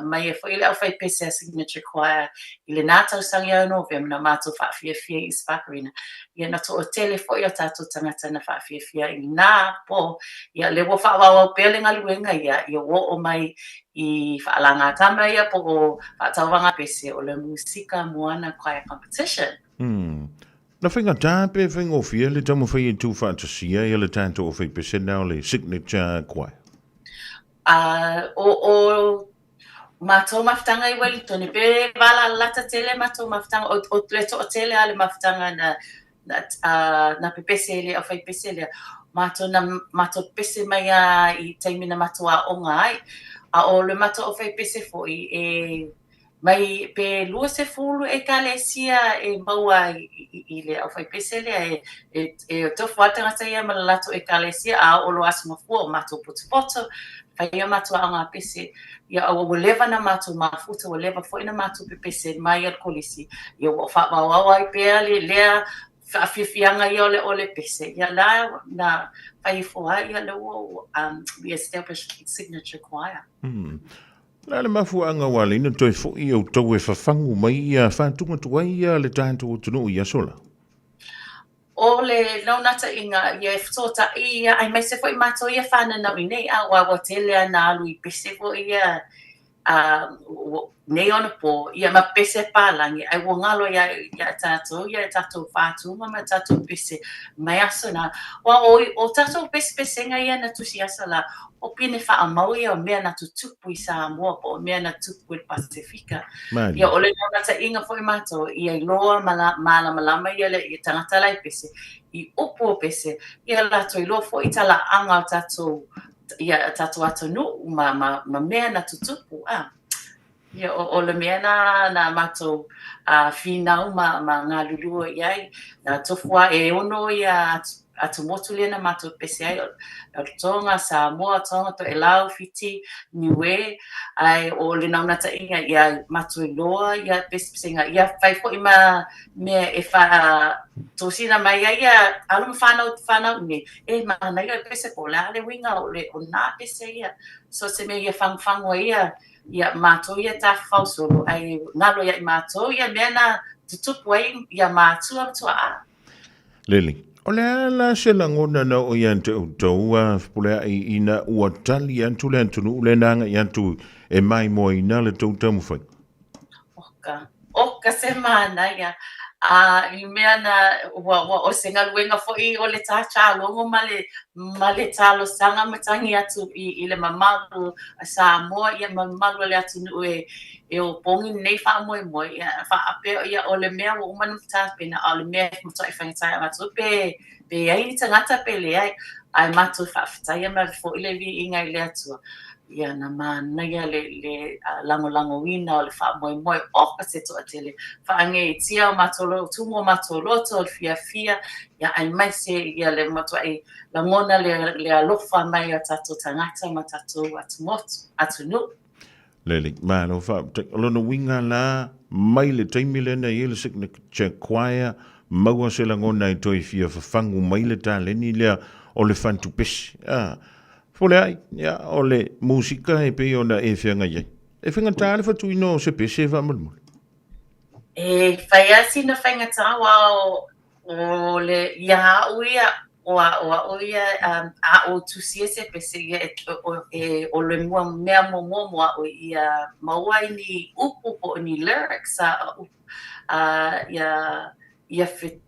mai ai foi le aufaipese a Signature Choir i lena tausaga ia Novema na matou faafiafia i Spark Arena. Ia na toatele foi o tatou tagata na faafiafia i lena po, ia lea ua faaauau pea le galuega ia, ia ua oo mai i faalagatama ia po o faatauvaga pese o le Musika Moana Choir Competition. Na faigata pe faigofie le taumafai e tuufaatasia ia le tatou aufaipese o le Signature Choir? A, o, o matou mafutaga i Wellington, pe valalalata tele matou mafutaga, o, o le toatele lava le mafutaga na, na, uh, na pepese i le aufaipese lea. Matou na matou pepese mai lava i taimi na matou aoga ai. A o le matou aufaipese foi e Mai pe 20 ekalesia e maua i le aufaipese lea e tofu lava le tagata ia ma le latou ekalesia a oo loa Aso Gafua o matou potopoto, fai a matou aoga pese. Ia ua leva na matou mafuta, ua leva foi na matou pepese mai a le kolisi, ia ua faaauau ai pea le lea faafiafiaga ia o le pese. Ia la na fai ifo ai ia lea ua we established signature choir. O le a le mafuaaga ua ala ai ona toe foi outou e fafagu mai ia faatuga tuai ia le tatou atunuu i aso la? O le launataiga ia e fesoatai ia aemaise foi matou ia fananau i nei a ua tele a na alu i pese foi ia a nei ona po ia ma pese palagi ai ua galo ia ia tatou ia tatou fatuga ma tatou pese mai aso na ua o o tatou pese pesega ia na tusi aso la O pine faamau ia o mea na tutupu i Samoa po o mea na tupu i le Pasefika. Ia o le naunautaiga foi matou ia iloa ma malamalama ia le ia tagata la i pese i upu o pese ia latou iloa foi talaaga o tatou ia tatou atunuu ma ma ma mea na tutupu a. Ia, o le mea na na matou finau ma ma galulue i ai, na tofu lava e ono ia atumotu lea na matou pese ai, o le Tonga, Samoa, Tonga, Toelau, Fiti, Niue, ae o le naunautaiga ia matou iloa ia pesepesega, ia fai foi ma mea e faatosina mai ai ia alo ma fanau fanau nei, e manaia le pese po o le a le uiga o le o nā pese ia. So se mea ia fagufagu ai ia Ia matou ia tafafao solo, ae galo ia i matou ia mea na tutupu ai ia matua ma tuaa. Lele, o le a la se lagona na oo ia te outou a Fepuleai ina ua tali atu le atunuu lea na agai atu e maimoaina le tou taumafai? Oka, oka se manaia. A i mea na, ua, ua, o se galuega foi o le tātālogo ma le, ma le talosaga ma tagi atu i, i le mamalu a Samoa, ia ma mamalu o le atunuu e, e opogi lenei faamoemoe, ia, faapea, ia, o le mea ua uma ona tapena, a o le mea e matuai faigata ia matou pe, pe i ai ni tagata pe leai, ae matou faafetaia ma ave foi le viiga i le Atua. Ia, na manaia le, le lagolagoina o le faamoemoe, oka se toatele, faageitia o matou loto, tumu o matou loto, o le fiafia, ia aemaise ia le matuai lagona le, le alofa mai o tatou tagata ma tatou atumotu, atunuu. Lelei, malo faafetai. O lona uiga la, mai le taimi lea na i ai le Signature Choir, maua se lagona e toe fia fafagu mai le taleni lea o le fantupesi. Ah, Fepuleai, ia, o le musika e pei ona e feagai ai. E faigata le fatuina o se pese faamolemole. E fai lava sina faigata aua o, o le, iā a'u ia, o a, o a'u ia, um, a ou tusia se pese ia e, o, e, o le mua, mea muamua mo a'u ia maua i ni upu po o ni lyrics a, a, ia, ia fe,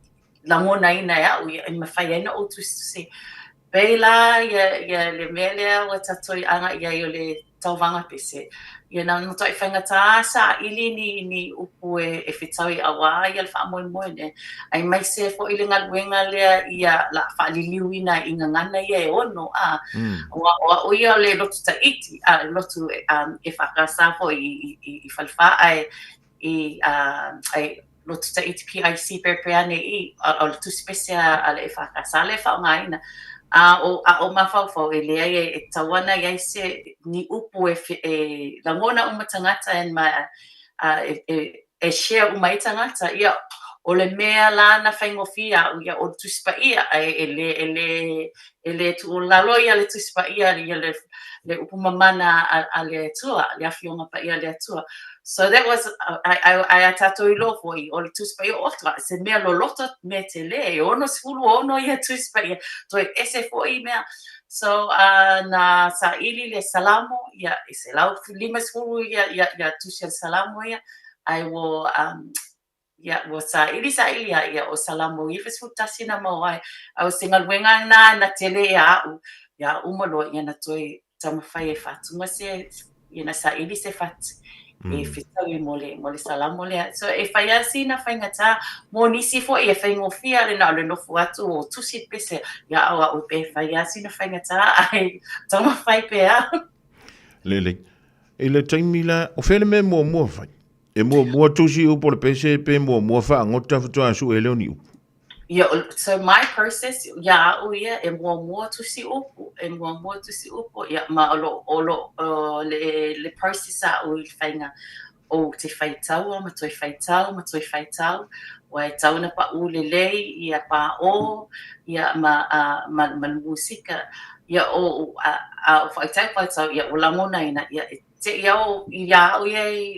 lagonaina e a'u ia, e mafai ai ona ou tusitusi. Pei la ia, ia le mea lea ua tatou i agai i ai o le tauvaga pese, ia na matuai faigata saili ni, ni upu e, e fetaui auā ia le faamoemoe lea. Aemaise foi le galuega lea ia la faaliliuina i gagana ia e ono, a. Aua o a'u ia o le lotu Taiti, a, lotu um, EFKS foi i, i, i, i Falefā, ae i, uh, ai, Lotu Taiti PIC Perepereane i, a, o le tusi pese a, a le EFKS lea e faaaogaina. A o, a o mafaufau e leai e, e tatau ana i ai se, ni upu e, e lagona uma tagata and ma, a, e, e, e share uma ai tagata. Ia, o le mea la na faigofie iaʻu, ia, o le Tusi Paia, ae e le, e le, e le tuulalo ia le Tusi Paia ia le, le upu mamana a, a le Atua, le Afioga Paia a le Atua. So that was, ae a tatou iloa foi, o le Tusi Paia oka, se mea loloto, mea tele, e 66 ia Tusi Paia, toe ese foi mea. So, uh, na saili le Salamo, ia, e 150 ia, ia, ia tusi a le Salamo ia, ae ua, um, Ia, ua saili saili a ia o Salamo 91 na maua ai. A o se galuega na na tele ia a'u, ia uma loa ia na toe taumafai e faatuga se, ia na saili se fati e fetaui mo le, mo le Salamo lea. So e fai lava sina faigata mo nisi foi e faigofie le na o le nofo atu o tusi le pese ia a'u a'u pe fai lava sina faigata ae taumafai pea. Lelei. I le taimi la, o fea le mea muamua fai? E muamua tusi upu o le pese pe muamua faagota faatoa sue lea o ni upu? Ia, so my process, iā a'u ia, e muamua tusi upu, e muamua tusi upu, ia, ma o lo, o lo, o le, le process a'u i le faiga, ou te faitaua ma toe faitau ma toe faitau, ua e tau ona paʻū lelei ia pāʻō, ia, ma, a, ma, ma le musika, ia, o, a, a o faitau faitau, ia, ua lagonaina, ia, e Te i ao iā a'u ia i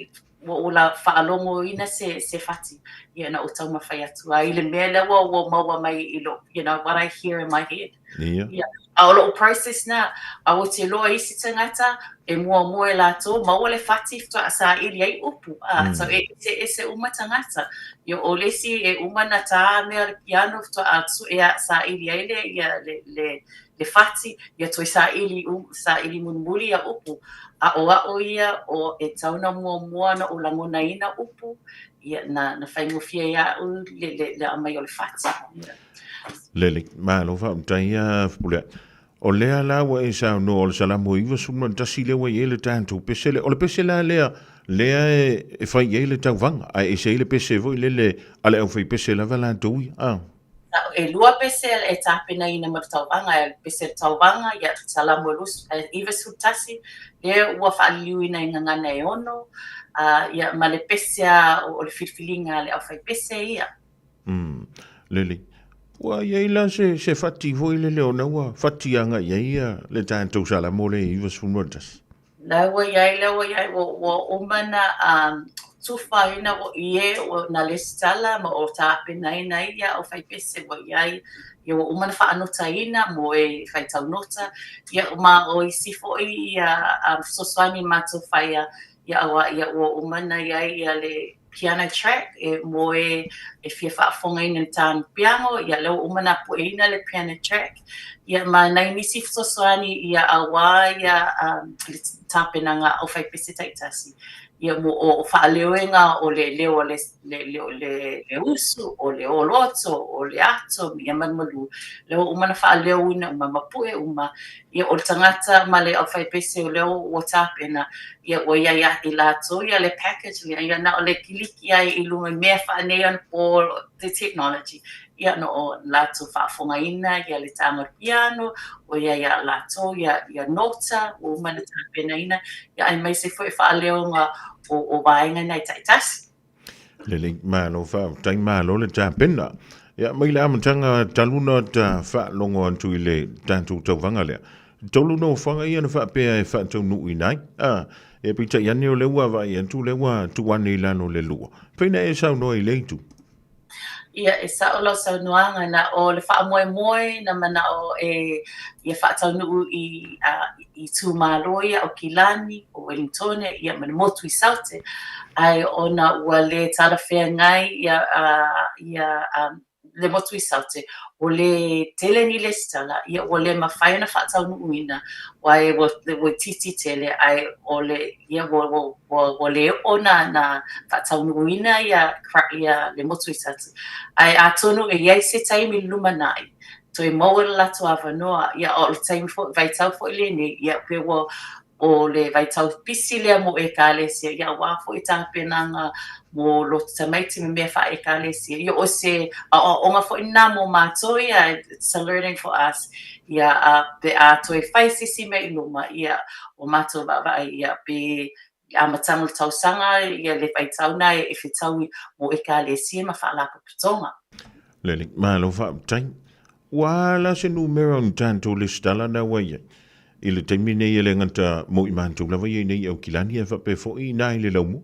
ua ou la faalogoina se se fati ia na ou taumafai atu ai i le mea lea ua ua maua mai i lou you know what I hear in my head. Ia. Ia. A o lo'u process na, a ou te iloa isi tagata e muamua e latou maua le fati faatoa saili ai upu, a so e eseese uma tagata. Ia o le isi e uma na tā mea le piano faatoa sue a saili ai le ia le le le fati, ia toe saili, saili mulimuli ia upu, a o a'u ia o e tau na muamua na ou lagonaina upu, ia na, na faigofie iaʻu le, le, le aumai o le fati. Ia. Lelei, malo faafetai ia Fepuleai. O lea la ua e saunoa o le Salamo 91 lea ua i ai le tatou pese lea. O le pese la lea, lea e, e fai i ai le tauvaga, ae ese ai le pese foi lele a le aufaipese lava latou ia. Ah. E lua pese e tapenaina ma le tauvaga, e pese le tauvaga, ia Salamo 91, lea ua faaliliuina i gagana e ono, uh, ia, ma le pese a, o le filifiliga a le aufaipese ia. Lelei. Ua i ai la se, se fati foi lele ona ua fati agai i ai ia le tatou Salamo lea e 91. La ua i ai, la ua i ai, ua, ua uma na um, tufaina ua i e, ua na lesitala ma o tapenaina ai ia aufaipese ua i ai, ia ua uma na faanotaina mo e faitau nota, ia ma o isi foi ia um, fesoasoani matou faia, ia auā ia ua uma na i ai ia le piano track e mo e e fia faafofogaina i le tā piano, ia lea ua uma na pueina le piano track, ia ma nai nisi fesoasoani ia auā ia um, le tapenaga aufaipese taitasi. Ia mo o faaleoega o le leo o le le le le le usu, o le oloto, o le ato, ia malumalu. Lea ua uma ona faaleoina uma ma pue uma. Ia o le tagata ma le aufaipese o lea ua tapena, ia ua i ai ia i latou ia le package lea, ia na o le kiliki ai i luga i mea faaneionapo the technology. Ia na o latou faafofogaina ia le taga o le piano, ua i ai ia latou ia ia nota ua uma ona tapenaina, ia aemaise foi faaleoga o o vaega na e taitasi. Lelei, malo faafetai, malo le tapena. Ia, mai le amataga talu ona ta faalogo atu i le tatou tauvaga lea. Tolu nofoaga ia na faapea e faataunuuina ai. A, e peitai ane o lea ua vaai atu, o lea ua tuu ane i lalo le lua. Pei na e saunoa i lea itu. Ia, e sa'o lau saunoaga, na o le faamoemoe na mana'o e ia faataunuu i itumalo ia Aukilani, o Wellingtone, ia ma le motu i Saute, ae ona ua lē talafeagai ia ia le motu i Saute, ua lē tele ni lesitala, ia ua le mafai ona faataunuuina, aua e ua itiiti tele, ae o le ia ua ua ua le oo na na faataunuuina ia ia le motu i Saute. Ae atonu e i ai se taimi i le lumanai, toe maua le latou avanoa, ia o le taimi foi vaitau foi lenei, ia pe ua o le vaitau pisi lea mo Ekalesia, ia aua foi tapenaga mo lotu tamaiti ma mea faa-Ekalesia. Ia o se aoaoga foi lena mo matou ia, it's a learning for us, ia a pe a toe fai se isi mea i luma, ia o matou vaavaai, ia pe i amataga o le tausaga ia le vaitau lena e fetaui mo Ekalesia ma faalapotopotoga. Lelei, malo faafetai. Ua a la se numera o ni tatou lesitala na ua i ai? I le taimi nei e le gata mo i matou lava ia i nei i Aukilani ae faapea foi i ina i le laumua.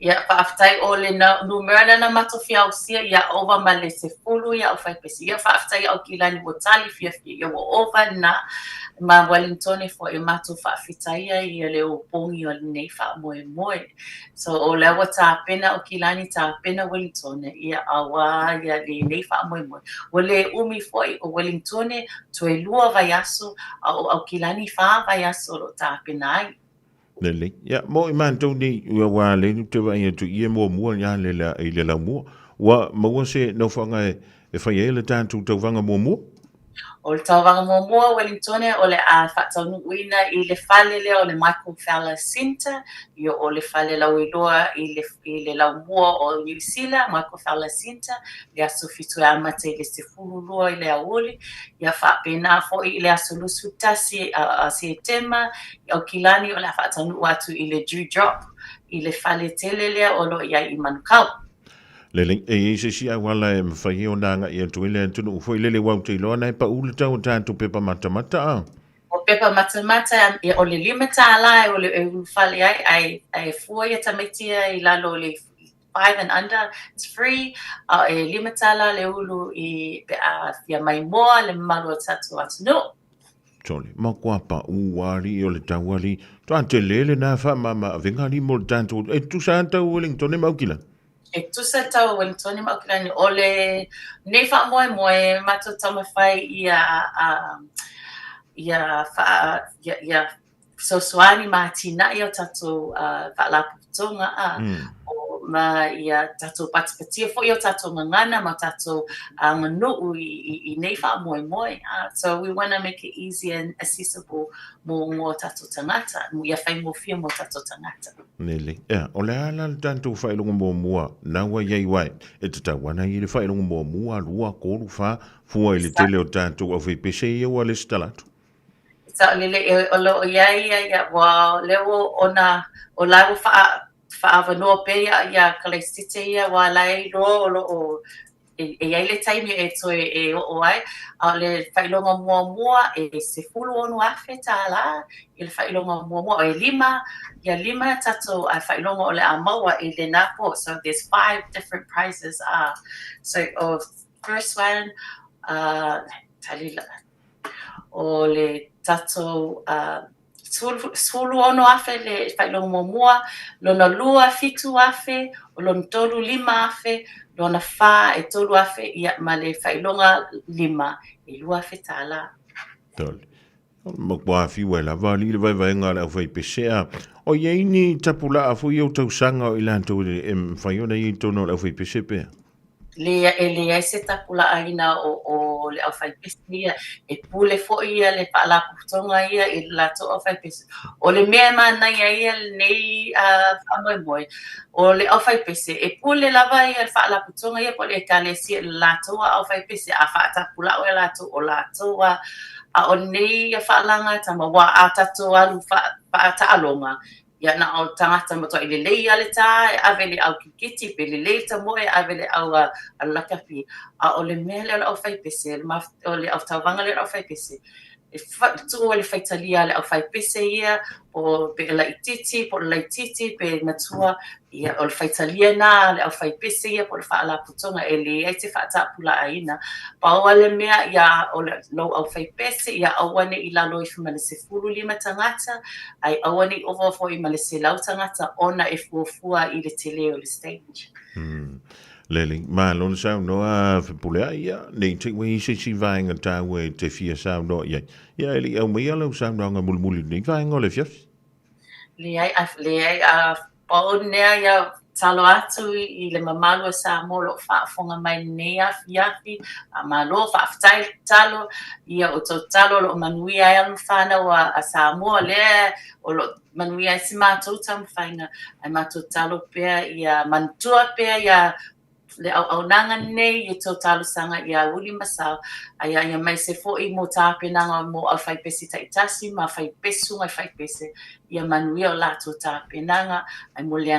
Ia, faafetai o le numera lea na matou fiausia ia ova ma le 10 ia aufaipese. Ia, faafetai i Aukilani ua tali fiafia ia ua ova lena ma Wellingtone foi e matou faafetaia ia le opogi o lenei faamoemoe. So o lea ua tapena Aukilani, tapena Wellingtone ia auā ia lenei faamoemoe. Ua le umi foi o Wellingtone toe lua vaiaso a o Aukilani fā vaiaso o lo o tapena ai. Lelei. Ia, mo i matou nei, ua ua lei ou te vaai atu i e muamua ia le la, i le laumua. Ua maua se nofoaga e, e fai ai le tatou tauvaga muamua? O le tauvaga muamua Wellingtone o le a faataunuuina i le fale lea o le Michael Fowler Centre, ia o le fale lauiloa i le, i le laumua o Niu Sila, Michael Fowler Centre, le aso 7 e amata i le 12 i le aoauli, ia faapena foi i le aso 21 a Setema i Aukilani o le a faataunuu atu i le Dew Drop i le fale tele lea o lo o i ai i Manukau. Lelei, e i ai se isi auala e mafai ai ona agai atu ai le atunuu foi lele aua ou te iloa na e pau le tau o tatou pepa matamata a. O pepa matamata, o le $5 e ole e ulufale ai, ae, ae fua ia tamaiti ia i lalo o le 5 and under, it's free, a e $5 le ulu i pe a fia maimoa le mamalu o tatou atunuu. Sole, matua paʻu alii o le tau alii. Toa tele lena faamama-avega alii mo le tatou. E tusa lava tau Wellingtone ma Aukilani. E tusa tau Wellingtone ma Aukilani. O le nei faamoemoe matou taumafai ia ia faa ia ia fesoasoani ma atinae o tatou faalapotopotoga a o ma ia tatou patipatia foi o tatou gagana ma tatou aganuu i nei faamoemoe. So we wanna make it easy and accessible mo o tatou tagata, ia faigofie mo tatou tagata. Lelei. Ea, o le a la le tatou faailoga muamua na ua i ai aua e tatau ana i le faailoga muamua, lua, tolu, fa, fua i le tele o tatou aufaipese ia ua lesitala atu. Saolele e o lo o i ai ia ia ua lea ua ona o la ua faa faaavanoa pea ia ia Kalaisite ia aua la e iloa o lo o e e i ai le taimi e toe e oo ai. A o le faailoga muamua e $16,000 i le faailoga muamua, e lima ia lima tatou faailoga o le a maua i lena pō. So there's five different prizes so o first one tali la O le tatou 16,000 le faailoga muamua, lona lua 7,000, o lona tolu 5,000, lona fa e 3,000, ia ma le faailoga lima e $2,000. Tole. O le matua fiu ai lava alii le vaevaega a le aufaipese a. O i ai ni tapulaa foi o tausaga o i latou e mafai ona i ai i totonu o le aufaipese pea? Le, e leai se tapulaaina o le aufaipese ia. E pule foi ia le faalapotopotoga ia i le latou aufaipese. O le mea e manaia ia lenei faamoemoe, o le aufaipese, e pule lava ia le faalapotopotoga ia po o le ekalesia i le latou aufaipese. A faatapulaa e latou, o latou lava. A o lenei faalaga tama, aua a tatou alu faataaloga, Ia na o tagata matuai lelei lava le tā e ave i le au kirikiti, pe lelei le tamoe e ave i le au a le lakapi. A o le mea lea o le aufaipese, o le autauvaga lea o le aufaipese, e tuu i le faitalia a le aufaipese ia, po pe laitiiti, po o le laitiiti pe matua, ia o le faitalia lena a le aufaipese ia po o le faalapotopotoga e leai se faatapulaaina. Pau lava le mea, ia o lou aufaipese, ia aua ne i lalo ifo ma le 15 tagata, ae aua ne i ova foi ma le 100 tagata ona e fuafua i le tele o le stage. Lelei, malo le saunoa Fepuleai, ia, ne i te i ua i ai se isi vaega taua e te fia saunoa i ai. Ia, e le i aumaia lau saunoaga mulimuli i lenei vaega o le afiafi. Leai, a, leai, a pau nea ia tatalo atu i le mamalu o Samoa o lo o faafofoga mai i lenei afiafi. Faamalo, faafetai le tatalo, ia outou tatalo o lo o manuia ai alo ma fanau a Samoa, lea o lo o manuia ai si matou taumafaiga, ae matou tatalo pea ia manatua pea ia le auaunaga lenei i tou talosaga i aoauli ma sao, a ia aemaise foi mo tapenaga mo aufaipese taitasi ma faipesu ma faipese, ia manuia o latou tapenaga. Ae momoli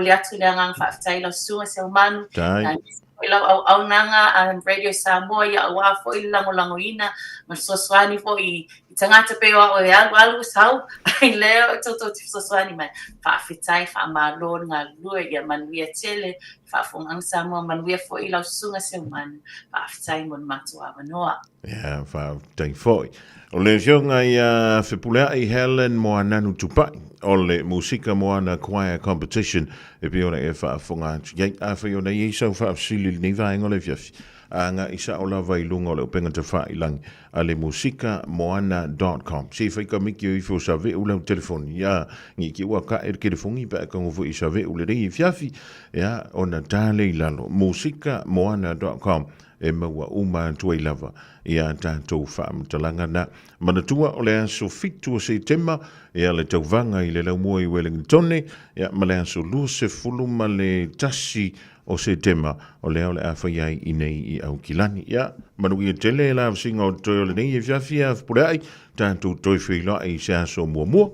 atu le agaga faafetai i lau Susuga Seumanu, aemaise foi lau auaunaga a Radio Samoa, ia aua foi le lagolagoina ma le fesoasoani foi i tagata pei o au e alu alu sau, ai lea o tou te fesoasoani mai. Faafetai, faamalo le galulue, ia manuia tele faafofogaaga Samoa, manuia foi lau Susuga Seumanu. Faafetai mo le matou avanoa. Ia, faafetai foi. O le afioga ia Fepuleai Helen Moananu Tupai, o le Musika Moana Choir Competition, e pei ona e faafofoga atu i ai. Afai ona i ai sau faafesili i lenei vaega o le afiafi, agai sao lava i luga o le upega tafailagi a le musikamoana.com. Se i fai ka miki o ifo sa ve'u lau telefoni, ia, ngi ki ua ka e le telefoni pe a ka ngofo i sa ve'u lelei i fiafi, ia, ona tā le i lalo, musikamoana.com e maua uma atu ai lava ia tātou faamatalaga na. Manatua o le aso 7 o Setema, ia le tauvaga i le laumua i Wellingtone, ia, ma le aso 21 o Setema, o lea o le a fai ai i nei i Aukilani. Ia, manuia tele e lavasiga o toe o lenei afiafi a Fepuleai, tatou toe feiloai i se aso muamua.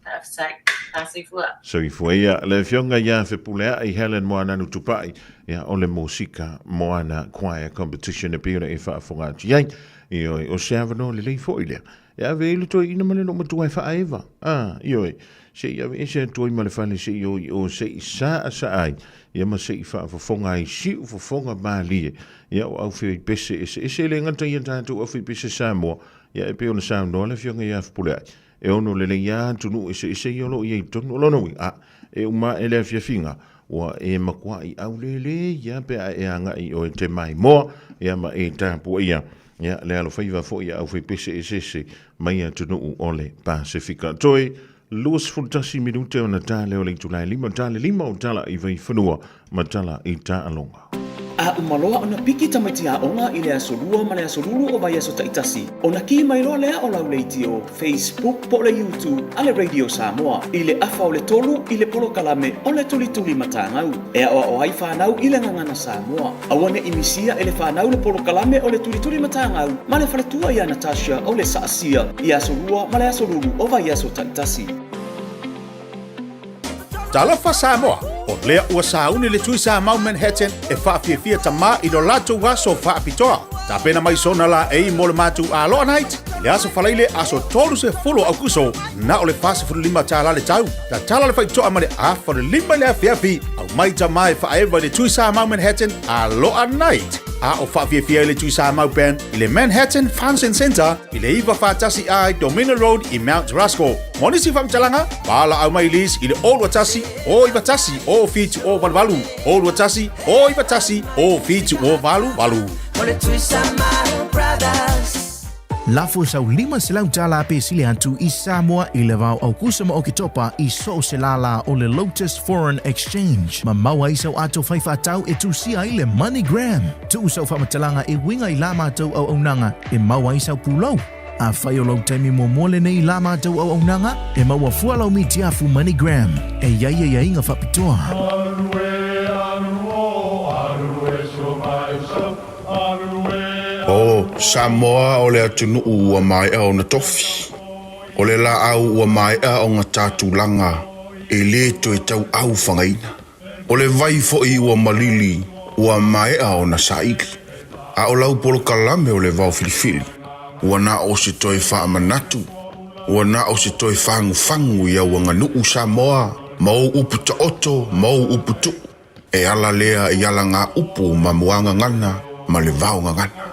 Faafetai. Soifua. Soifua ia. Le afioga ia Fepuleai Helen Moananu Tupai, ia, o le Mosika Moana Choir Competition e pei ona e faafofoga atu i ai. Ioe, o se avanoa lelei foi lea. E ave ai le toeaina ma le loomatua e faaeva. A, ioe, se i aveese atu ai ma le fale se i o i o se i saasaa ai, ia ma se i faafofoga ai siu fofoga malie, ia o aufaipese eseese e le gata ia tatou aufaipese Samoa, ia e pei ona saunoa le Afioga ia Fepuleai, e ono lelei lava atunuu eseese ia o lo o i ai i totonu. O lona uiga, a, e uma ae le afiafiga, ua e matuai aulele ia pe a e agai i o e te maimoa, ia ma e tapuaia Ia, le alofaiva foi a aufaipese eseese mai atunuu o le Pasefika. Toe 21 minute ona ta lea o le itula e 5, ta le 5 o tala i Vaifanua ma tala i Taaloga. A uma loa ona piki tamaiti aoga i le aso Lua ma le aso Lulu o vaiaso taitasi, ona kī mai loa lea o lau leitio, Facebook po o le YouTube a le Radio Samoa i le afa o le tolu i le polokalame o le Tulituli Matagau e aoao ai fanau i le gagana Samoa. Aua ne i misia e le fanau le polokalame o le Tulituli Matagau ma le faletua ia Natasha o le Saasia i aso Lua ma le aso Lulu o vaiaso taitasi. Talofa Samoa, o lea ua sauni le Tui Samau Manhattan e faafiafia tamā i lo latou aso faapitoa. Tapena mai sona laei mo le matou Aloha Night i le aso Faraile aso 30 o Aukuso, na o le $45 le tau. Tatala le faitoa ma le afa o le 5 i le afiafi, aumai tamā e faaeva i le Tui Samau Manhattan Aloha Night. A o faafiafia ai le Tui Samau Band i le Manhattan Function Centre i le 941 A i Dominion Road i Mount Roskill. Mo nisi faamatalaga, valaau mai Liz i le 021 091 07 088, 021 091 07 088. O le Tui Samau Brothers. Lafo sau $500 pe sili atu i Samoa i le vao Aukusa ma Oketopa i so o se lālā o le Lotus Foreign Exchange. Ma maua ai sau ato fai faatau e tusia ai le MoneyGram. Tuu sau faamatalaga e uiga i la matou auaunaga e maua ai sau pulou. Afai o lou taimi muamua lenei i la matou auaunaga, e maua fua lau mitiafu MoneyGram. E i ai aiaiga faapitoa. O Samoa o le atunuu ua maea ona tofi. O le laau ua maea ona ta tulaga e le toe tauau fagaina. O le vai foi ua malili ua maea ona saili. A o lau polokalame o le vao filifili, ua na o se toe faamanatu, ua na o se toe fagufagu i au aganuu Samoa ma ou upu taoto ma ou upu tuu. E ala lea i alagaupu ma muagagana ma le vaogagana.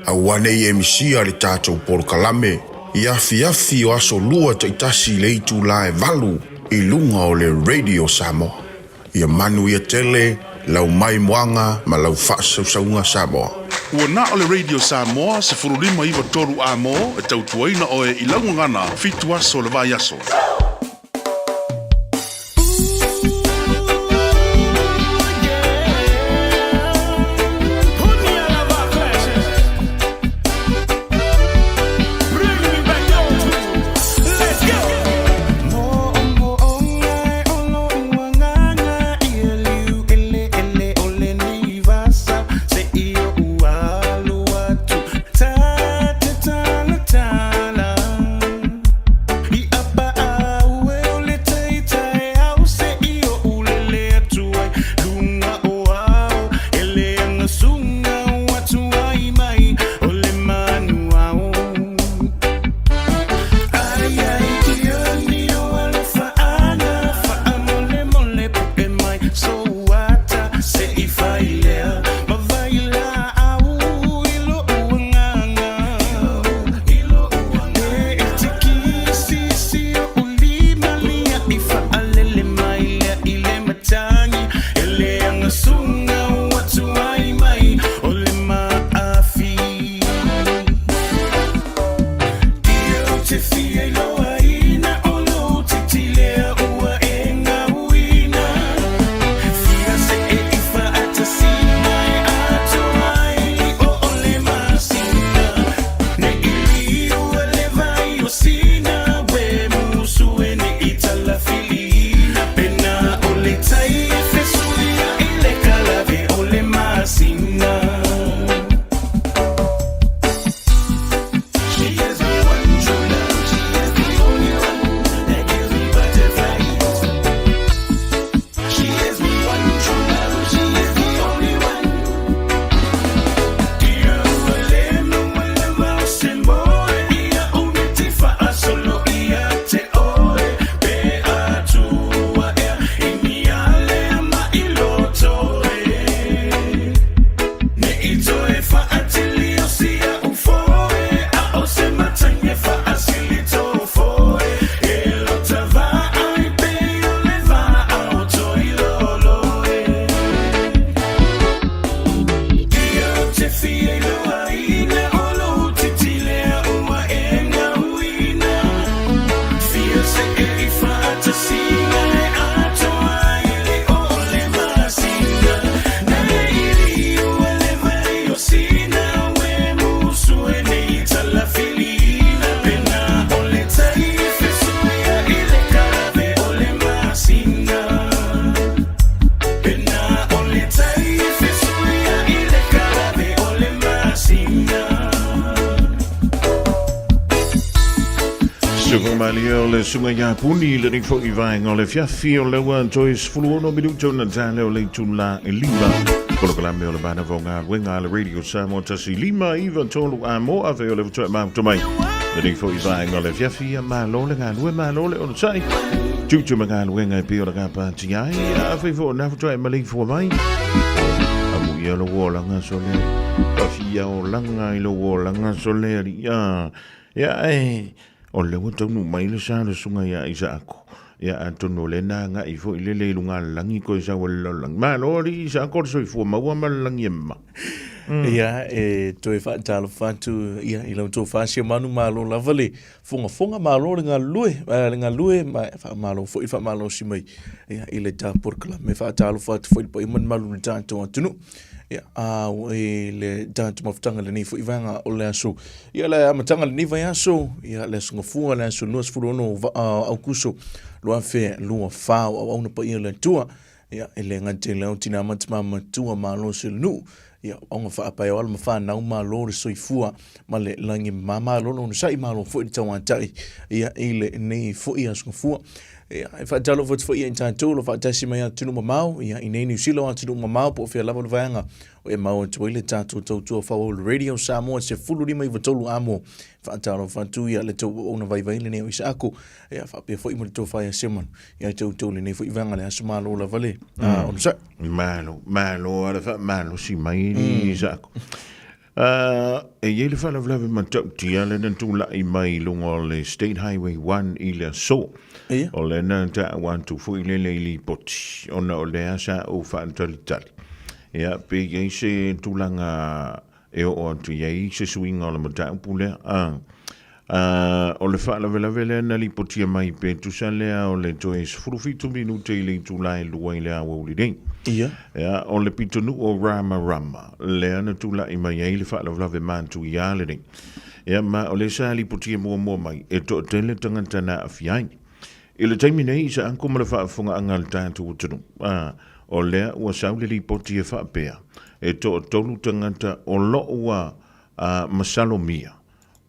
Aua ne i e misia le tatou polokalame i afiafi o aso lua taitasi i le itula e 8 i luga o le Radio Samoa. Ia manuia tele lau maimoaga ma lau faasausauga Samoa. Ua na o le Radio Samoa 15 93 amo e tautuaina oe i lau gagana 7 aso o le vaiaso. Sukumalia o le sunga ia puni le ni foi vaenga o le fiafi o leua toi 16 minuto na tale o le itula e lima. Polokalame o le bana vau ngā luenga le Radio Samoa tasi lima iwa tolu a mo a o le vutua mau tomai. Le ni foi vaenga o le fiafi a malo le ngā lue malo le ono sai. Tutu ma ngā luenga e pio le ngā pāti ai a fai fo na futua e malei fua mai. Amu ia lo langa sole. Awhia o langa i lo langa sole ali ia. Ia e o le ua taunu mai le sa le sunga ia Isaako. Ia atonu o le na nga i fo i lele i lunga langi ko isa wala langi. Ma lo ali Isaako le soifua maua ma le langi e ma. Ia, e toe faatalofa atu ia, i lau tofa Siamanu, malo lava le fogafoga, malo le galulue, le galulue ma faamalo foi le faamalosi mai ia, i le ta polokalame. Faatalofa atu foi i le paia ma le mamalu o le tatou atunuu. Ia, a i le tatou mafutaga i lenei foi vaega o le aso. Ia, le amataga o lenei vaiaso, ia, le aso Gafua, le aso 26 o Aukuso 2024, o auauna paia o le Atua. Ia, e le gata i lea o tina ma tama matua malo se nuu, ia, auga faapae o alo ma fanau malo le soifua ma le lagi mama malo le onosai malo foi le tauatai, ia, i lenei foi aso Gafua. Ia, e faatalofa atu foi ia i tatou o lo o faatasi mai atunuu mamao, ia, i nei Niu Sila o atunuu mamao po o fea lava le vaega o e maua atu ai le tatou tautua faaauau le Radio Samoa 1593 amo. Faatalofa atu ia le tou auauna vaivai lenei o Isaako, ia, faapea foi ma le tofa ia Siamanu, ia te outou lenei foi vaega le aso malo lava le onosai. Malo, malo a le faamalosi mai i Isaako. E i ai le faalavelave matautia lea na tulai mai i luga o le State Highway 1 i le aso. Ia. O lea na taua atu foi lele i lipoti, ona o lea sa ou faatalitali. Ia, pe i ai se tulaga e oo atu i ai se suiga o le mataupu lea. A, a, o le faalavelave lea na lipotia mai pe tusa lea o le toe 17 minute i le itula e 2 i le aoauli nei. Ia. Ia, o le pitonuu o Ramarama lea na tulai mai ai le faalavelave matuia lenei. Ia, ma o lea sa lipotia muamua mai e toatele tagata na aafia ai. I le taimi nei, i sa anko ma le faafofogaaga a le tatou atunuu, a, o lea ua sau le lipoti e faapea, e toatolu tagata o lo o ua masalomia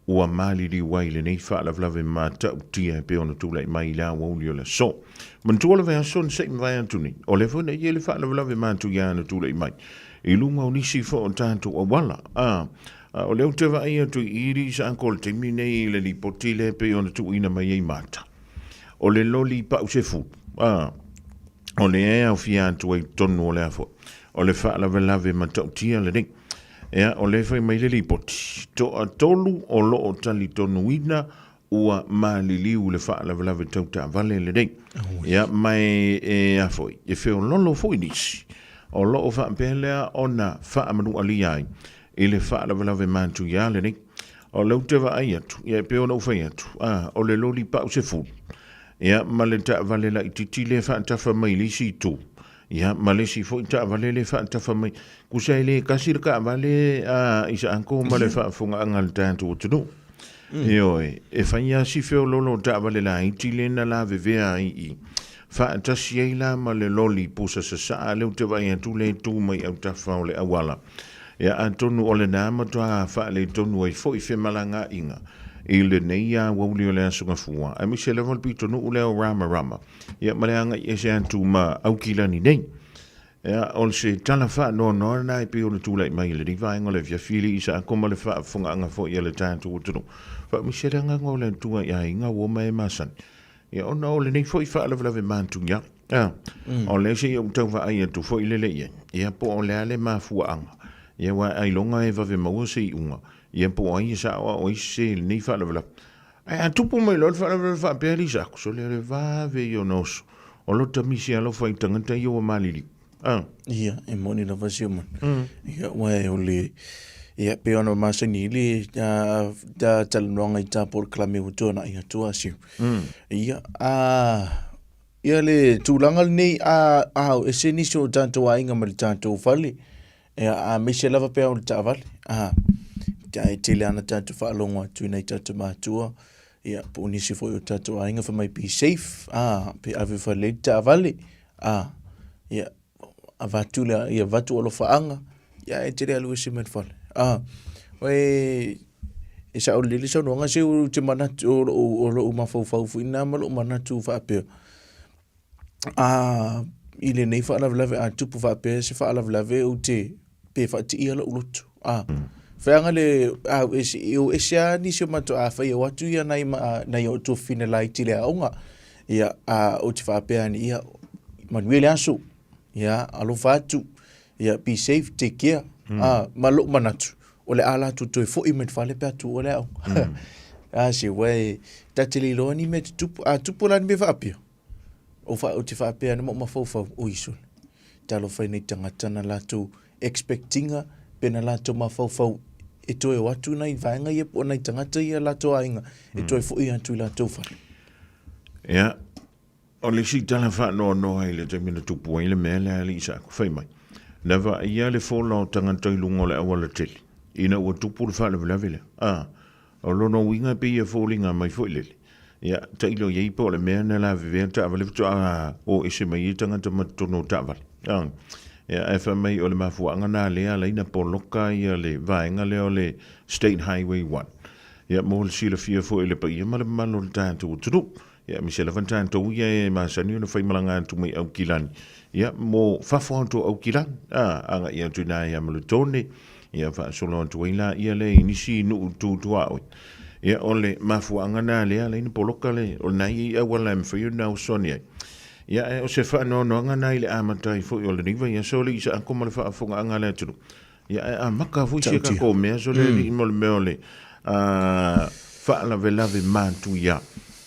ua maliliu ai i lenei faalavelave matautia e pei ona tulai mai i le aoauli o le aso. Manatua le vaiaso na se i mavae atu nei, o lea foi na i ai le faalavelave matuia na tulai mai i luga o nisi foi o tatou auala, a, o lea ou te vaai atu i i sa anko i le taimi nei i le lipoti lea e pei ona tuuina mai ai mata. O le loli pau sefulu, a, o lea e aofia atu ai i totonu o le a foi, o le faalavelave matautia lenei. Ea, o lea e fai mai le lipoti, toatolu o lo o talitonuina ua maliliu i le faalavelave tau taavale lenei. Ia, ma e, e a foi, e feololo foi nisi o lo o faapea lea ona faamanualia ai i le faalavelave matuia lenei. O lea ou te vaai atu, ia e pei ona ou fai atu, a, o le loli pau sefulu, ia, ma le taavale laitiiti lea e faatafa mai i le isi itu, ia, ma le isi foi taavale lea e faatafa mai. Tusa e le tasi le taavale a Isaako ma le faafofogaaga a le tatou atunuu. Ioe, e fai lava si feoloolo o taavale laiti lea na lavevea ai i i, faatasi ai la ma le loli pusa sasaa lea ou te vaai atu lea e tu mai autafa o le auala. Ia, atonu o lena matua faaletonu ai foi femalagaaiga i lenei aoauli o le Aso Gafua, aemaise lava le pitonuu lea o Ramarama, ia ma le agai ese atu ma Aukilani nei. Ia, o se tala faanoanoa lena e pei ona tulai mai i lenei vaega o le afiafi i le Isaako ma le faafofogaaga foi a le tatou atunuu. Faamaise le agaga o le Atua i aiga ua oma e masani. Ia, ona o lenei foi faalavelave matuia, a, o lea se i ou tau vaai atu foi lele i ai, ia, po o le a le mafuaaga, ia, aua ailoga e vave maua se iuga, ia, po o ai e saoao ai se lenei faalavelave. Ae a tupu mai loa le faalavelave faapea le Isaako, sole o le vave ia ona oso, o lota misi alofa i tagata ia ua maliliu. A. Ia, e moni lava si omana. Ia, aua e o le, ia, pei ona masani i le talanoaga i tā polokalame ua tuanai atu a Siu. Ia, a, ia le tulaga lenei, a, a o ese nisi o tatou aiga ma le tatou fale, ia, aemaise lava pe a o le taavale, a, e tele lava ina tatou faalogo atu i nai tatou matua, ia, po o nisi foi o tatou aiga fai mai be safe, a, pe ave fale ai le taavale, a, ia, avatu le, ia avatu alofaaga, ia e te le alu ese mai le fale. A, e, e sao lelei le saunoaga se ou te manatu, o lou mafaufau foi lena ma lou manatu faapea, a, i lenei faalavelave a tupu faapea se faalavelave ou te, pe faatiia lou loto. A, feaga le, a, e, e o ese lava nisi o matou, afai e o atu ia nai, nai o tuafafine laiti i le aoga, ia, a, ou te faapea ane, ia, manuia le aso, ia, alofa atu, ia, be safe, take care. A, ma lou manatu, o le a latou toe foi mai le fale pe a tuua le aoga. A, se ua e, ta te le iloa ni mea tutupu, a tupu la ni mea faapea, Ou fa, ou te faapea ana ma ou mafaufau, oi sole, talofa i nei tagata na latou expect-inga Pe na latou mafaufau e toe o atu nai vaega ia po o nai tagata ia latou aiga e toe foi atu i latou fale. Ia, o le isi tala faanoanoa i le taimi na tupu ai le mea lea alii sa fai mai, na vaaia le fola o tagata i luga o le aualatele ina ua tupu le faalavelave lea. A, o lona uiga e pei e foliga mai foi lele, ia, tailo i ai po o le mea na lavevea taavale faatoa o ese mai ai tagata ma totonu o taavale. A, ia, ae fai mai o le mafuaaga na lea ala ai na poloka ia le vaega lea o le State Highway 1. Ia, mo le silafia foi e le paia ma le mamalu o le tatou atunuu, Ia, aemaise lava tatou ia e masani ona faimalaga atu mai Aukilani, ia, mo fafo atu o Aukilani, a, agai atu i ina ia Maletone, ia, faasolo atu ai laia lea i nisi nuu tu tuaoi. Ia, o le mafuaaga na lea ala ai ona poloka le, o lena e i ai auala e mafai ona fesoasoani ai. Ia, ae o se faanoanoaga na i le amata ai foi o lenei vaiaso le Isaako ma le faafofogaaga a le atunuu. Ia, ae amata foi si a tatou mea sole alii mo le mea o le faalavelave matuia.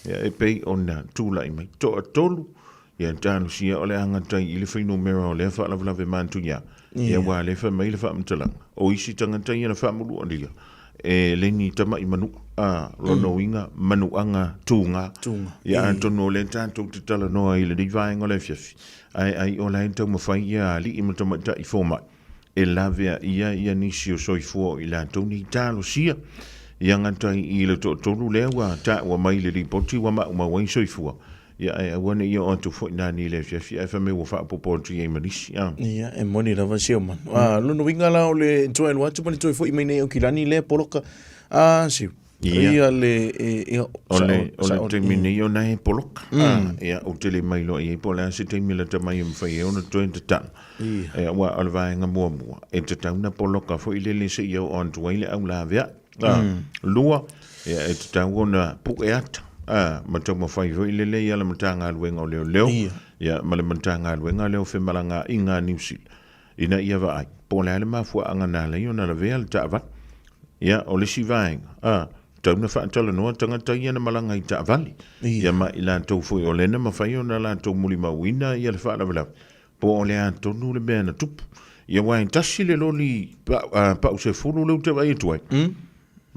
Ia, e pei ona tulai mai. Toatolu, ia talosia o le agatai i le fuainumera o lea faalavelave matuia. Ia, aua o lea e fai mai le faamatalaga, o isi tagata ia na faamulualia, e le ni tamai manua, a, lona uiga, manuaga tuga. Ia, atonu o lea tatou te talanoa i lenei vaega o le afiafi, ae ai o la e taumafai ia alii ma tamaitai fomai e laveaia ia nisi o soifua o i latou nei talosia ia gata i le toatolu lea ua taua mai i le lipoti ua maumau ai soifua, ia ae aua ne i oo atu foi nani i le afiafi ae fai mai ua faaopoopo atu i ai ma nisi. A. Ia, e moni lava si ou manu. A, lona uiga la o le toe alu atu ma le toe foi mai nei i Aukilani lea poloka. A, siu. Ia. Ia le, e, ia, O le, o le sao- taimi nei ona e poloka. Mm. Ah, ia, ou te le mailoa i ai po o le a se taimi lata mai e mafai ai ona toe tatala. Ia. Ia, aua o le vaega muamua, e tatau ona poloka foi lele seia oo atu ai le au laveai. Ah, Lua, ia, e tatau ona pue ata. Ah, ma taumafai foi lele ia le Matagaluega o Leoleo, Ia. ia, ma le Matagaluega lea o Femalagaaiga a Niu Sila, ina ia vaai, po o le a le mafuaaga na ala ai ona lavea le taavale. Ia, o le isi vaega, a, tau na faatalanoa tagata ia na malaga i taavale. Ia ma i latou foi o lea na mafai ona latou mulimauina ia le faalavelave, po o le a tonu le mea na tupu. Ia aua e tasi le loli pau 10 lea ou te vaai atu ai,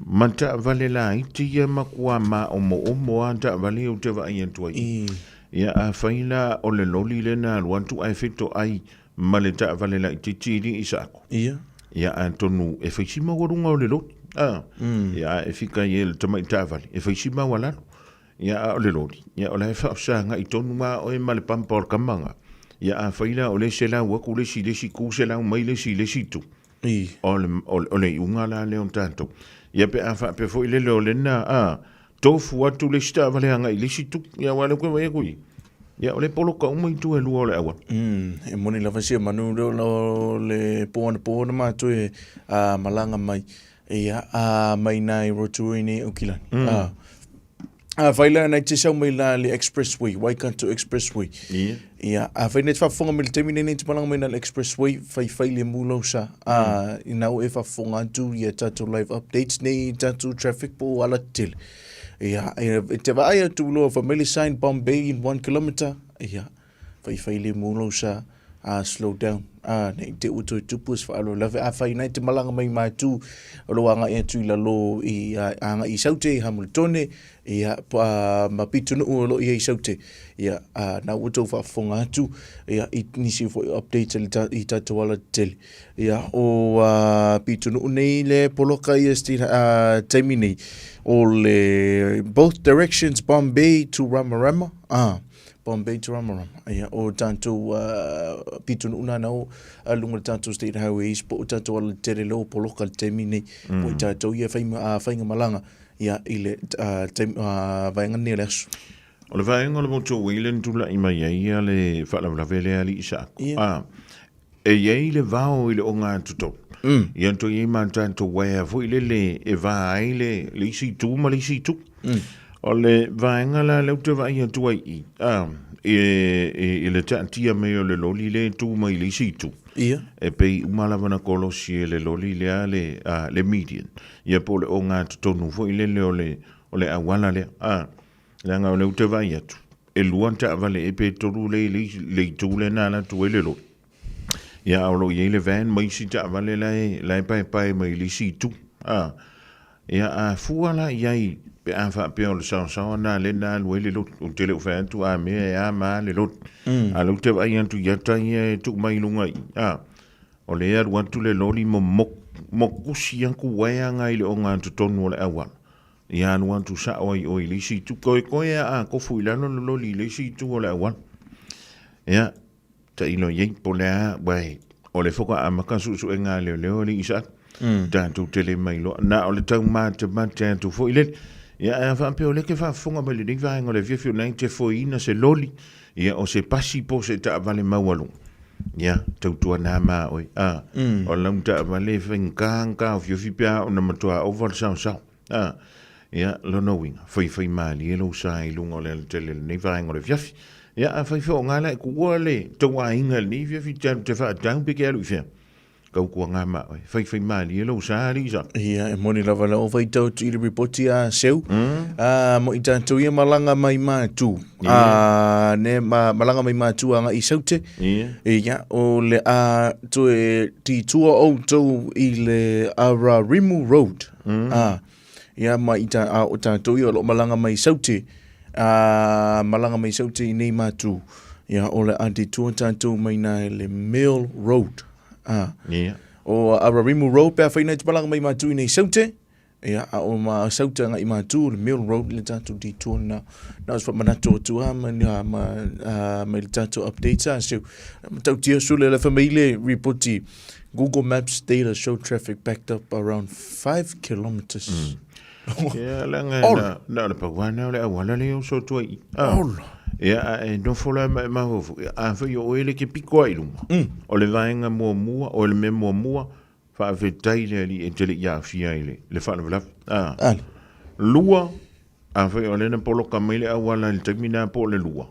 ma taavale laiti ia matua maomoomo lava taavale ia ou te vaai atu ai. Ia afai la o le loli lea na alu atu ae fetoai ma le taavale laitiiti i lii saako. Ia. Ia atonu e fai si maualuga o le loli. A. Ia a e fika i e le tamai taavale, e fai si maualalo. Ia a o le loli, ia o la e faafesagai tonu lava oe ma le pampa o le kama nga. Ia afai la o le selau atu le isi i le isi itu, selau mai le isi i le isi itu. O le, o le, o le iuga la lea o tatou. Ia pe a faapea foi lele o lena, a, tofu atu le isi taavale agai i le isi itu. Ia aua o lea ou te vaai atu i i, ia o lea e poloka uma itu e lua o le auala. E moni lava sia manu lea o le po anapo na matou e malaga mai, ia, mai ina i Rotorua i nei Aukilani. Afai la nai te sau mai la le expressway, Waikato Expressway. Ia. Ia, afai nei te faafofoga mai le taimi nei nei te malaga mai na le expressway, faifai le mu lau sa. Ina ua e faafofoga atu ia tatou live updates nei i tatou traffic po o ala tetele. Ia, e te vaai atu loa fai mai le sign Bombay in 1 kilometer. Ia, faifai le mu lau sa. Slow down. Nei te ua toe tupu se faalavelave. Afai nei te malaga mai mātū, o lo agai atu i lalo i agai i Saute i Hamiltone, ia, ma pitonuu o lo i ai Saute. Ia, na ua tou faafofoga atu, ia, i nisi foi o updates i i tatou ala tetele. Ia, o pitonuu nei le poloka ia taimi nei, o le both directions Bombay to Ramarama, Bombay to Ramarama. Ia, o tātou pitonuu nā o lunga le tātou state highways, po o tātou ala tere leo poloka le taimi nei, po i tātou ia whainga malanga, ia, i le taimi, vaenga nei o le aso. O le vaega o le motu o Wayland tula'i mai ai ia le faalavelave lea alii Saako. A, e i ai le vao i le ogatotonu. Ia toe i ai ma tatou uaea foi lele e va ai le, le isi itu ma le isi itu. O le vaega la lea ou te vaai atu ai i, a, i, i, i le taatia mai o le loli lea e tu mai i le isi itu. Ia. E pei uma lava ona kolosi e le loli lea le, a, le median. Ia po o le ogatotonu foi lele o le, o le auala lea. A, Leaga o lea ou te vaai atu, e lua taavale ea pe tolu lea i le itu lea na alu atu ai le loli. Ia, a o lo o i ai le van ma isi taavale la e, la e paepae mai i le isi itu. A, ia, a fua la i ai pe a faapea o le saosaoa na lea na alu ai le loli. Ou te le o fai atu a mea e a ma a le loli. A o lea ou te vaai atu i ata ia e tuu mai i luga i i. A, o lea e alu atu le loli ma mokusi atu uaea na i le ogatotonu o le auala. Ia alu atu sao ai oe i le isi itu. Koekoe a kofu i lalo le loli i le isi itu o le auala. Ia, tailo i ai, po o le a, uae, o le foka amata suesuega a leoleo e le i sa. Tatou te le mailoa. Na o le taumatemate atu foi lele. Ia, ae a faapea o lea e te faafofoga mai i lenei vaega o le afiafi o lena e te foeina se loli, ia, o se pasi po o se taavale maualuga, ia, tautuana ma oe. A, o lau taavale e faigata ona taofiofi pe a oo ina matua ova le saosao. A, ia, lona uiga, faifai malie lou sa i luga o le alatele i lenei vaega o le afiafi. Ia, afai foi o nga la e tuua le tou aiga i lenei afiafi, te alu te faatau pe te alu i fea? Tautuana ma oe, faifai malie lou sa, alii sa. Ia, e moni lava lau faitau atu i le ripoti a Seu. A, mo i tatou ia malaga mai mātū. A, ne, ma, malaga mai mātū a ngai saute. Ia. Ia, o le a toe titua outou i le Ararimu Road. A, ia ma i ta, a o tatou ia o lo o malaga mai Saute, a, malaga mai Saute i nei mātū. Ia, o le a titua tatou mai nā i le Mill Road. A, Ia. o Ararimu Road pe a whaina i te malaga mai mātū i nei Saute, ia, a o ma Saute ngai mātū, le Mill Road le tatou detour na. Na o se whamanatu atu a, ma, ma, ma, a, mai le tatou updates a, so, matautia sule le whamaile ripoti Google Maps data show traffic backed up around 5 kilometres. Ia, leaga e na, na o le pau lava o le auala lea e oso atu ai i. Ah. Ola. Ia, a e nofo la ma e mafaufau, ia, afai o oe le ke piko ai i luma. O le vaega muamua, o le mea muamua, faafetai i le Alii e te le i aafia i le, le faalavelave. Ah. Ale. Lua, afai o lea na poloka mai le auala i le taimi lena po o le lua,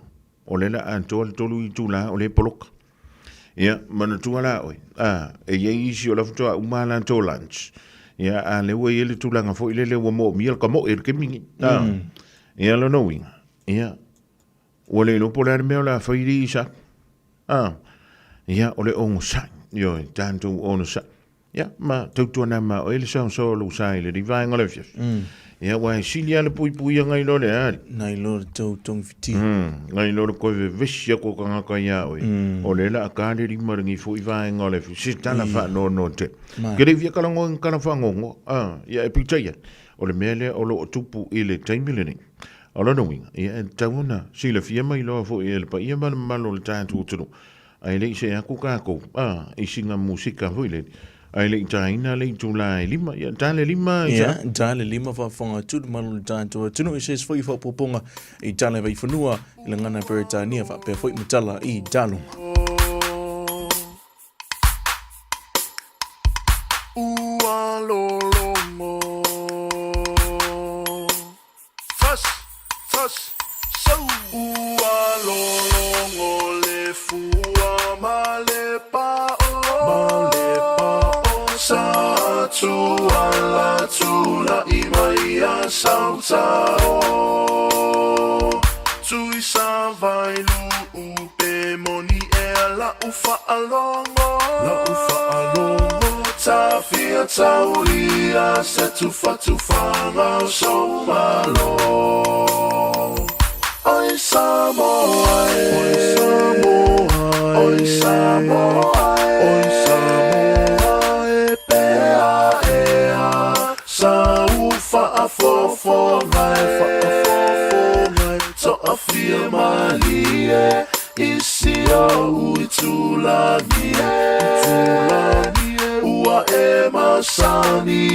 o lea la atoa le tolu itula o lea e poloka. Ia, manatua la oe, a, e i ai isi o la faatoa uma a latou lunch. Ia, a lea ua i ai le tulaga foi lele ua moomia le kamoe i le taimi lenei. A, ia lona uiga, ia, ua le iloa po o le a le mea o le a fai i isa. A, ia, o le onosai, ioe, tatou onosai. Ia, ma tautuana ma oe le saosaoa o lou sa i lenei vaega o le afiafi. Ia, aua e sili lava le puipuia nai lo le ali. Nai lo le tau togafiti. Nai lo le toe vevesi atu o tagata iā oe. O lea la a ta le lima i lenei foi vaega o le afiafi. Se tala faanoanoa tele. Ke le i fia talanoa i ni tala faanoanoa. Ia, e peitai ane, o le mea lea o lo o tupu i le taimi lenei. O lona uiga, ia e tatau ona silafia mai loa foi e le paia ma le mamalu o le tatou atunuu, Ae le i see atu tatou, a, i sina musika foi lele, ae le i taina le itula e lima. Ia, ta le lima i Ia, ta le lima faafofoga atu le malu o le tatou atunuu i se isi foi faaopoopoga i tala i Vaifanua, i le gagana Peretania faapea foi ma tala i Taaloga. Ua lologo. Fas, fas, sau. Ua lologo le fua ma le pao. Ma le pao. Sa tuala tula'i mai a sautao. Tui sa vai lu'u pe moni ea la'u fa'alogo. La'u fa'alogo. Tafia taulia se tufatufaga o sou malo. Oi Samoa e. Oi Samoa e. Oi Samoa e. Oi Samoa e pea ea. Sa u faafofoga e faafofoga e toafia malie i si ou itulagi e itulagi e ua e masani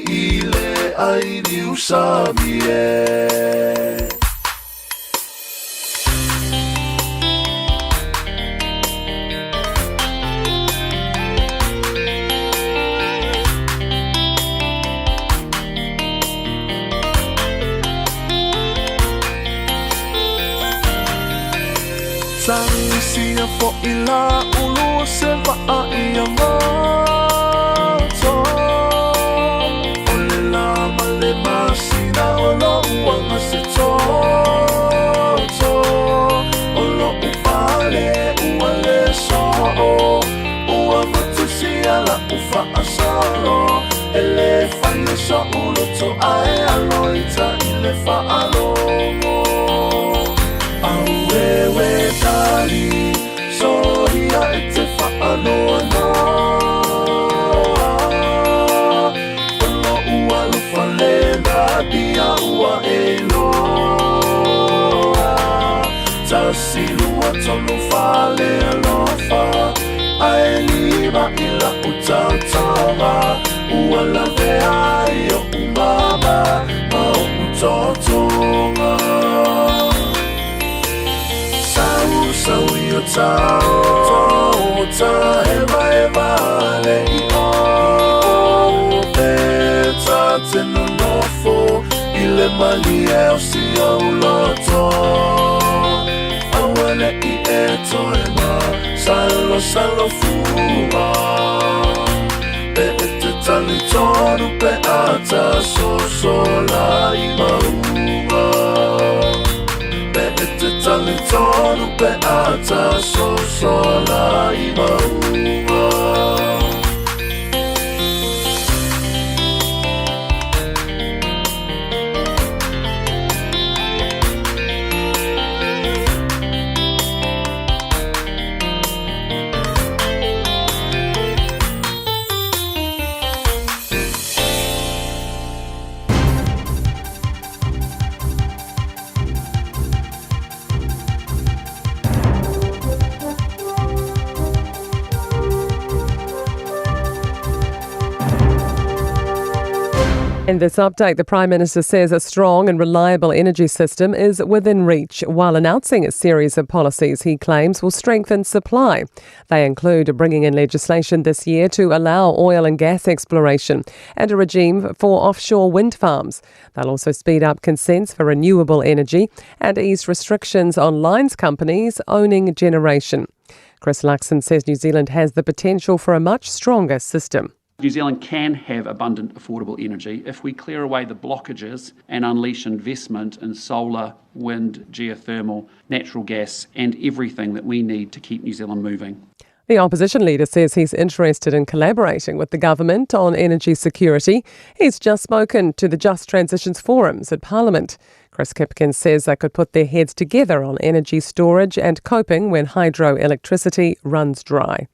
i le ai niu sami e. Tagisia fo'i la ulu o se va'a ia moto. O le lā ma le masina o lo'u aga se toto. O lo'u pale ua le so'o. olo E lē fai o soʻu loto ae alo i taʻi le faalogo Auēwē tali soia e te faanoanoa O loʻu alofa le natia ua e iloa Tasi lua tolu fā le alofa Ae lima i laʻu taotaoga Ua lavea ai oʻu mama ma oʻu tōtōga Sau sau i o tao Ta hevaheva le i o Pe ta te nonofo I le malie o si ou loto Aua neʻi e toe ma Salo salo fua Pe e te talitonu pe a ta sosola i mauga Pe e te talitonu pe a ta sosola i mauga In this update, the Prime Minister says a strong and reliable energy system is within reach while announcing a series of policies he claims will strengthen supply. They include bringing in legislation this year to allow oil and gas exploration and a regime for offshore wind farms. They'll also speed up consents for renewable energy and ease restrictions on lines companies owning generation. Chris Luxon says New Zealand has the potential for a much stronger system. New Zealand can have abundant, affordable energy if we clear away the blockages and unleash investment in solar, wind, geothermal, natural gas, and everything that we need to keep New Zealand moving. The opposition leader says he's interested in collaborating with the government on energy security. He's just spoken to the Just Transitions forums at Parliament. Chris Kipkin says they could put their heads together on energy storage and coping when hydroelectricity runs dry.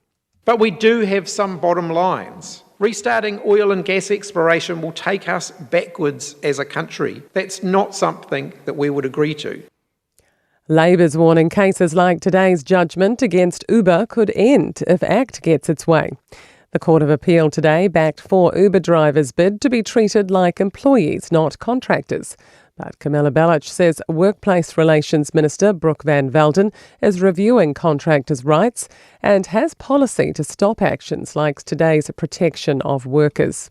But we do have some bottom lines. Restarting oil and gas exploration will take us backwards as a country. That's not something that we would agree to. Labour's warning cases like today's judgment against Uber could end if ACT gets its way. The Court of Appeal today backed four Uber drivers' bid to be treated like employees, not contractors. But Camilla Belich says Workplace Relations Minister Brooke Van Velden is reviewing contractors' rights and has policy to stop actions like today's protection of workers.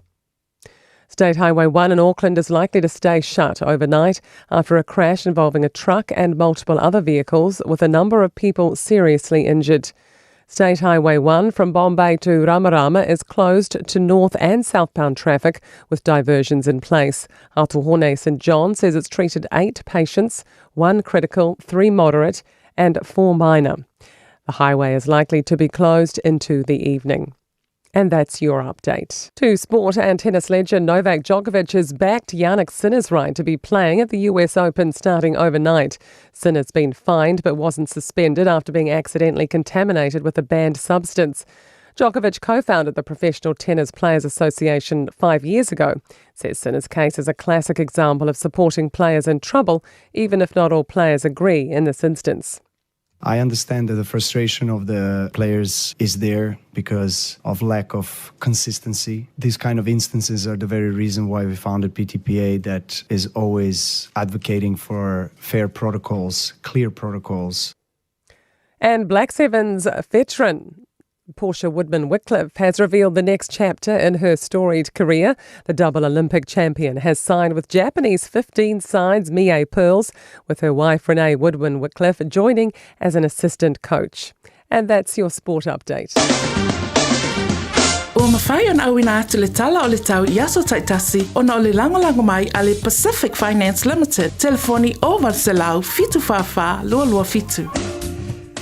State Highway 1 in Auckland is likely to stay shut overnight after a crash involving a truck and multiple other vehicles, with a number of people seriously injured. State Highway 1 from Bombay to Ramarama is closed to north and southbound traffic with diversions in place. Atuhone St John says it's treated eight patients, one critical, three moderate, and four minor. The highway is likely to be closed into the evening. And that's your update. To sport and tennis legend Novak Djokovic has backed Jannik Sinner's right to be playing at the US Open starting overnight. Sinner's been fined but wasn't suspended after being accidentally contaminated with a banned substance. Djokovic co-founded the Professional Tennis Players Association five years ago. Says Sinner's case is a classic example of supporting players in trouble, even if not all players agree in this instance. I understand that the frustration of the players is there because of lack of consistency. These kind of instances are the very reason why we founded PTPA that is always advocating for fair protocols, clear protocols. And Black Sevens veteran Portia Woodman Wickliffe has revealed the next chapter in her storied career. The double Olympic champion has signed with Japanese 15 sides Mie Pearls, with her wife Renee Woodman Wickliffe joining as an assistant coach. And that's your sport update. Ua mafai ona auina atu le tala o le tau i aso taitasi ona o le lagolago mai a le Pacific Finance Limited, telefoni 0800 744 227.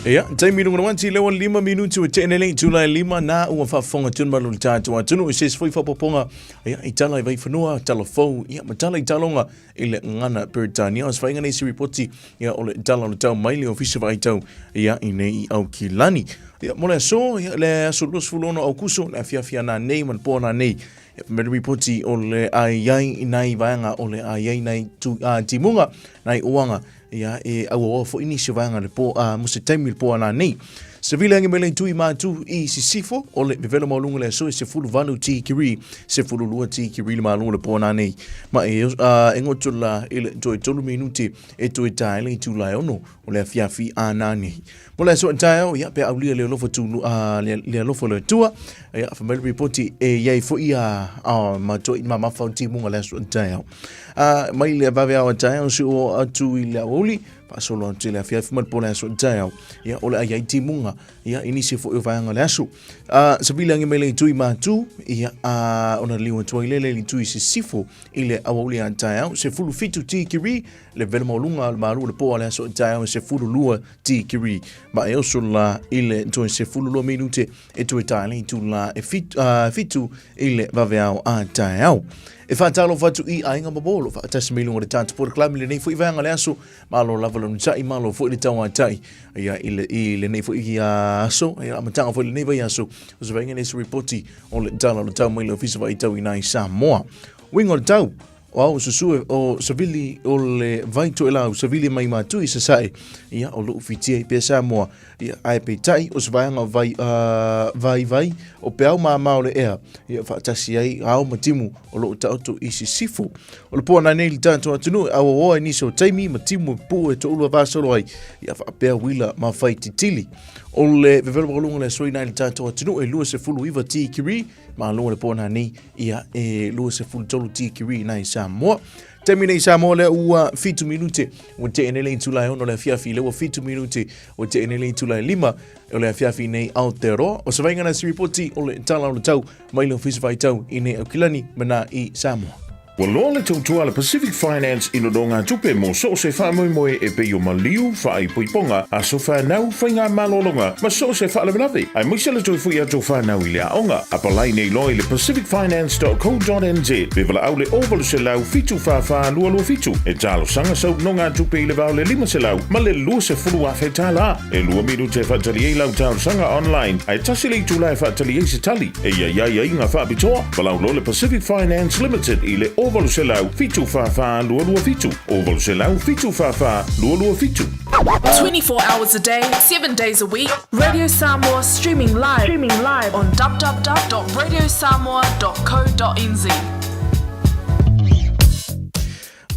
Ia, taimi lunga na wanti lewa 5 minuti o tene lei tula 5 na ua whaafonga tunu malu le tātou atunu i ses foi whapoponga ia, i tala i vaiwhanua, tala fou, ia, ma tala i talonga i le ngana Peretania. O se whainga nei se ripoti ia, o le tala o le tau mai le ofisa vaitau ia, i nei i Aukilani. Ia, mo le aso, ia, le aso 26 Aukuso, le afiafi ana nei ma le po ana nei, ia, me le ripoti o le ai ai i nai vaega o le ai ai nai tu, timunga, nai uanga, Ia, e auaoa foi nisi o vaega le po, a, mo se taimi le po ana nei. Se vile ange mele tui mātu i sisifo, o le vevelo maulunga le aso e se fulu valu ti kiri, se fulu lua ti kiri le mālu le po ana nei. Ma e, a, e ngoto la i le toe tolu minuti e toe taele i tūlae ono o le afiafi ana nei. Mo le aso taeo, ia, pe aulia le alofa tu, a, le, le alofa le tua, ia, whamelu ripoti e iai foi a, a, ma toi ma mawhau timunga le aso taeo. A mai le vave ao taeao se o atu i le aoauli, faasolo atu i le afiafi ma le po le aso taeao. Ia, o le ai ai timuga, ia, i nisi foi o vaega o le aso. A, sa vili ange mai le itu i mātū, ia, a, ona liu atu ai lele i le itu i sisifo i le aoauli a taeao, se fulu fitu tikiri, le vele mauluga o le malu o le po a le aso taeao se fulu lua tikiri. Ma e oso la i le toe se fulu lua minute e toe tae le itu la e fitu, fitu i le vaveao a taeao. E whātalo atu i aiga ma bolo, whaatasi mai lunga le tātu pora klami le nei fui vaanga le aso, malo lava le tai, malo foi le tau a tai, ia i le, i le nei foi i aso, ia amatanga foi le nei vai aso, o se vainga nei se ripoti o le tala o le tau mai le ofisa vai tau i nai Samoa. Wingo le tau, o au susu o savili o le vai toelau, savili mai mātu i sasae, ia o lou fitia i pea Samoa, Ia, ae peitai, o se vaega o vai, vai vai, o peau māmā o le ea, ia whaatasi ai ao ma timu o loo taoto i sisifo. O le pua nei le tātou atunuu, e auaoa i nisi o taimi ma timu e pū e to'ulua vāsolo ai, ia whaapea wila ma whai titili. O le vevelo wakalunga le soi nei le tātou atunuu e 29 tikiri, ma lua le pua nei ia e 23 tikiri nei Samoa. Taimi nei Samoa lea ua 7 minute ua te ene le itula e ono le afiafi le ua 7 minute ua te ene le itula e lima o le afiafi nei Aotearoa. O se vainga na siripoti o le tala o le tau mai le ofisa faitau i nei Aukilani ma i Samoa. Ua loa le tautua a le Pacific Finance i nonō ngā tupe mō so o se whaamoemoe e pei o maliu, whaaipoiponga, aso whanau, whainga malolonga, ma so o se whaalawelawe, ai maise le toe fui atu whanau i le aonga. Apalai nei loa i le pacificfinance.co.nz pe valaau le 0800 744 227 e talosaga sau nogatupe i le va o le 500 ma le 20,000 tālā. E 2 minute e faatali ai lau talosaga online ae tasi le itulā e faatali ai se tali. E i ai aiaiga faapitoa, valaau loa le Pacific Finance Limited i le 0800 744 227, 0800 744 227. 24 hours a day, 7 days a week. Radio Samoa streaming live, streaming live on www.radiosamoa.co.nz.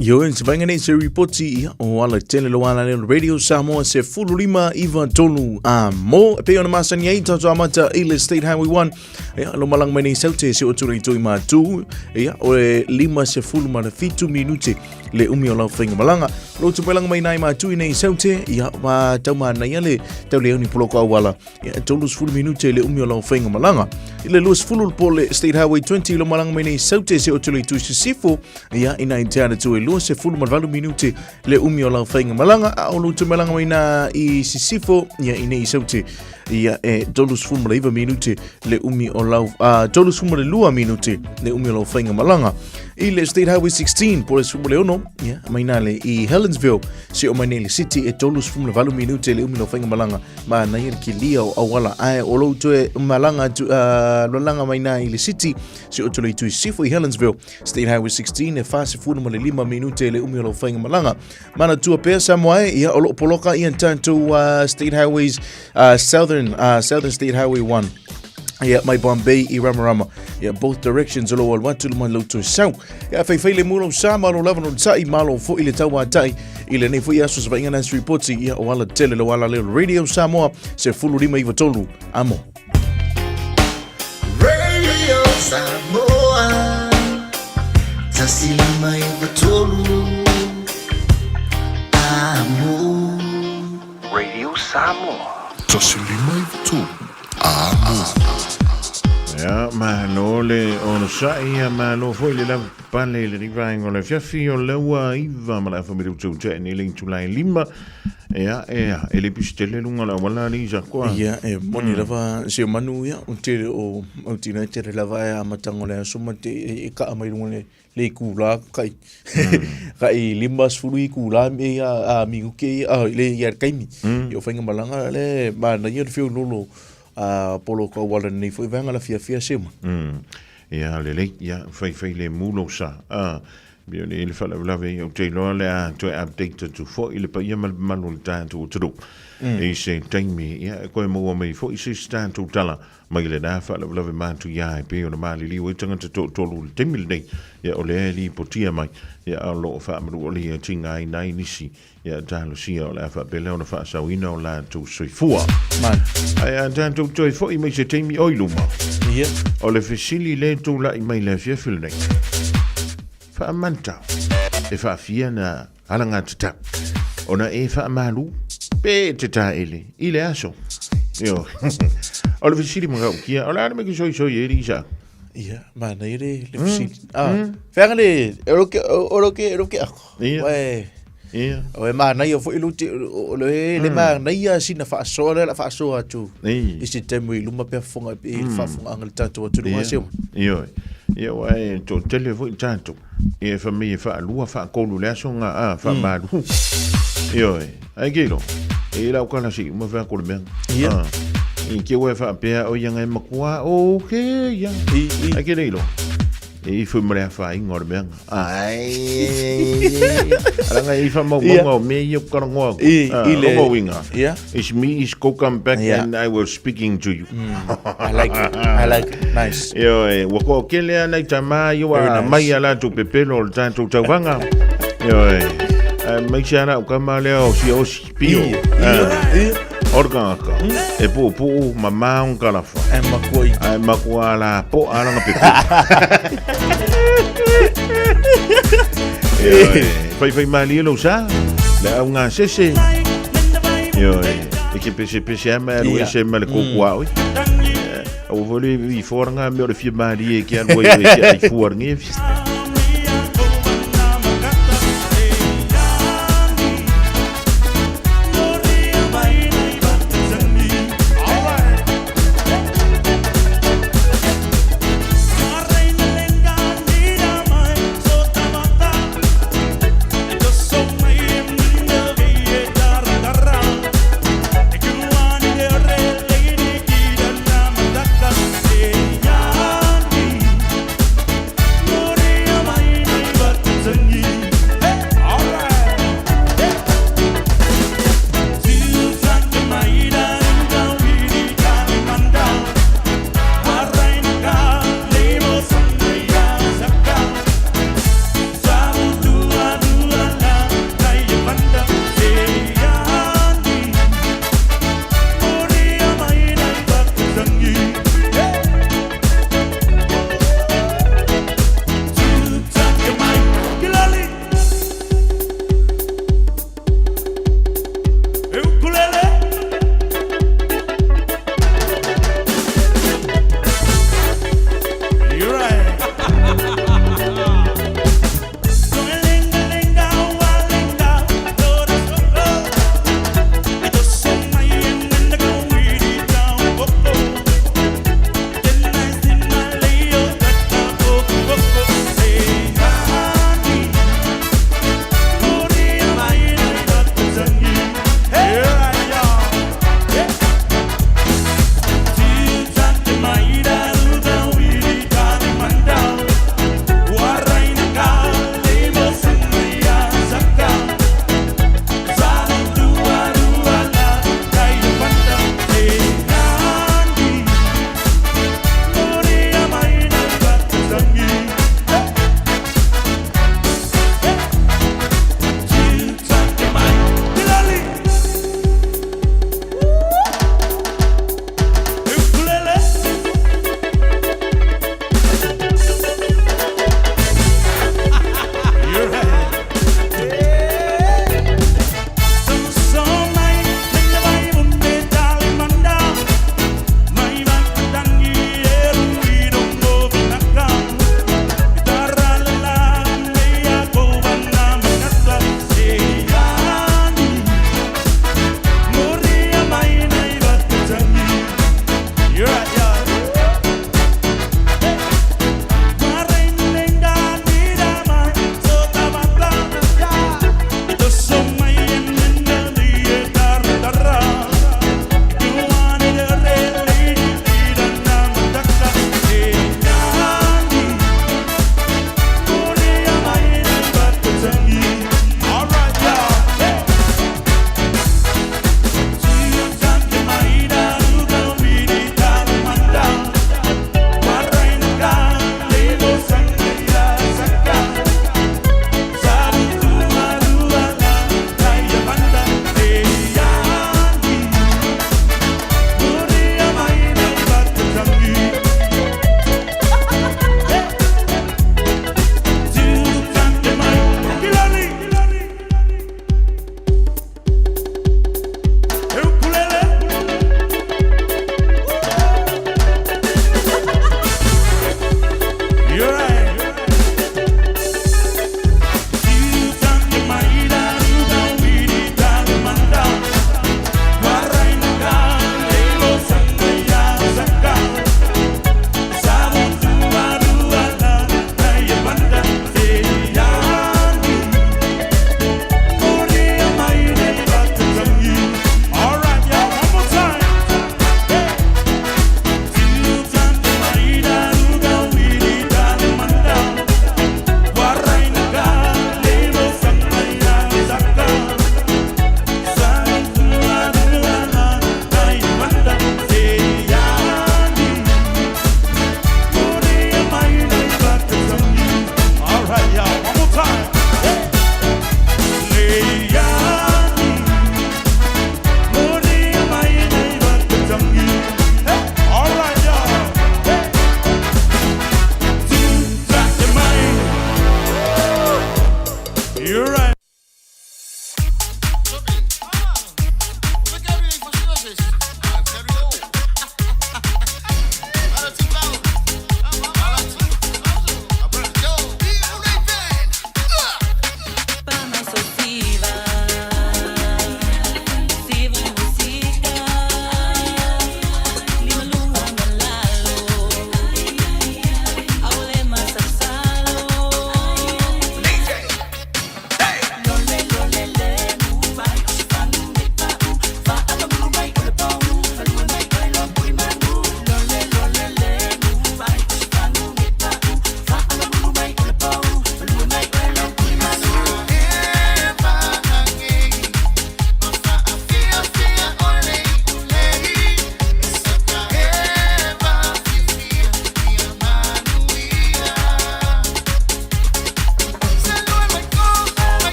Io e se vainga nei se ripoti ia o ala tele lo ala leo Radio Samoa se fulu lima iwa tolu a mo. E pei ona masani ai tātou amata i le State Highway 1. Ia, lo malang mai nei saute se o tūrei tui mātū. Ia, o e lima se fulu ma le fitu minute le umi o lau whainga malanga. Lo tu pelanga mai nai mātū i nei saute. Ia, ma tau mā nei ale, tau le oni poloko awala. Ia, e tolu sefulu minute le umi o lau whainga malanga. I le lua sefulu le po le State Highway 20 lo malanga mai nei saute se o tūrei tui sisifo. Ia, ina i te ana tu e lua sefulu ma le valu minute le umi o lau whainga malanga. A o lo tu malanga mai nā i sisifo. Ia, i nei saute. Ia, e tolu sefulu ma le iwa minute le umi o lau, tolu sefulu ma le lua minute le umi o lau whainga malanga. I le State Highway 16, po le sefulu ma le ono, ia, mai nā le i Helensville, se o mai nei le city, e tolu sefulu ma le valu minute le umi o lau whainga malanga, ma nei le kilia o auala, ae o lou toe malanga tu, lolanga mai nā i le city, se o tole i tui sifo i Helensville, State Highway 16, e wha sefulu ma le lima minute le umi o lau whainga malanga. Manatua pea Samoa e, ia o loo poloka ia tātou State Highways, Southern, Southern State Highway 1. Ia, mai Bombay i Ramarama. Ia, both directions o lo alu atu le mai lautu sau. Ia, whai le mulo sa, malo lava no tai, malo fo i le tau a tai. I le nei fo i aso sa vainga nasi reporti, ia o ala tele lo ala leo Radio Samoa, se fulu lima iwa tolu. Amo. Radio Samoa Tasi lima iwa tolu Amo Radio Samoa Tasi lima iwa tolu Amo. Ia, Malo le onosai, ia malo foi le lava pale i le vaega o le afiafi o le ua 9 ma le afa minutu tea nei le itulai 5. Ia, ea, e le pisi tele luga o le auala alii sa koa. Ia, e moni lava si o manu ia, o tele o au tina e tele lava e amataga o le aso ma te e kaa mai luga le le itula kai kai 50 itula me ia a minuke ia a le ia le taimi. Ia o faiga malaga le manaia le feoloolo a polo ka auala nei foi vaega la fiafia sema. Ia lelei, ia faifai le mu lou sa. A, pei o le le faalavelave ia ou te iloa o le a toe update atu foi i le paia ma le mamalu o le tatou atunuu. I se taimi, ia e toe maua mai foi se isi tatou tala mai lena faalavelave matuia e pei ona maliliu ai tagata toatolu i le taimi lenei. Ia o lea e lipotia mai, ia a o lo o faamalu ia tigaina ai nisi. Ia talosia o le a faapea lea ona faasaoina o latou soifua. Ae a tatou toe foi mai se taimi o i luma. Ia. O le fesili lea e tulai mai le afiafi lenei. Faamanta e faafia na alagatatau ona e faamalu pe te taele i le aso. Ioe. O le fesili matautia, o le a le mea ke soisoi ai le isa? Ia, manaia le le fesili. Ah, feaga le, o lo ke, o lo ke, o lo ke ako. Ia. Ué, Ia. O e manaia foi lo te, o le le manaia sina faasoa lea o le a faasoa atu. Ei. I se taimi i luma pe fofoga i le faafofogaaga a le tatou atunuu Ia. se uma. Ioe. Ia ua e toatele foi tatou. Ia e fai mai e faalua, faatolu i le aso ga a faamalu. Ioe. Ai ke ilo. E lau kala si uma fai atu le mea. Ia. Ah. I ke ua e faapea o ia ngai matua o ke ia. Ai ke le ilo. E ifo ma le afainga o le mea. Ai. Alanga e ifa mau Ia. maunga o mea ia karangoa. I- Ah, i le- o winga. Ia. It's me is go come back Ia. and I was speaking to you. I like it. I like it. Nice. Ioe, ua toatele lava nai tamā ia ua Very nice. aumai a latou pepelo o le tatou tauvaga. Ioe, aemaise lava lau tama lea o Siaosi Pio. Ia, Ah, ia, O le tagata, e puupuu mamā ona kalafa. Ae matua i. Ae matua lapoa lana pepelo. Ioe, faifaimalie lou sa, le augasese. Ioe, e ke pesepese lava ma e alu Ia. ese ma le kōkua oi. Aua foi le i fuaraga mea o le fia malie e ke alu ai e ke ai fuaraga e fia.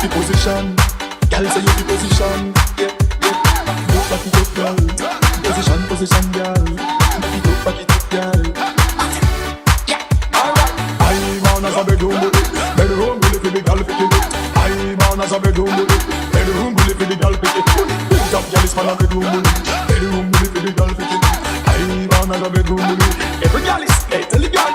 the position. Girl say you the position. Yeah, yeah. Go back it up, girl. Position, position, girl. Back it up, back it up, girl. Alright. I man as a bedroom bully, bedroom bully for the girl pick it. I man as a bedroom bully, bedroom bully for the girl pick it. Big top girl is man a bedroom bully, bedroom bully for the girl pick it. I man as a bedroom bully. Every girl is, hey, tell the girl.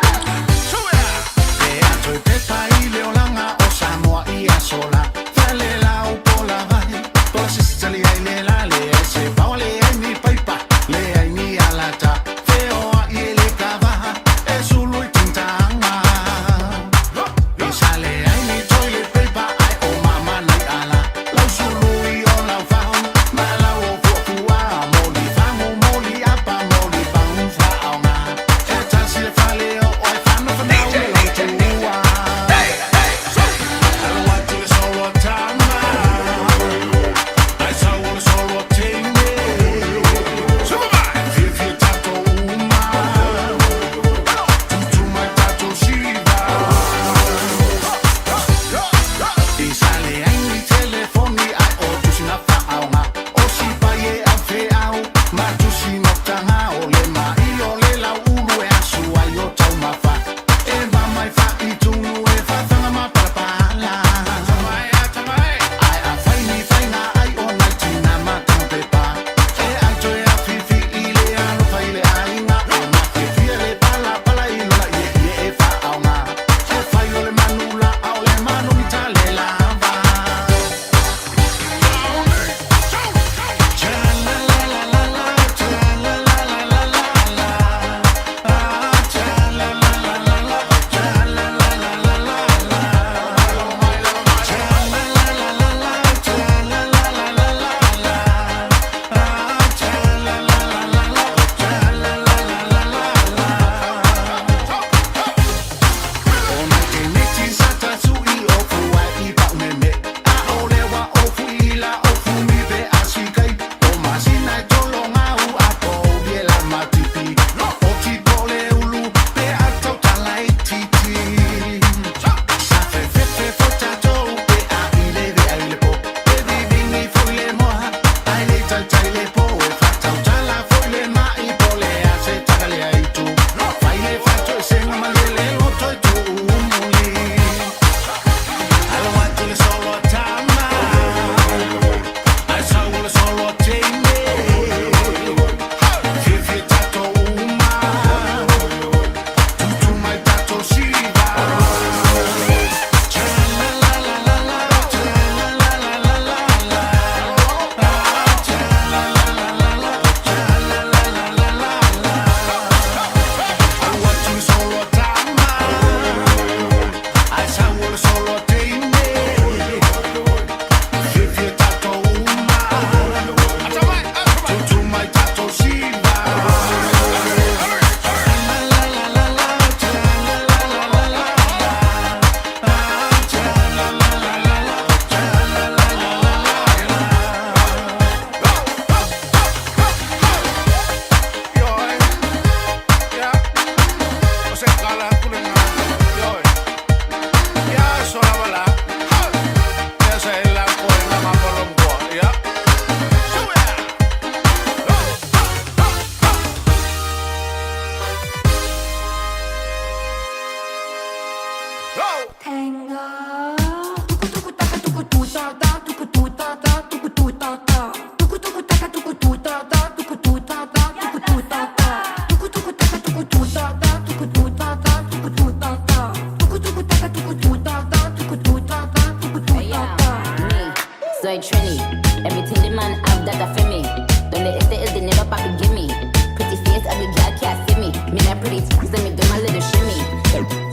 Soy Trini. Everything the man have that a for me. Don't let it the never papi give me. Pretty face, ugly girl can't see me. Me not pretty, so me do my little shimmy.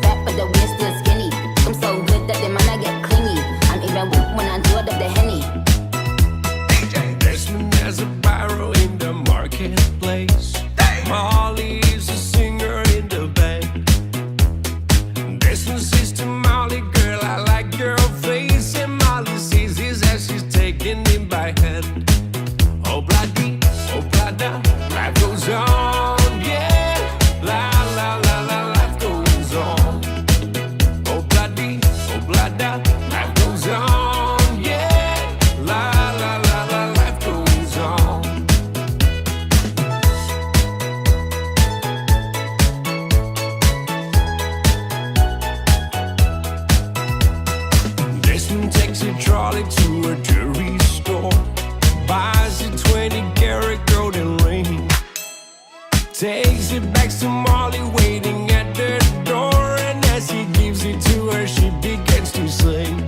Fat but the waist still skinny. I'm so good that the man I get clingy. I'm even weak when I do it up the henny. Desmond has a barrow in the marketplace. Molly is a singer in the band. Desmond says to Molly, girl, I like your face. And Molly sees his as she's taking him by hand. Oh, bloody, oh, blada, life goes on, yeah. La, la, la, la, life goes on. Oh, bloody, oh, blada, life goes on. Molly to a jewelry store, buys a 20 karat golden ring, takes it back to Molly waiting at the door, and as he gives it to her, she begins to sing.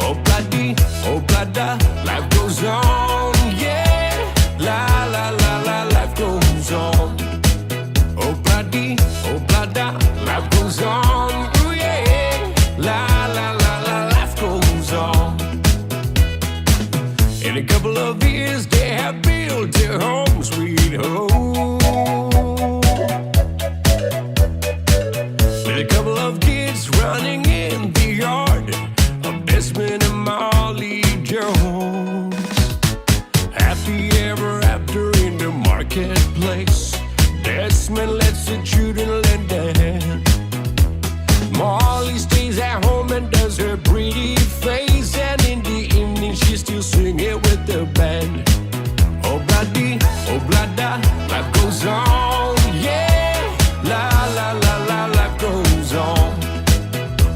Oh bloody, oh blada, life goes on, yeah. La la la la, life goes on. Oh bloody, oh blada, life goes on, ooh yeah. La la la la, life goes on. In a couple of years, they have built their home, sweet home. With a couple of kids running in the yard of Desmond and Molly Jones. Happy ever after in the marketplace. Desmond lets the children lend a hand. Molly stays at home and does her pretty face. And in the evening, she's still singing with the band. Oh, bloody, oh, blada, life goes on, yeah. La, la, la, la, life goes on.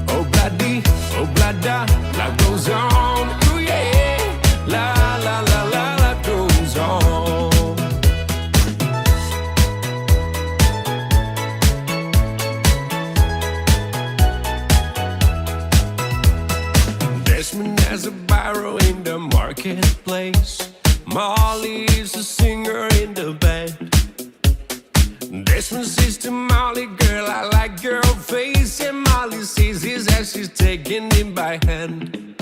Oh, bloody, oh, blada, life goes on, ooh, yeah. La, la, la, la, life goes on. Desmond has a barrow in the marketplace. Molly is a singer in the band. Desmond says to Molly, girl, I like your face. And Molly sees his as she's taking him by hand.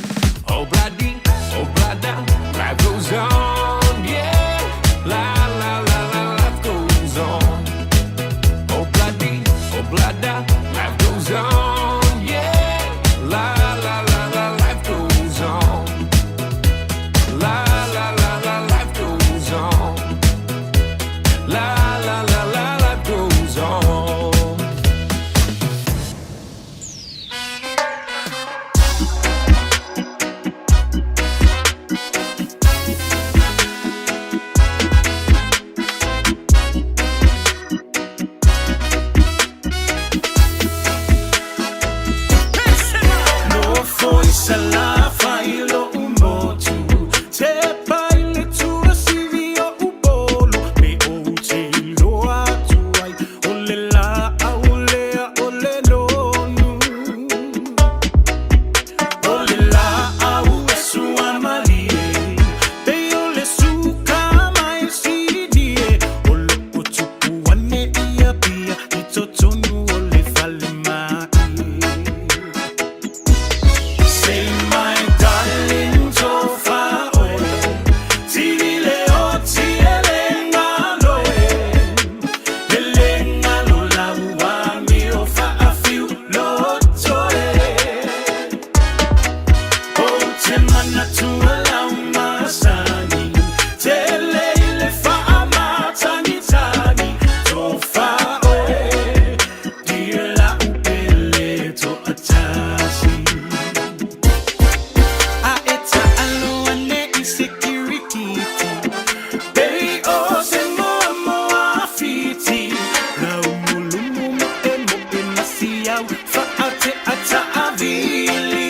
Oh, bloody, oh, blada, life goes on, yeah. La, la, la, la, life goes on. Oh, bloody, oh, blada, life goes on, yeah. La, la, la, la, life goes on. La, la, la, la, life goes on. La, la, la, la, life goes on. No foi la failo umotu Te paile tua sivi o upolu Me o te loa tuai O le la au lea o le lonu O le la au e sua malie Te o le suka mai siri O lo o tupu ane ia pia I totonu o le fale mai Say my darling, tofa oe Tivile o tiele ngaloe Lele ngalo la ua mi o faafiu lotoe O te manatua lau masani Tele ile faamatagitagi Tofa oe Dear la upele to atasi A e taalo ane i security Pei o se moa moa fiti Lau mulumu mo e mo e masiau Whaate ata avili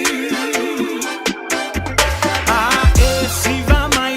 A e siva mai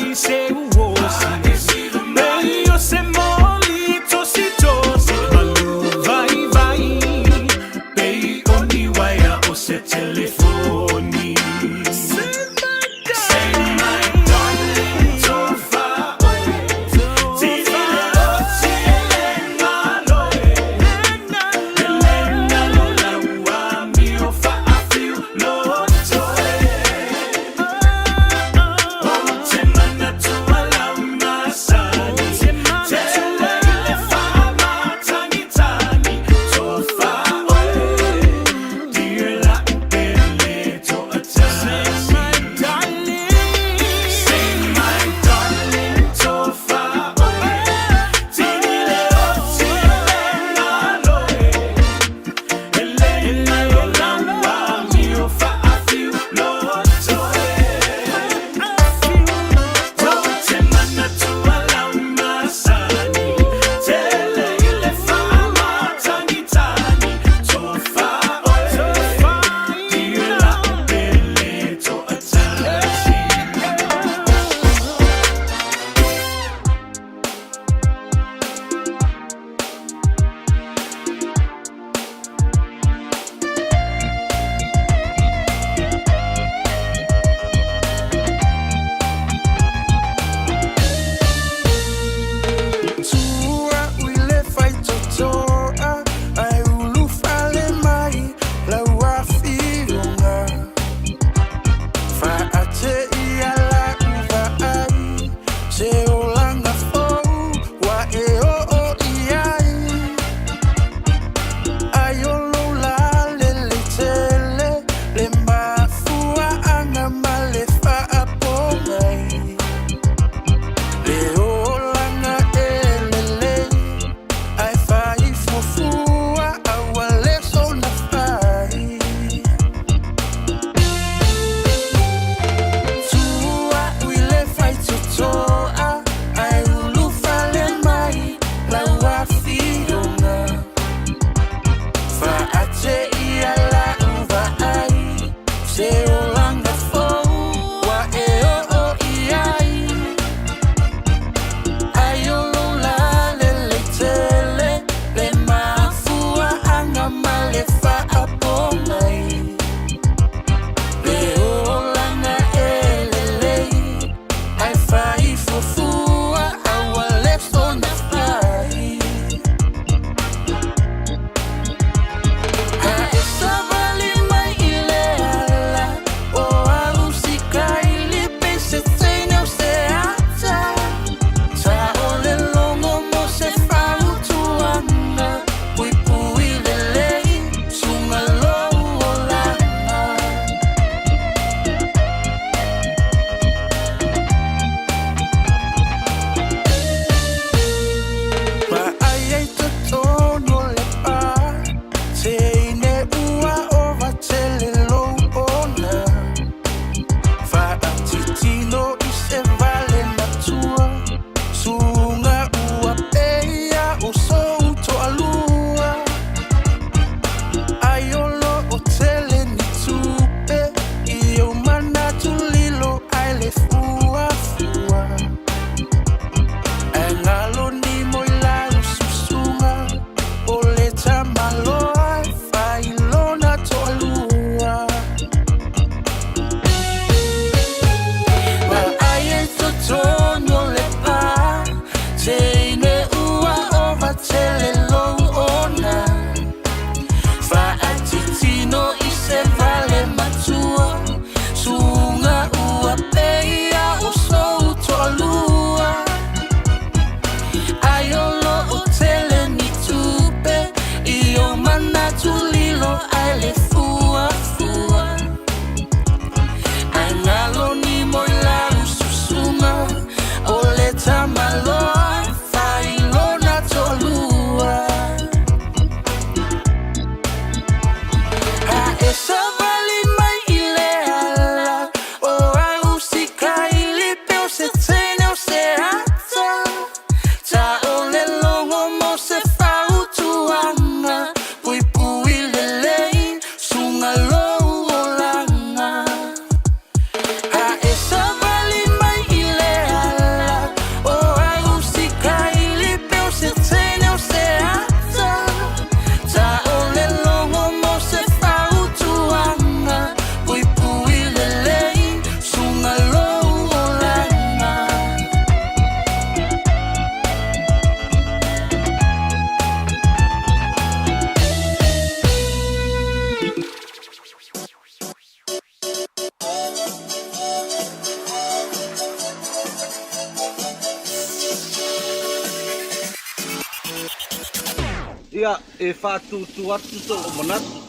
Ia, e faatutu atu so'u manatu.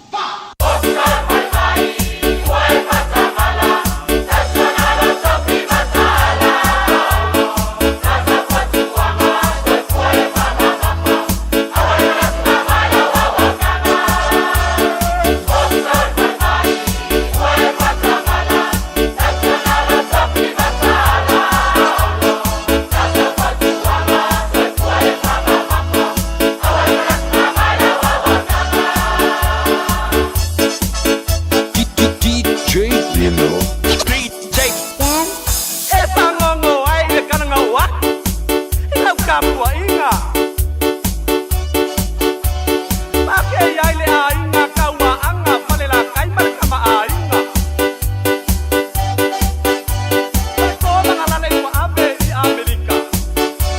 DJ Lino. DJ E pagogo ai le kalagau aku i lau tapuaiga. Pakei ai le aiga tauaaga falelakai ma le kamaaiga. Faletolagalale ua ave i Amerika.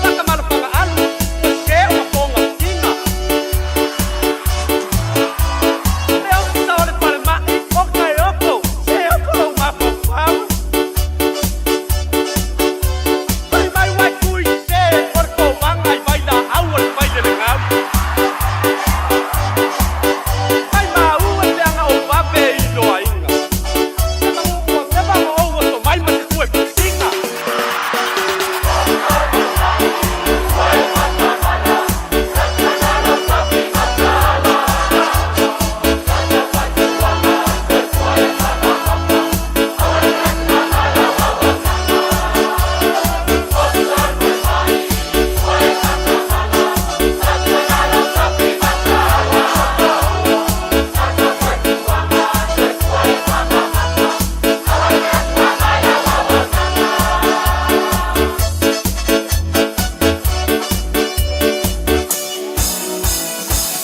Lakamalofagaalu ua sē o mapoga tiga. Le ofisa o le falema'i o Kaeoko se oko lou mafaufau. Fai mai uai tui sē o le kovaga i vailaau o le failelegau. Mai maua le leaga o vave i loaiga. Se magu ua leva ma ou oso mai ma se tue pusiga.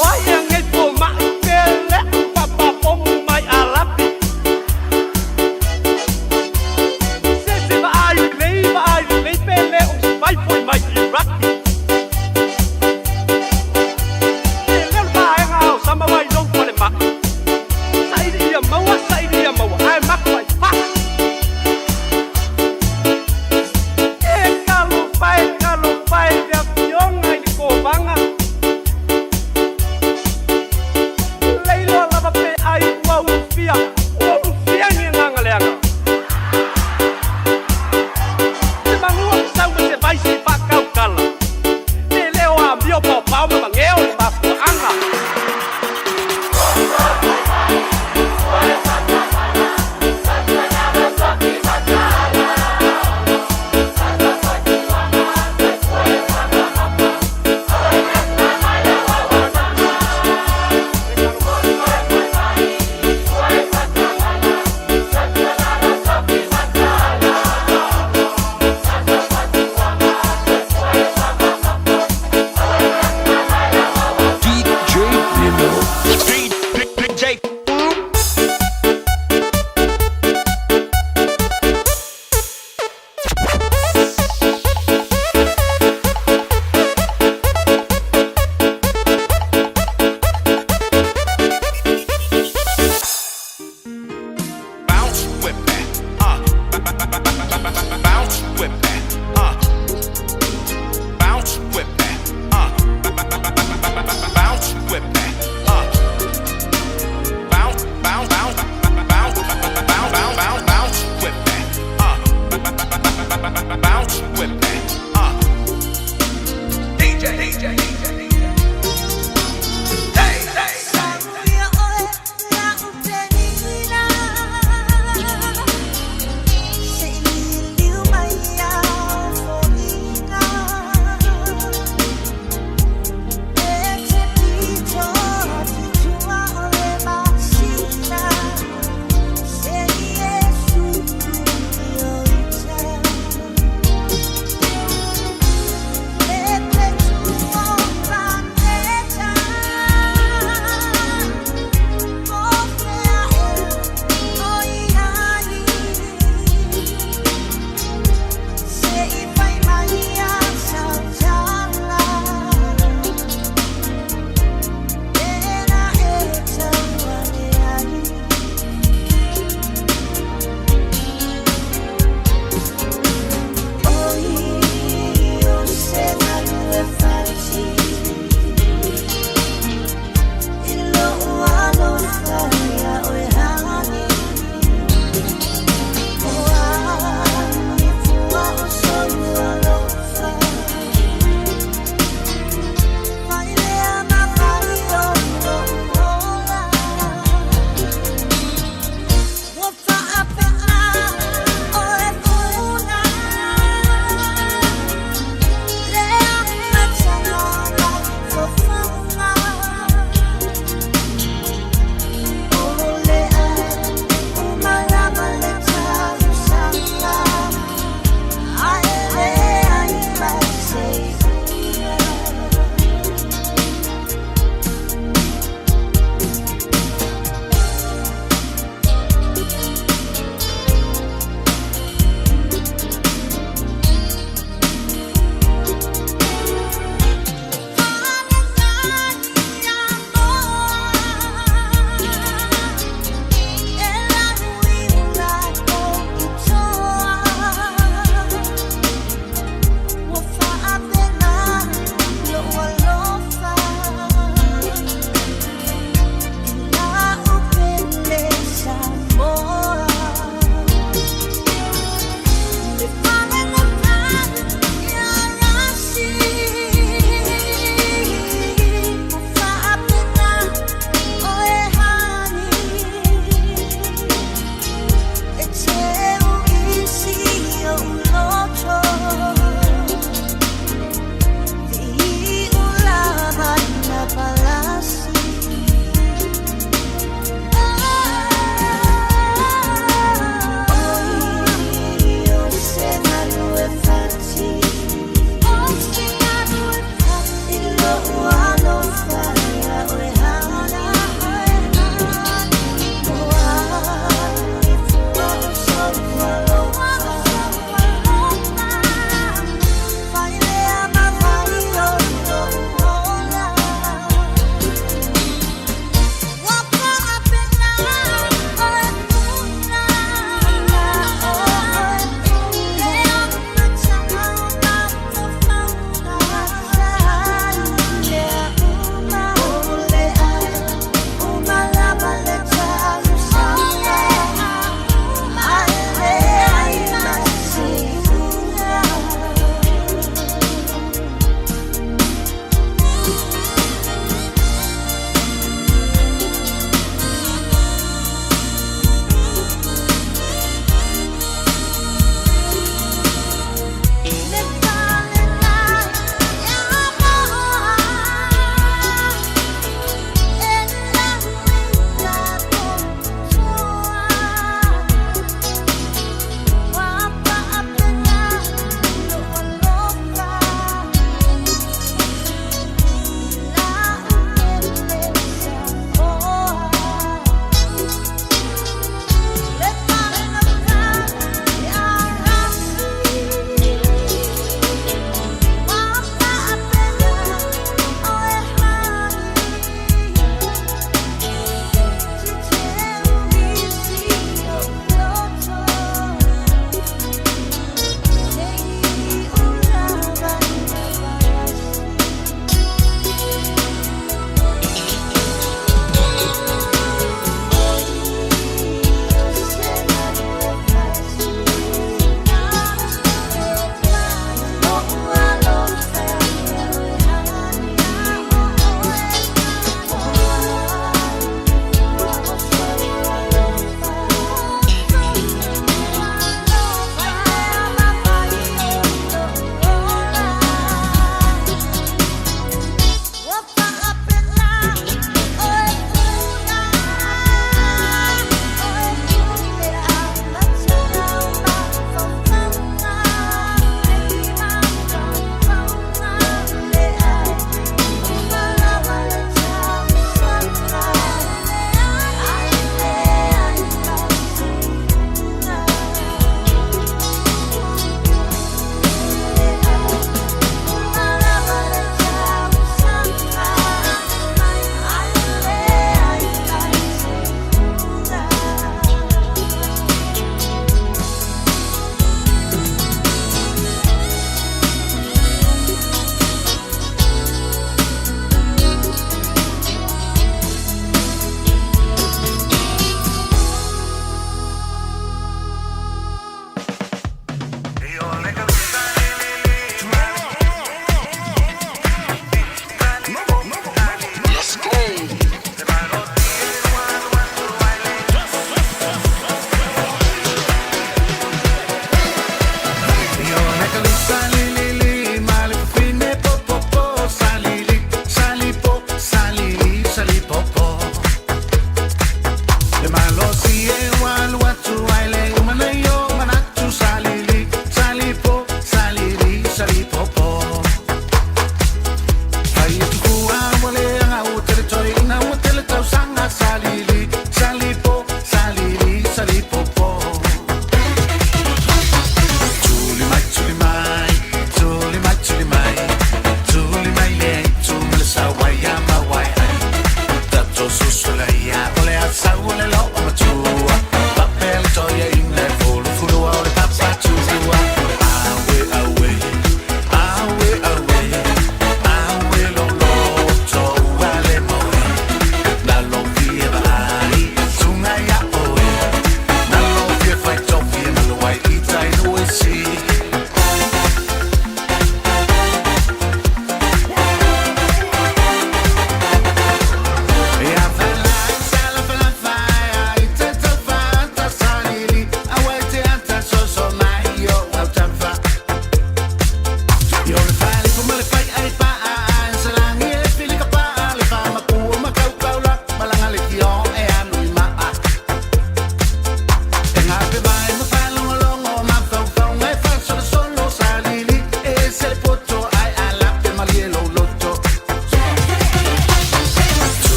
O ai e agei foma'i pe le'u papapomu mai alapi. Sese vaai lelei vaai lelei pe lē o se vai fo'i mai Iraki. E leo le vaega o sama ai lou falema'i. Saili ia maua saili ia maua ae maku ai pa'a. E talofa e talofa e le afioga i le kovaga. Leiloa lava pe ai ua ulufia ua ulufia ni agaga leaga. Se magua masau ma se vai sei faakaukala. Le leo amio paopao ma mageo le mafuaaga. DJ Lino. DJ. Bounce with that. Bounce with that. Bounce with that. Bounce with that. Bounce, bounce, bounce, bounce, bounce, bounce, bounce, bounce with that. Bounce with that. DJ, DJ, DJ. Hey, hey. E te pito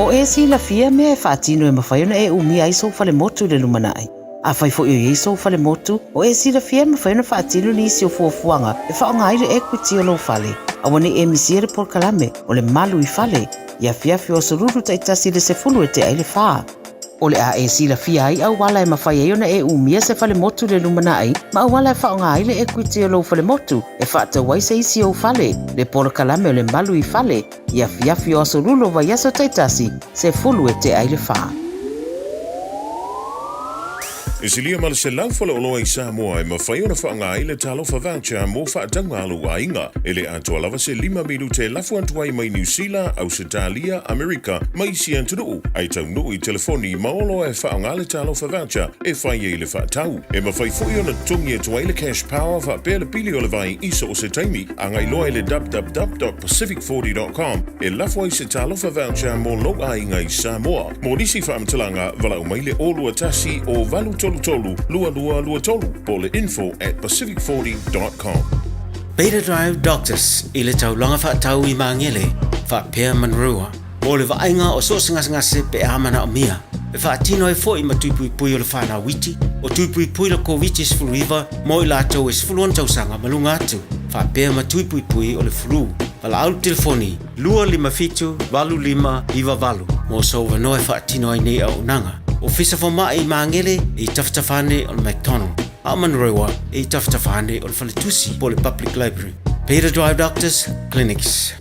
O e silafia mea e faatino e mafai ona e umia ai sou falemotu i le lumanai. Afai foi o i ai sou falemotu, o e silafia e mafai ona faatino nisi o fuafuaga e faaaoga ai le equity o lou fale. Aua ne i e misia le polokalame o le Malu i Fale i afiafi o Aso Lulu taitasi i le 10 e tea ai le fa. O le a e silafia ai auala e mafai ai ona e umia se falemotu i le lumanai ma auala e faaaoga ai le equity o lou falemotu e faatau ai se isi ou fale, le polokalame o le Malu i Fale i afiafi o Aso Lulu o vaiaso taitasi, 10 e tea ai le fa. E silia ma le 100 faleoloa i Samoa e mafai ona faaaoga ai le Talofa Voucher mo faatauga a lou aiga. E le atoa lava se lima minute e lafo atu ai mai Niu Sila, Ausetalia, Amerika ma isi atunuu, ae taunuu i telefoni ma oloa e faaaoga le Talofa Voucher e fai ai le faatau. E mafai foi ona totogi atu ai le Cash Power faapea le pili o le vai i so o se taimi. Agai loa i le www.pacific40.com e lafo ai se Talofa Voucher mo lou aiga i Samoa. Mo nisi faamatalaga, valaau mai le 021 o 833 2223 po o le info at pacific40.com. Beta Drive Doctors i le taulaga faatau i Magele faapea Manurewa mo le vaaiga o so o se gasegase pe a manaomia. E faatino ai foi ma tui puipui o le whanau iti, o tui puipui le Koviti-19 mo i latou e 16 tausaga ma luga atu, faapea ma tui puipui o le flu. Valaau le telefoni 257 8598 mo sou avanoa e faatino ai nei auaunaga. Ofisa Fomai i Magele e i tafatafa ane o le McDonald, a o Manurewa e i tafatafa ane o le Faletusi po o le Public Library. Beta Drive Doctors Clinics.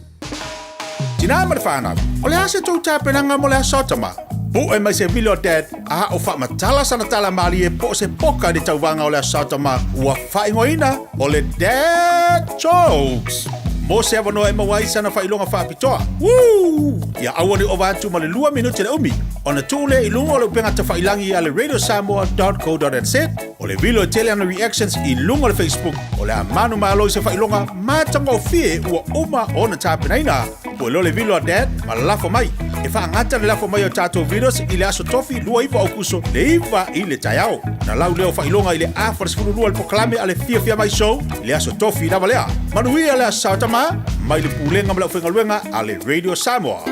Tinā ma le whānau, o le a se tou tapenaga mo le aso o tama? Pu'e mai se vilo a Dad, a o faamatala sana tala malie po o se poka i le tauvaga o le aso tama ua faaigoaina o le Dad Jokes. Mo se avanoa e maua ai sana faailoga faapitoa. Woo! Ia aua ne i ova atu ma le lua minute le umi, ona tuu lea i luga o le upega tafailangi a le radiosamoa.co.nz o le vilo e tele ana reactions i luga o le Facebook o le a manumalo i se faailoga matagofie ua uma ona tapenaina. Pue loa le vilo a Dad ma lafo mai. E faagata le lafo mai o tatou videos i le aso Tofi 29 Aokuso le 9 i le taeao. Na lau lea o faailoga i le afa le 12 le polokalame a le Fiafia Mai Show i le aso Tofi lava lea. Manuia le Aso Tama mai le Pulega ma le Aufaigaluega a le Radio Samoa.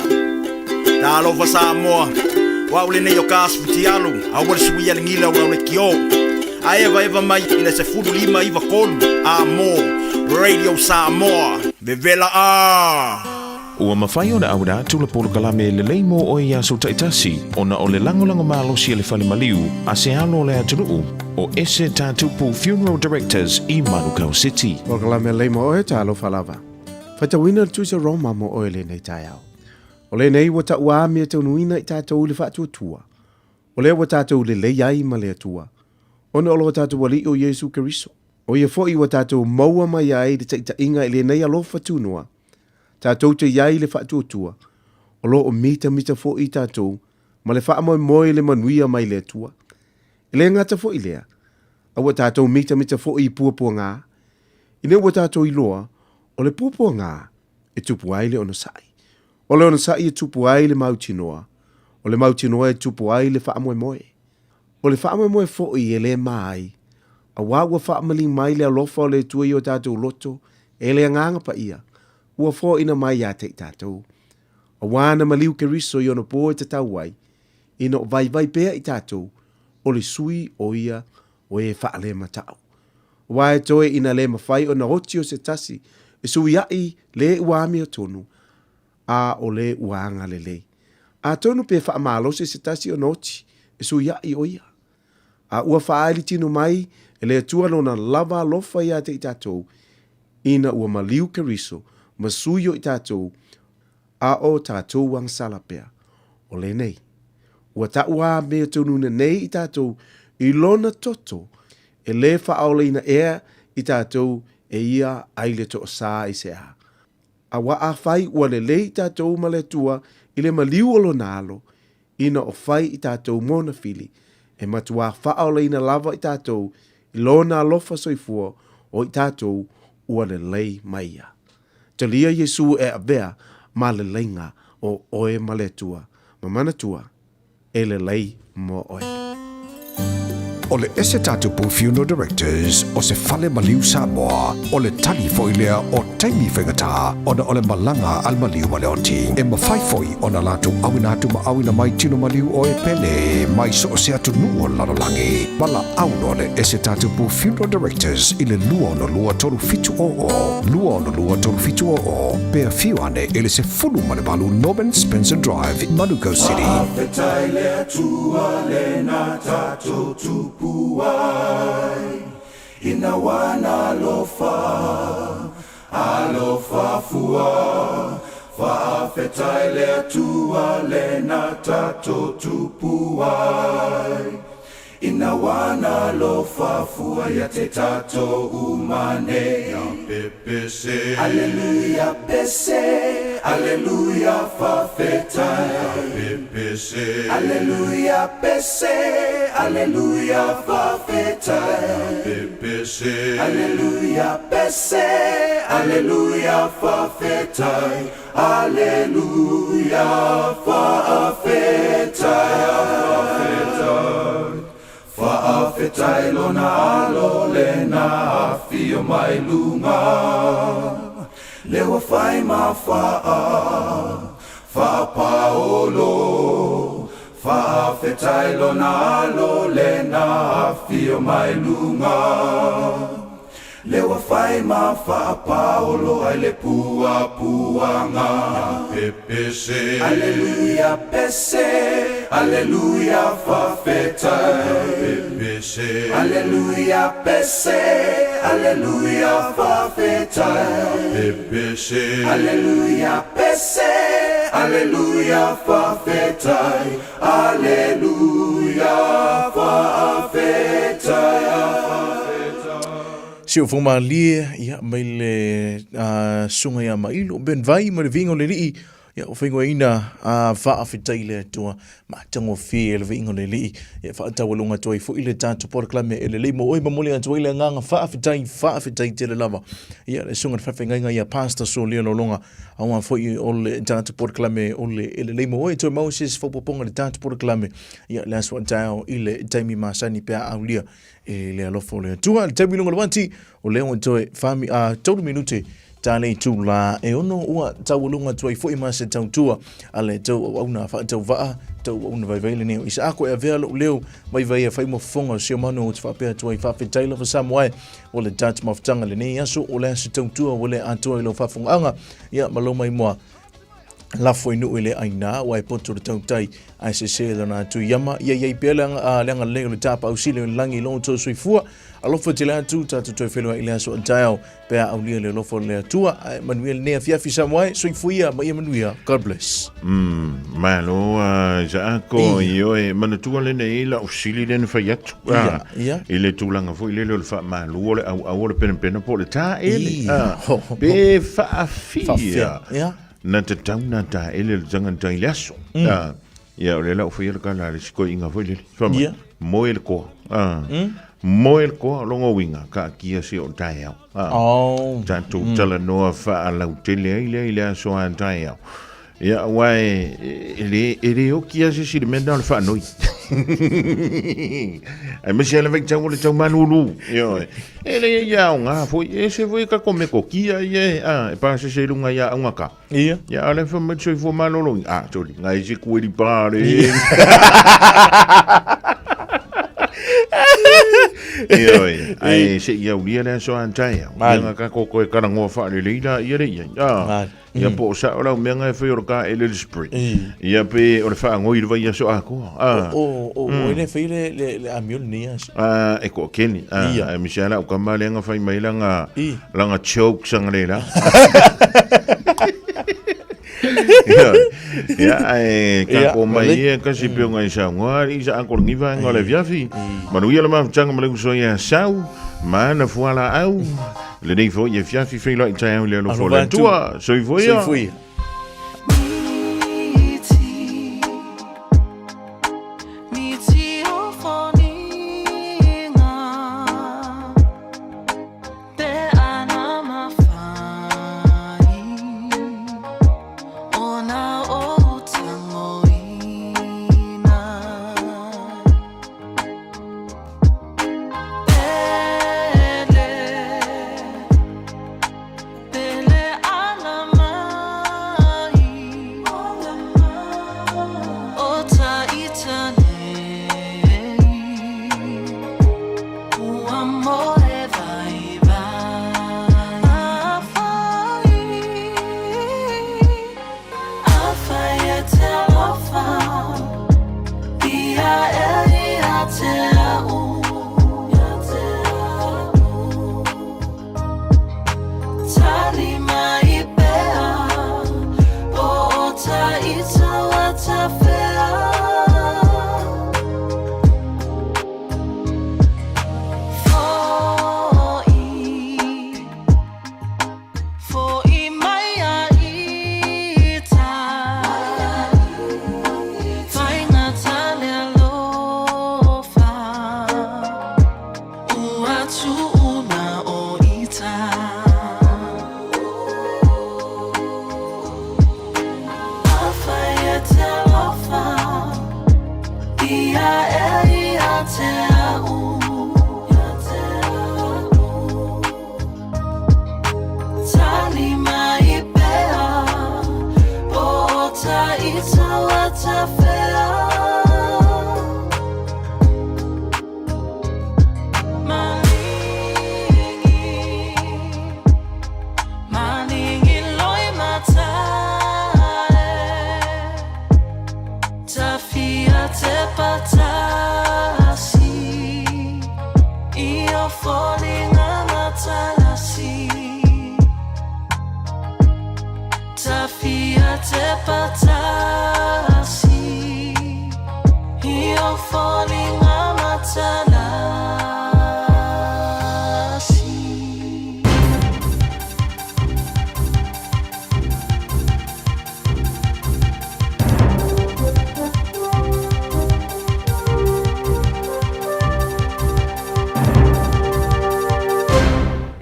Talofa Samoa, o au lenei o ka asu fitialu, aua le suia le gila o au le kio. A evaeva mai i le 15 93 a mo Radio Samoa. Vevela a! Ua mafai ona auina atu le polokalame lelei mo oe i aso taitasi ona o le lagolago malosi a le fale maliu a se alo o le atunuu o Ese Tatupu Funeral Directors i Manukau City. Polokalame lelei mo oe, talofa lava. Faitauina le Tusi a Roma mo oe lenei taeao. O lenei ua taua amia taunuina i tatou i le faatuatua. O lea ua tatou lelei ai ma le Atua, ona o lo tatou Alii o Iesu Keriso. O ia foi ua tatou maua mai ai le taitaiga i lenei alofa tunoa, tatou te i ai i le faatuatua, o lo o mitamita foi i tatou ma le faamoemoe i le manuia mai le Atua. E le gata foi i lea, a ua tatou mitamita foi i puapuaga, ina ua tatou iloa o le puapuaga e tupu ai le onosai. O le onosai e tupu ai le mautinoa, o le mautinoa e tupu ai le faamoemoe. O le faamoemoe foi e le ma ai, auā ua faamaliu mai le alofa o le Atua i o tatou loto e le Agaga Paia, ua foaina mai ia te i tatou. Auā na maliu Keriso i ona pō e tatau ai, ina o vaivai pea i tatou, o le sui o ia o e faalematau. Auā e toe ina le mafai ona oti o se tasi e suiaʻi le ua amiotonu, a o le ua agalelei. Atonu pe faamalosi se tasi ona oti e suiaʻi o ia. A ua faaali tino mai e le Atua lona lava alofa ia te i tatou, ina ua maliu Keriso ma sui o i tatou, a o tatou agasala pea. O lenei, ua taua mea tonuna nei i tatou i lona toto e le faaolaina ea i tatou e ia ai le toosā i se a. Auā afai ua lelei i tatou ma le Atua i le maliu o lona alo, ina o fai i tatou mona fili, e matuā faaolaina lava i tatou i lona alofa soifua o i tatou ua lelei mai ia. Talia Iesu e avea ma leleiga o oe ma le Atua, ma manatua, e lelei mo oe. O le Ese Tatupu Funeral Directors o se fale maliu Samoa, o le tali foi lea o taimi faigata ona o le malaga a le maliu ma le oti. E mafai foi ona latou auina atu ma auina mai tino maliu o e pele mai so o se atunuu o le lalolagi. Valaau loa le Ese Tatupu Funeral Directors i le 262 3700, 262 3700, pe afio ane i le 18 Norman Spencer Drive, Manukau City. Faafetai le Atua lena tatou tupu ai Ina ua alofa, alofa fua Faafetai le Atua lena tatou tupu ai Ina ua alofa fua ia te tatou uma nei. Ia pepese. Aleluia pese, aleluia fafetai. Ia pepese. Aleluia pese, aleluia fafetai. Ia pepese. Aleluia pese, aleluia fafetai. Aleluia fa'afetai Fa'afetai Fa'afetai lona alo lena afio mai luga Le ua fai ma fa'a fa'apaolo Fa'afetai lona alo lena afio mai luga Le ua fai ma faapaolo ai le puapuaga. Pepese. Aleluia pese, aleluia fafetai. Pepese. Aleluia pese, aleluia fafetai. Pepese. Aleluia pese, aleluia fafetai. Aleluia fa'afetai. Si o faumalie ia mai le susuga ia Mailo Ben Vai ma le viiga o le Alii ia ua faaigoaina a faafetai i le Atua matagofie le viiga o le Alii ia faataualuga atu ai foi le tatou polokalame e lelei mo oe momoli atu ai le agaga faafetai faafetai tele lava ia le susuga i le faafeagaiga ia Pastor Solia Lolonga Aua foi o le tatou polokalame o le e lelei mo oe toe maua se isi faaopoopoga i le tatou polokalame ia le aso a taeao i le taimi masani pe a aulia e le alofa o le Atua. Le taimi i luga o le uati, o lea ua toe whami, a, 3 minute ta le itulā e ono ua taualuga atu ai foi ma se tautua a le tou auauna faatauvaa, tou auauna vaivai lenei o Isaako e avea lou leo vaivai e fai mo fofoga o si o manu ou te faapea atu ai faafetai lava Samoa e O le tatou mafutaga lenei aso, o le aso tautua ua le atoa i lau faafofogaaga, ia ma lou maimoa. Lafo i nuu e le aina ua e poto le tautai ae sese lona atu i ama ia iai pea le le agalelei o le tapaau sili o le lagi i lo outou soifua. Alofa tele atu tatou toe feiloai i le aso a taeao pe a aulia le alofa o le Atua. Ae manuia lenei afiafi Samoa e, soifua ia ma ia manuia. God bless. Malo Isaako ioe manatua lenei lau fesili lea na fai atu i le tulaga foi lele o le faamalu o le auau o le penapena po o le taele pe faafia na tatau na taele le tagata i le aso. Ia o lea la ua faia le tala a le isi toeaina foi lele. Fai mai, moe le toa. Moe le toa, lona uiga, taatia se o taeao. Tatou talanoa faalautele ai lea i le aso a taeao. Ia, aua e le oti lava se isi i le mea lena o le faanoi. Aemaise lava le vaitau o le tau malulu. Ioe. E leai e aoga foi, e ese foi tatou metotia ia e pasese i luga ia augata. Ia. Ia, a o lea fai mai le soifua maloloina. Ah, sorry, ngai se kueli pare. Ioe, ae se i aulia le aso a taeao. Ia nga tatou toe talanoa faalelei la ia le i ai. Ah. Ia po o sao lau mea nga e fai o le taele le spray. Ia pe o le faanoi i le vaiaso atoa. Ah. O o le fai le amio lenei aso. Ah, e toatele. Ah, aemaise lava lau tama lea na fai mai lana lana jokes anga le la. Ia, ae tatou mai ia kasi pe o ngai saunoa i sa ako lengi vaega o le afiafi. Manuia le mafutaga ma le uso ia Sau, ma ana fualaau. Lenei foi afiafi feiloai taeao i le alofa o le Atua. Soifua ia. Soifua ia.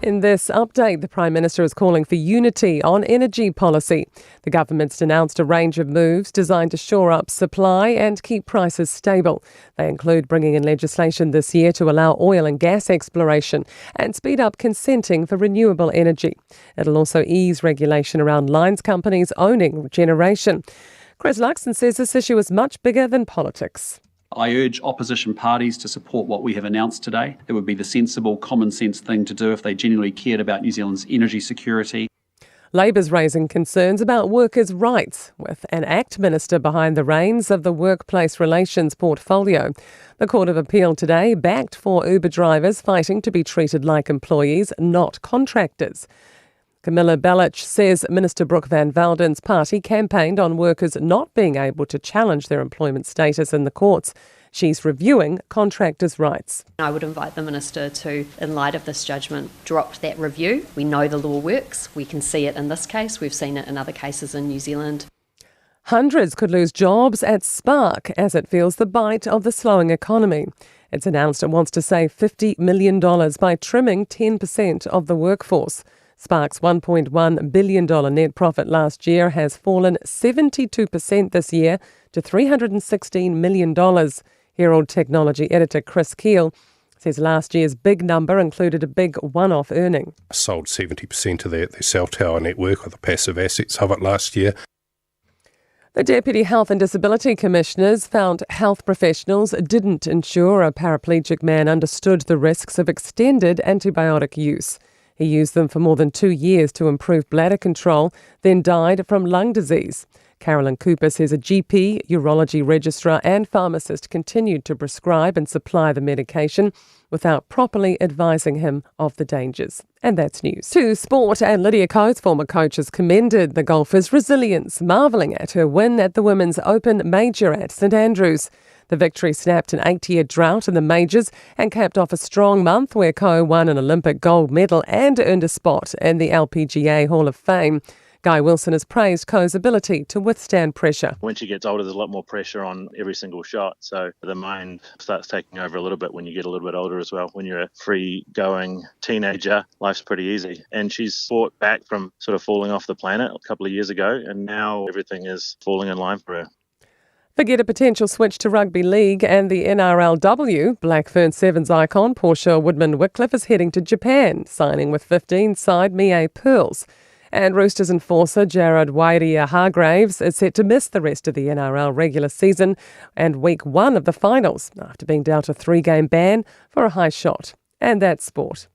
In this update, the Prime Minister is calling for unity on energy policy. The government's announced a range of moves designed to shore up supply and keep prices stable. They include bringing in legislation this year to allow oil and gas exploration and speed up consenting for renewable energy. It'll also ease regulation around lines companies owning generation. Chris Luxon says this issue is much bigger than politics. I urge opposition parties to support what we have announced today. It would be the sensible, common sense thing to do if they genuinely cared about New Zealand's energy security. Labour's raising concerns about workers' rights, with an ACT minister behind the reins of the Workplace Relations portfolio. The Court of Appeal today backed for Uber drivers fighting to be treated like employees, not contractors. Camilla Belich says Minister Brooke Van Velden's party campaigned on workers not being able to challenge their employment status in the courts. She's reviewing contractors' rights. I would invite the Minister to, in light of this judgment, drop that review. We know the law works. We can see it in this case. We've seen it in other cases in New Zealand. Hundreds could lose jobs at Spark as it feels the bite of the slowing economy. It's announced it wants to save $50 million by trimming 10% of the workforce. Spark's $1.1 billion net profit last year has fallen 72% this year to $316 million. Herald technology editor Chris Keel says last year's big number included a big one off earning. Sold 70% of their, their cell tower network or the passive assets of it last year. The Deputy Health and Disability Commissioners found health professionals didn't ensure a paraplegic man understood the risks of extended antibiotic use. He used them for more than two years to improve bladder control, then died from lung disease. Carolyn Cooper says a GP, urology registrar, and pharmacist continued to prescribe and supply the medication without properly advising him of the dangers. And that's news. To sport, and Lydia Ko's former coach has commended the golfer's resilience, marvelling at her win at the Women's Open Major at St Andrews. The victory snapped an eight year drought in the majors and capped off a strong month where Ko won an Olympic gold medal and earned a spot in the LPGA Hall of Fame. Guy Wilson has praised Ko's ability to withstand pressure. When she gets older, there's a lot more pressure on every single shot. So the mind starts taking over a little bit when you get a little bit older as well. When you're a free going teenager, life's pretty easy. And she's fought back from sort of falling off the planet a couple of years ago, and now everything is falling in line for her. Forget a potential switch to rugby league and the NRLW. Blackfern Sevens icon Portia Woodman Wickliffe is heading to Japan, signing with 15 side Mie Pearls. And Roosters enforcer Jared Wairia Hargraves is set to miss the rest of the NRL regular season and week one of the finals after being dealt a three game ban for a high shot. And that's sport.